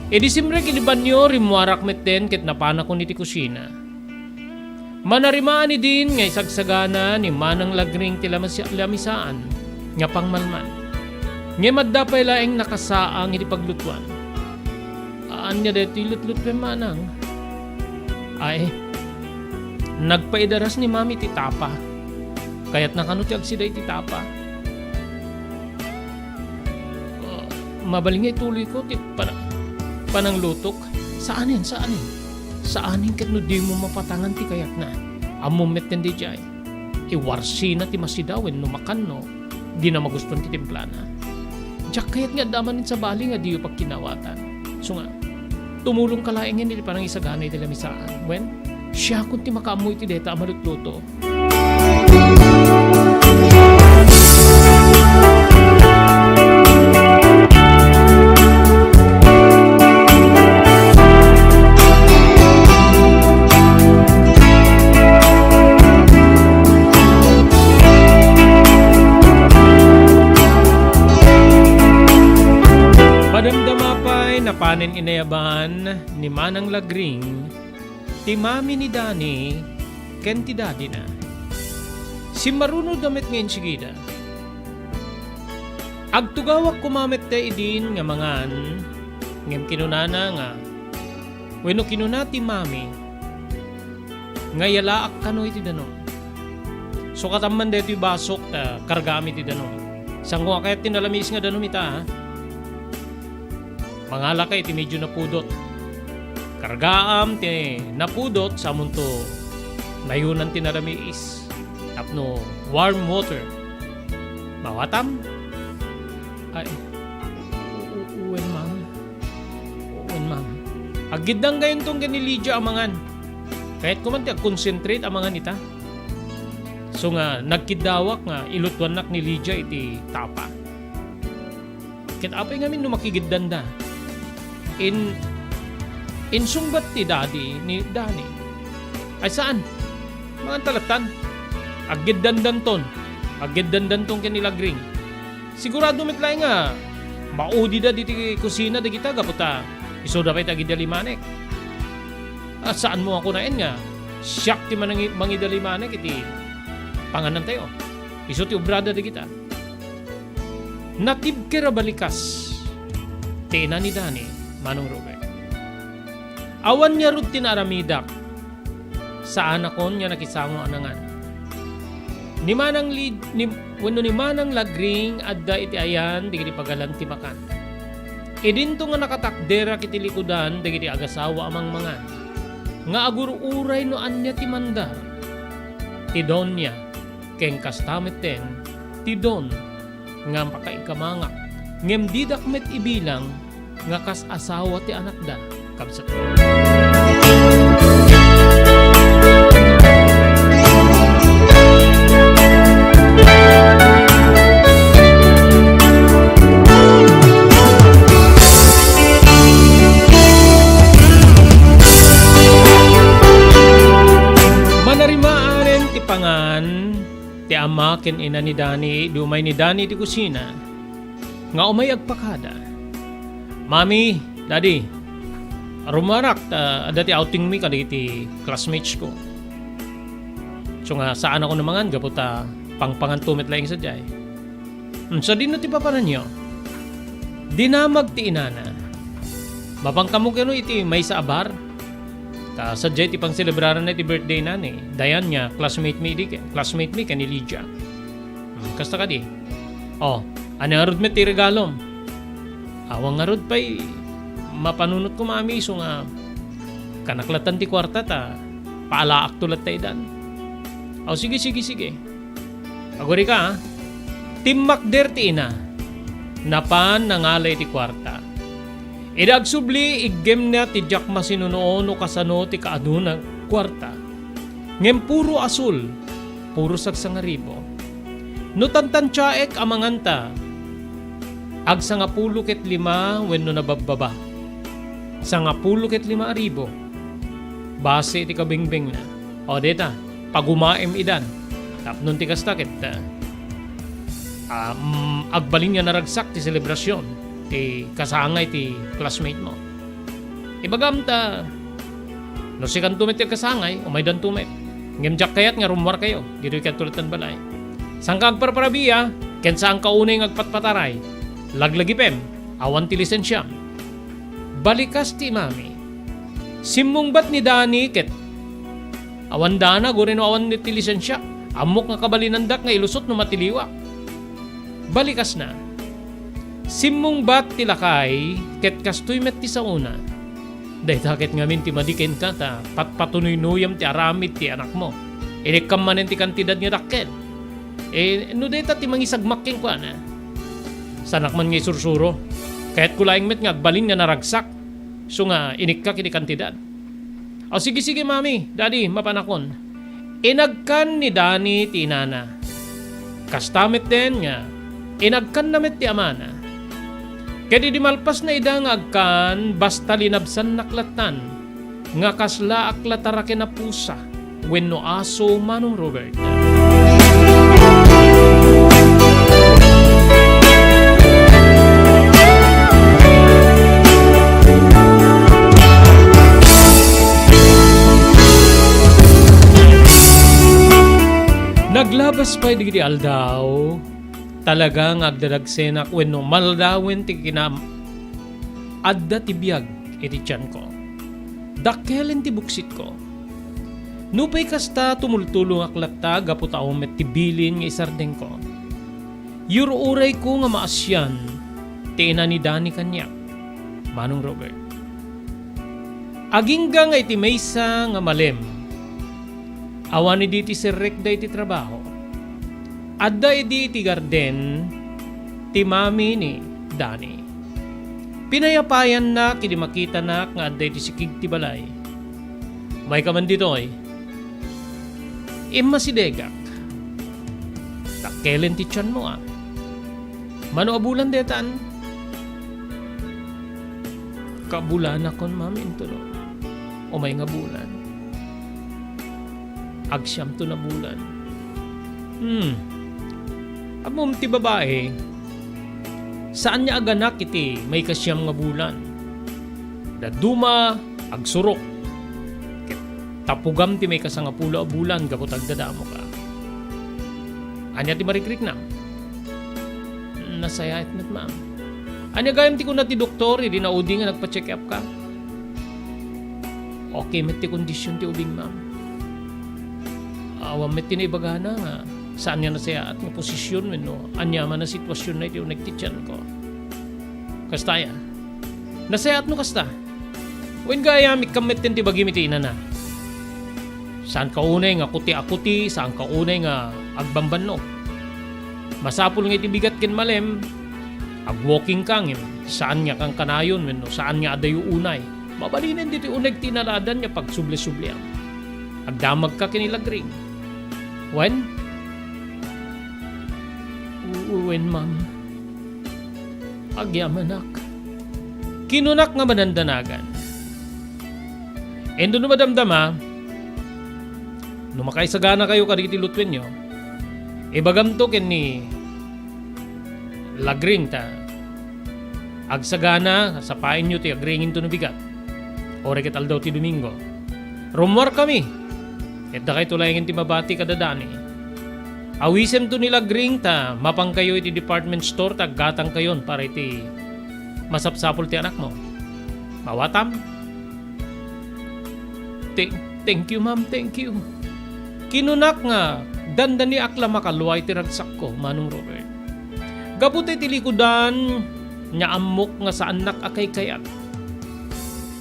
Idi simrek iti banio, rimmuarak metten ket napanakon iti kusina. Manarimaan idin nga isagsagana ni Manang Lagring ti lamisa-, lamisaan nga pangmalman. Ngem adda pay laeng nakasaang iti paglutuan. Ania daytoy lutlutuem, Manang? Ay, nagpaidaras ni Mami ti tapa. Kayatna kano ti agsida iti tapa. Ah, mabalin nga ituloyko ti pana-, pananglutok. Saanen, saanen. Saanen ket no dimo mapatangan ti kayatna. Ammom metten daydiay. Iwarsina ti masidawen no makanno, dina magustuan ti timplana. Diak kayat nga adda manen sabali nga diyo pagkinawatan. Isu nga, tumulongka laengen iti panangisagana iti lamisaan. Wen, siakon ti makaammo iti dayta a malutluto. Madamdama pay napanen inayaban ni Manang Lagring ti mami ni Dani ken ti dadina. Simmarunoda met nga insigida. Agtugawak koma met ta idin nga mangan, ngem kinunana nga, wenno kinuna ti mami, nga yalaak kano iti danum. Sukatam man daytoy basok ta kargaam iti danum. Sango a kayat ti nalamiis nga danum ita, a? Mangalaka iti medyo napudot. Kargaam ti napudot, samonto nayonan ti nalamiis tapno warm water. Maawatam? Ay, u-, u-, wen, ma'am. Wen, ma'am. Agkiddangkayonto ken ni Lydia a mangan. Kayatko man ti agconcentrate a mangan ita. Isu nga nagkiddawak nga ilutuannak ni Lydia iti tapa. Ket apay ngamin no makigeddanda? In-, insungbat ti daddy ni Dani. Ay saan? Manganta lattan. Aggeddandanton. Aggeddandanton ken ni Lagring. Sigurado met laeng nga maudida diti kusina dagita gapu ta Isuda pay ti agidalimanek. A, saanmo a kunaen nga siak ti manangi-, mangidalimanek iti panganantayo. Isu ti obrada dagita. Natibker a balikas ti ina ni Dani, Manong Robert. Awan ngarud ti naaramidak. Saanakon nga nakisango a nangan. Ni Manang Lid-, ni, wenno ni Manang Lagring adda iti ayan dagiti pagalan ti makan. Idinto nga nakatakderak iti likudan dagiti agasawa a mangmangan, nga agur-uray no ania ti mandar. Ti doña, ken kasta metten ti don nga pakaikamangak, ngem didak met ibilang nga kas asawa ti anakda, kabsatko. Manarimaan ti pangan ti ama ken ina ni Dani, idi umay ni Dani iti kusina, nga umay agpakada. "Mami, Daddy, rummuarak ta adda ti outing mi kadagiti classmates ko. So nga, saanakon a mangan gapu ta pangpanganto met laeng sadiay." Hmm, sadino ti papananyo? Dinamag ti inana. "Mapan kamo kano iti maysa a bar? Ta sadiay ti pangselebraranna iti birthday na ni Diane nga classmate mi idi ken, classmate mi ken ni Lydia." Hmm, kasta kadi. "O, ania ngarud met ti regalom?" "Awan ngarud pay mapanunotko, Mami, isu nga kanak lattan ti kuarta ta paalaakto latta idan." "O, sige, sige, sige. Agurika, a." Timmakder ti ina. Napan nangala iti kuarta. Idi agsubli, iggemna ti diak masinuno no kasano ti kaaduna kuarta. Ngem puro asul, puro sagsangaribo. No tantantiaek a manganta, agsangapulo ket lima wenno nababbaba. Sangapulo ket lima a ribu. Base iti kabingbingna. O, deta, pagumaem idan. Tapno ti kasta ket, ah, ah, mm, agbalin nga naragsak ti selebrasion ti kasangay ti classmate mo. Ibagam ta, no sikanto met ti agkasangay, umaydanto met. Ngem diak kayat nga rummuarkayo ditoy kadto lattan balay. Saanka agparparabia, ken saanka unay nga agpatpataray. Laglagipem, awan ti lisensiam. Balikas ti Mami. Simmungbat ni Dani ket awan danag, uray no awan ti lisensia. Ammok nga kabalinandak nga ilusot no matiliwak. Balikasna. Simmungbat ti lakay ket kastoy met ti saona. "Dayta ket ngamin ti madi kenka ta patpatunuynuyam ti aramid ti anakmo. Inikkam manen ti kantidad nga dakkel. E, no dayta ti mangisagmak kenkuana, saanak man nga isursuro. Kayatko laeng met nga agbalin nga naragsak, isu nga inikkak iti kantidad." "O, sige, sige, Mami, Daddy, mapanakon." Inagkan ni Dani ti inana. Kasta metten nga inagkanna met ti amana. Ket idi malpasna ida nga agkan, basta linabsannak lattan nga kaslaak la taraken a pusa wenno aso, Manong Robert. Naglabas pay dagiti aldaw, talaga nga agdadagsenak wenno maldawen ti kinam-, adda ti biag iti tianko. Dakkelen ti buksitko. Nupay kasta, tumultulongak latta gapu ta awan met ti bilin nga isardengko. Yur-urayko nga maasian ti ina ni Dani kaniak, Manong Robert. Agingga nga iti maysa nga malem, awan idi ti serrekda iti trabaho. Adda idi iti garden ti mami ni Dani. Pinayapayannak idi makitanak nga adda iti sikig ti balay. "Umayka man ditoy. Immasidegak. Dakkelen ti tianmo, a. Mano a bulan detan?" "Kabulanakon, mami, intono. Umay nga bulan. Agsiamton a bulan." "Hmm. Ammom ti babai, saanna aganak iti maikasiam nga bulan. Dadduma, agsurok. Ket tapugam ti maikasangapulo a bulan gapu ta agdadamoka. Ania ti marikriknam? Nasayaat met, ma'am. Ania gayam ti kuna ti doktor idi naudi nga nagpa-check up ka? Okay met ti kondisyon ti ubing, ma'am. Awan met ti naibagana nga saan nga nasayaat nga posisyon wenno aniaman a sitwasyon na iti uneg ti tiyanko. Kasta aya. Nasayaat no kasta. Wen gayam, ikkam metten ti bagim iti inana. Saanka unay nga kuti a kuti, saanka unay nga agbambannog. Masapul nga iti bigat ken malem, ag-walking ka ngem saan nga kankanayon wenno saan nga adayo unay. Mabalinen ditoy uneg ti inaladan nga pagsubli-subliam. Agdamagka ken ni Lagring. Wen? Wen, ma'am. Agyamanak. Kinunak nga madandanagan. Inton no madamdama, no makaisaganakayo kadagiti lutuenyo, ibagamto ken ni Lagring ta agsagana, sapaenyo ti agringinto no bigat. Uray ket aldaw ti Domingo. Rummuarkami. Ket dakayto laengen ti mabati kada Dani. Awisemto ni Lagring ta mapankayo iti department store ta aggatangkayon para iti masapsapul ti anakmo. Maawatam? Thank, thank you, ma'am. Thank you. Kinunak nga dandaniak la makalua iti ragsakko, Manong Robert. Gapu ta iti likudan, nia ammok nga saannak a kaykayat.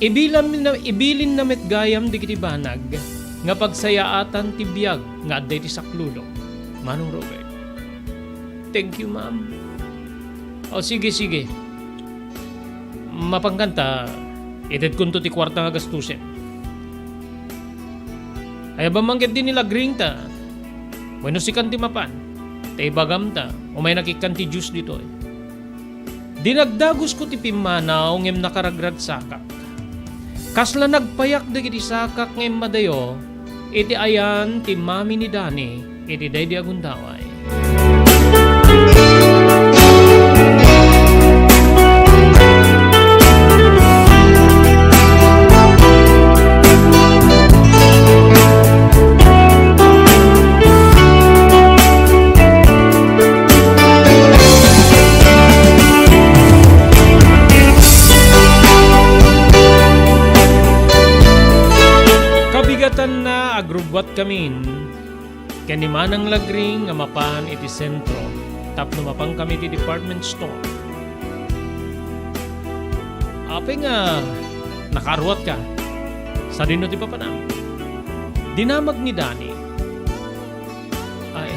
Ibilam-, ibilinna met gayam dagiti banag nga pagsayaatan ti biag nga adda iti saklulok, Manong Robert. Thank you, ma'am. O, sige, sige. Mapankan ta itedkonto ti kuarta nga gastusen. Ayaban man ketdi ni Lagring ta wenno sikan ti mapan. Ta ibagam ta umaynak ikkan ti juice ditoy. Dinagdagusko ti pimmanaw ngem nakaragragsakak. Kasla nagpayak dagiti sakak nga immadayo iti ayan ti mami ni Dani iti daydi a gundaway. Kabigatanna, agrubbuatkamin ken ni Manang Lagring nga mapan iti sentro tapno mapankami iti department store. Apay nga nakaruatka? Sadino ti papanam? Dinamag ni Dani. Ay,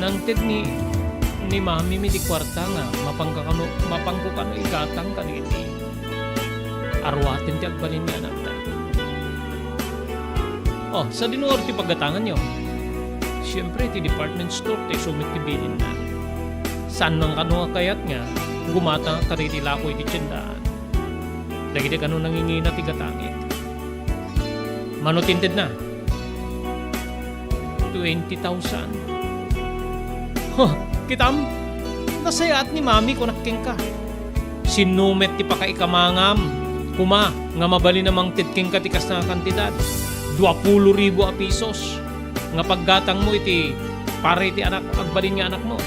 nangted ni, ni Mami mi ti kuarta nga mapangka kano, mapangko kano igatang kadagiti aruaten ti agbalin nga anakta. Oh, sadino ti paggatanganyo? Siempre, ti department store, ti isu met ti bilinna. Saan man kano nga kayat nga gumatang kadagiti lako iti tiendaan. Dagiti kano nangingina ti gatangek. Mano ti intedna? Twenty thousand. Huh, kitam? Nasayaat ni Mami, kunak kenka. Sinno met ti pakaikamangam koma nga mabalin a mangted kenka ti kasta nga kantidad? Dua pulo ribu a pisos nga paggatangmo iti para iti anak, agbalin nga anakmo.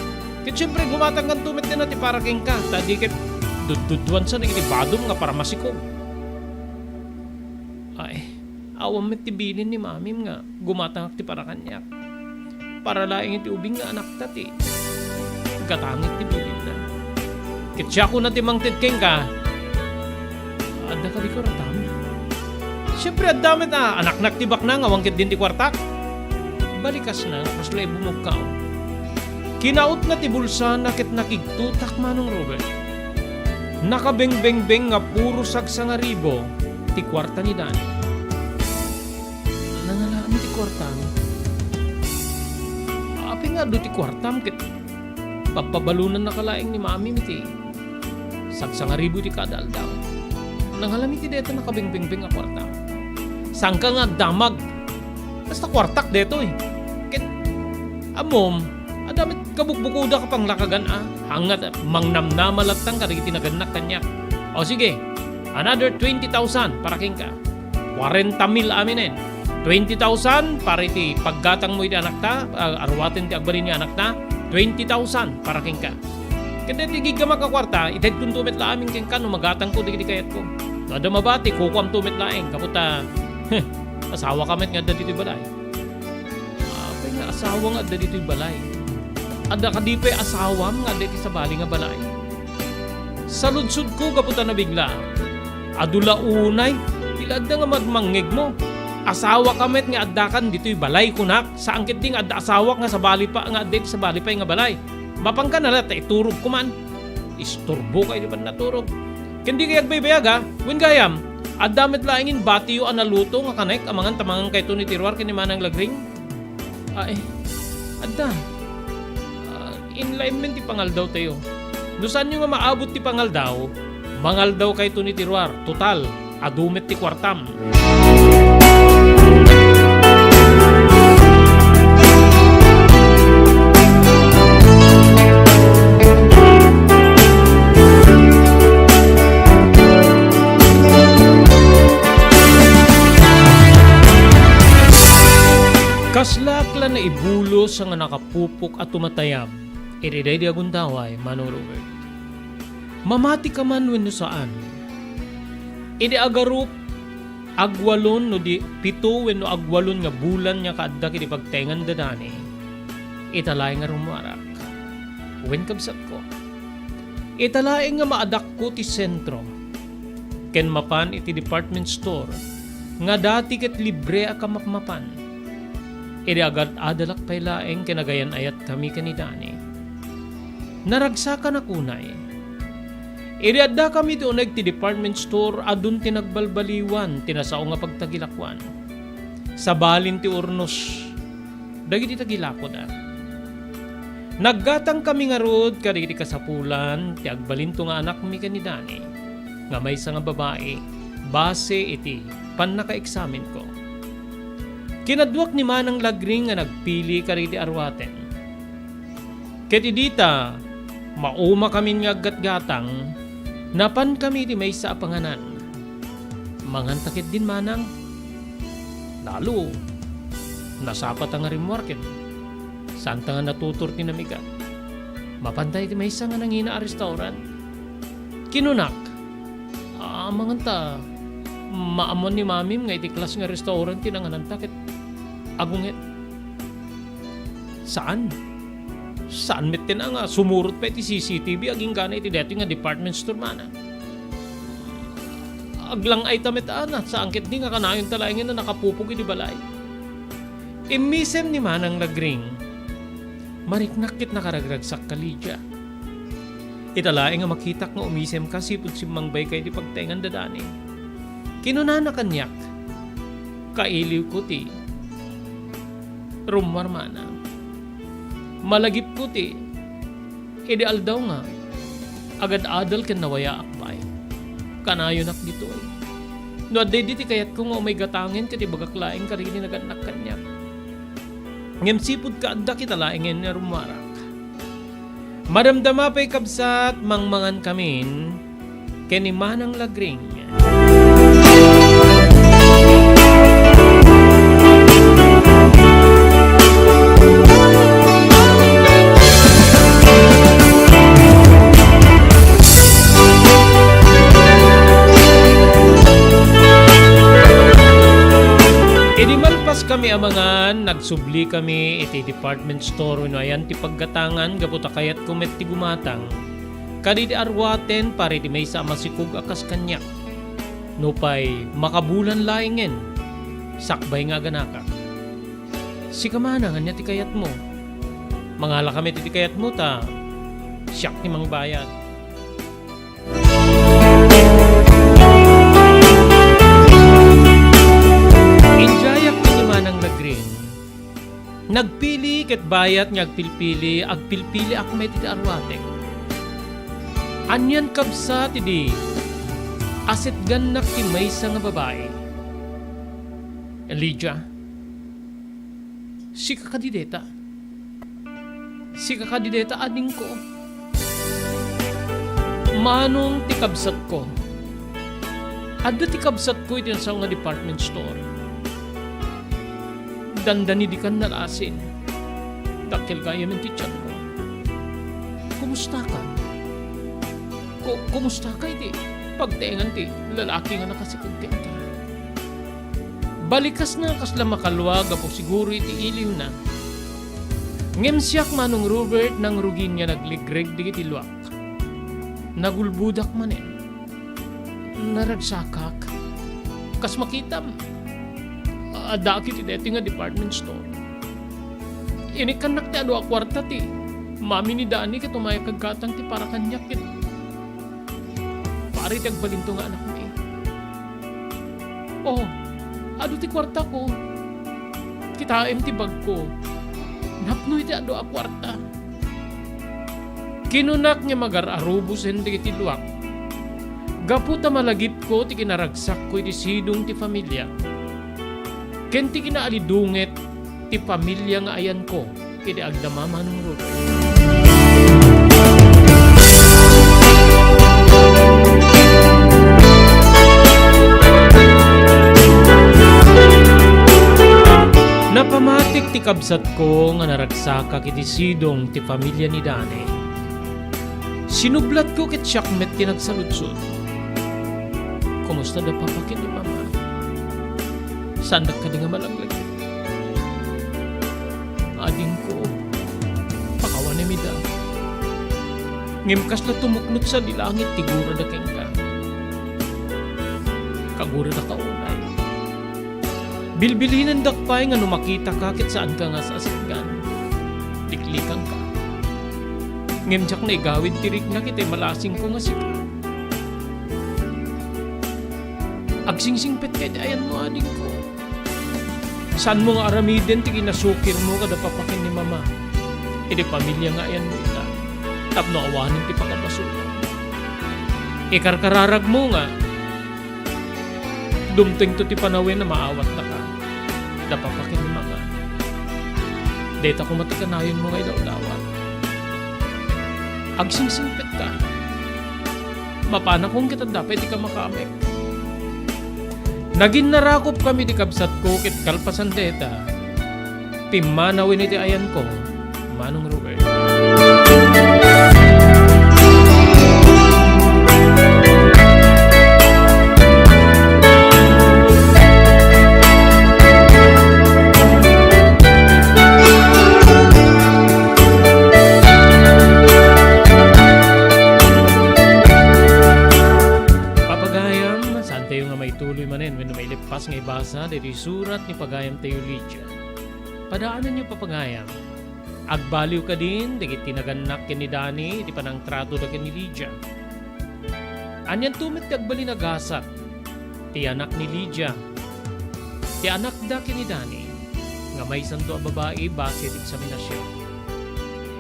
Ket siempre, gumatangkanto met dayta ti para kenka, ta di ket dudduduan sa dagiti badom nga paramasikog. Ay, awan met ti bilin ni Mamim nga gumatangak ti para kaniak. Para laeng iti ubing nga anakta ti gatangek ti bilinna. Ket siak una ti mangted kenka, adda kadi kuartam? Siempre, adda met a, anaknak ti baknang, awan ketdin ti kuartak. Balikasna, kasla ibumugkaw. Kinautna ti bulsana ket nakigtotak, Manong Robert. Nakabengbengbeng nga puro sagsangaribo ti kuarta ni Dani. Nangalami ti kuartam. Apay nga adu ti kuartam ket pabpabalonannaka laeng ni Mamim iti sagsangaribo iti kada aldaw. Nangalami ti dayta nakabengbengbeng a kuarta. Saanka nga agdamag. Basta kuartak daytoy. Ket, ammom, adda met kabukbukodak a panglakagan a. Hangat, mangnamnama latta kadagiti nagannak kaniak. O sige, Another twenty thousand para kenka. Kuarenta mil aminen. Twenty thousand para iti paggatangmo iti anakta, ah, arwaten ti agbalin nga anakta. Twenty thousand para kenka. Ket daytoy giggamak a kuarta, itedkonto met la amin kenka no magatangko dagiti kayatko. No adda mabati, kukuamto met laeng, gapu ta, asawaka met nga adda ditoy balay. Apay nga asawa nga adda ditoy balay? Adda kadi pay asawam nga adda iti sabali nga balay? Saludsodko gapu ta nabigla. Adu la unay, ti la adda nga madmangngegmo. Asawaka met nga addakan ditoy balay, kunak. Saan ketdi nga adda asawak nga sabali pa, nga adda iti sabali pay nga balay. Mapanka na la ta iturogko man. Isturboka iti pannaturog. Ken dika agbaybayag, a, wen gayam, adda met laengen batiyo a naluto nga kanek a mangan ta mangankayto ni Tiruar ken ni Manang Lagring? Ay, adda. Ah, enlightenment ti pangaldawtayo. No saanyo nga maabut ti pangaldaw, mangaldawkayto ni Tiruar. Total, adu met ti kuartam. Kaslaak la naibulos nga nakapupok a tumatayab iti daydi a gundaway, Mano Robert. Mamatikaman wenno saan. Idi agarup, agwalon no di pito wenno agwalon nga bulan nga kaaddak iti pagtengan da Dani, ita laeng nga rummuarak. Wen, kabsatko, ita laeng nga maadakko ti sentro ken mapan iti department store nga dati ket libre a kamapmapan. Idi agad-adalak pay laeng ken agayan-ayatkami ken ni Dani, naragsakanak unay. Idi addakami iti uneg ti department store, adun ti nagbalbaliwan ti nasao nga pagtagilakuan. Sabalin ti urnos dagiti tagilakuda. Naggatangkami ngarud kadagiti kasapulan ti agbalinto nga anakmi ken ni Dani, nga maysa nga babai, base iti pannakaeksamenko. Kinaduak ni Manang Lagring nga nagpili kadagiti arwaten. Ket idi ta maumakami nga aggatgatang, napankami iti maysa a panganan. Manganta ketdin, Manang? Lalo, nasapata nga rimmuar ket saanta nga natutor ti namigat. Mapanta iti maysa nga nangina a restaurant. Kinunak, "Ah, manganta, maammuan ni Mamim nga iti class nga restaurant ti nangananta ket agunget." Saan? Saan metten a nga sumurot pay ti C C T V agingga iti daytoy nga department store, Manang? Aglang-ayta met a, saan ketdi nga kanayonta laengen a nakapupok iti balay. Immisem ni Manang Lagring. Mariknak ket nakaragragsak ka, Lydia. Ita laeng a makitak nga umisemka sipud simmangbayka iti pagtengan da Dani. Kinunana kaniak, "Kailiwko ti rummuar, Manang. Malagipko ti idi aldaw nga agad-adal ken nawayaak pay. Kanayonak ditoy. No adda idi ti kayatko nga umay gatangen ket ibagak laeng kadagiti nagannak kaniak. Ngem sipud kaaddak ita laengen nga rummuarak." Madamdama pay, kabsat, mangmangankamin ken ni Manang Lagring. Idi malpas kami a mangan, nagsubli kami iti department store wenno ayan ti paggatangan gapu ta kayatko met ti gumatang kadagiti arwaten para iti maysa a masikog a kas kaniak. Nupay makabulan laengen, sakbay nga aganakak. "Sika, Manang, ania ti kayatmo? Mangalaka met iti kayatmo ta siak ti mangbayad." Idiayak ken ni Manang Lagring. Nagpili ket bayat nga agpilpili, agpilpiliak met iti arwatek. Anian, kabsat, idi asetgannak ti maysa nga babai. "Lydia, sika kadi deta? Sika kadi deta, adingko? Manong ti kabsatko?" Adda ti kabsatko iti nasao nga department store. Dandani dikan nalasin. Dakkel gayam ti tianko. Kumustaka? Ku-, kumustaka iti pagtaengan ti lalaki nga nakasikog kenka? Balikasna kasla makalua gapu siguro iti iliwna. Ngem siak, Manong Robert, nangrugin nga nagligreg dagiti luak. Nagulbodak manen. Naragsakak. Kas makitam, addaak iti daytoy nga department store. Inikkannak ti adu a kuarta ti mami ni Dani ket umayak aggatang ti para kaniak ket para iti agbalinto nga anakmi. Oh, adu ti kuartako. Kitaem ti bagko. Napno iti adu a kuarta. Kinunak nga magar-arubosen dagiti luak. Gapu ta malagipko ti kinaragsakko iti sidong ti familia ken ti kinaalidunget ti familia nga ayanko idi agdama, Manong Robert. Napamatik ti kabsatko nga naragsakak iti sidong ti familia ni Dani. Sinublatko ket siak met ti nagsaludsod. Kumusta da papa ken ni mama? Saandak kadi nga malaglag? Adingko, pakawanem ida. Ngem kasla tumuknot sadi langit ti gurada kenka. Kagurada ka unay. Bilbilinendak pay nga no makitaka ket saanka nga sasitgan. Liklikanka. Ngem diak naigawid ti riknak iti malasingko nga sika. Agsingsingpetka iti ayanmo, adingko. Saanmo nga aramiden ti kinasukirmo kada papa ken ni mama iti familia nga ayanmo ita tapno awanen ti pakabasolan. Ikarkararagmo nga dumtengto ti panawen a maawatnaka. Da papa ken ni mama. Dayta koma ti kanayonmo nga idawdawat. Agsingsingpetka. Mapanakon ket adda pay ti kamakamek. Naginnarakopkami ti kabsatko ket kalpasan dayta, pimmanawen iti ayanko, Manong Robert. Papagayam, saantayo nga maituloy manen wenno maileppas nga ibasa daytoy surat ni pagayamtayo Lydia. Padaananyo, papagayam. Agbaliw kadin dagiti nagannak ken ni Dani iti panangtratoda ken ni Lydia. Anianto met ti agbalin a gasat ti anak ni Lydia, ti anakda ken ni Dani, nga maysanto a babai base iti eksaminasion.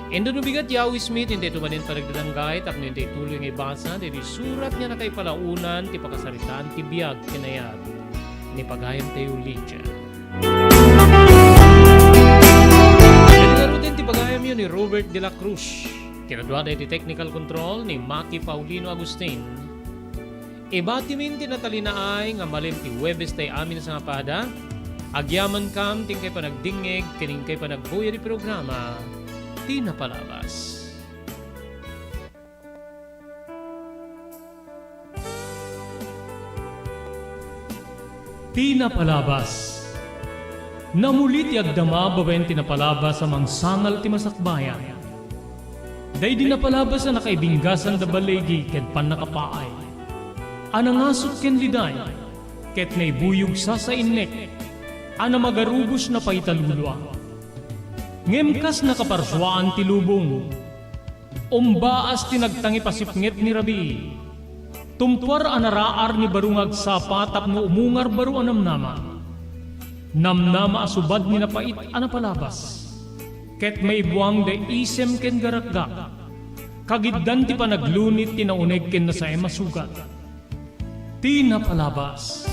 Inton no bigat, yawismi ti intay tumanen panagdadanggay tapno intay tuloy nga ibasa daytoy surat nga nakaipalaonan ti pakasaritaan ti biag ken ayat ni pagayamtayo Lydia. Iti ngaruden ti pagayamyo ni Robert de la Cruz. Kinaduada iti technical control ni Maki Paulino Agustin. Ibatimin ti natalinaay nga malem ti Huwebes tay amin a sangapada. Agyamankam ti inkay panagdingngeg ken inkay panagbuya ti programa, Ti Napalabas. Ti Napalabas. Namuli ti agdama babaen ti napalabas a mangsangal ti masakbayan. Daydi napalabas a nakaibinggasan da baligi ken pannakapaay, a nangasut ken liday, ket naibuyog sasainnek, a namagarubos napaitalulua. Ngem kas nakaparsuaan ti lubong, umbaas ti nagtangipasipnget ni rabii. Tumpuar a naraar ni baro nga agsapa tapno umungar baro a namnama. Namnama a subad ni napait a napalabas. Ket maibuang da isem ken garakgak. Kagiddan ti panaglunit ti nauneg ken nasaem a sugat. Ti Napalabas.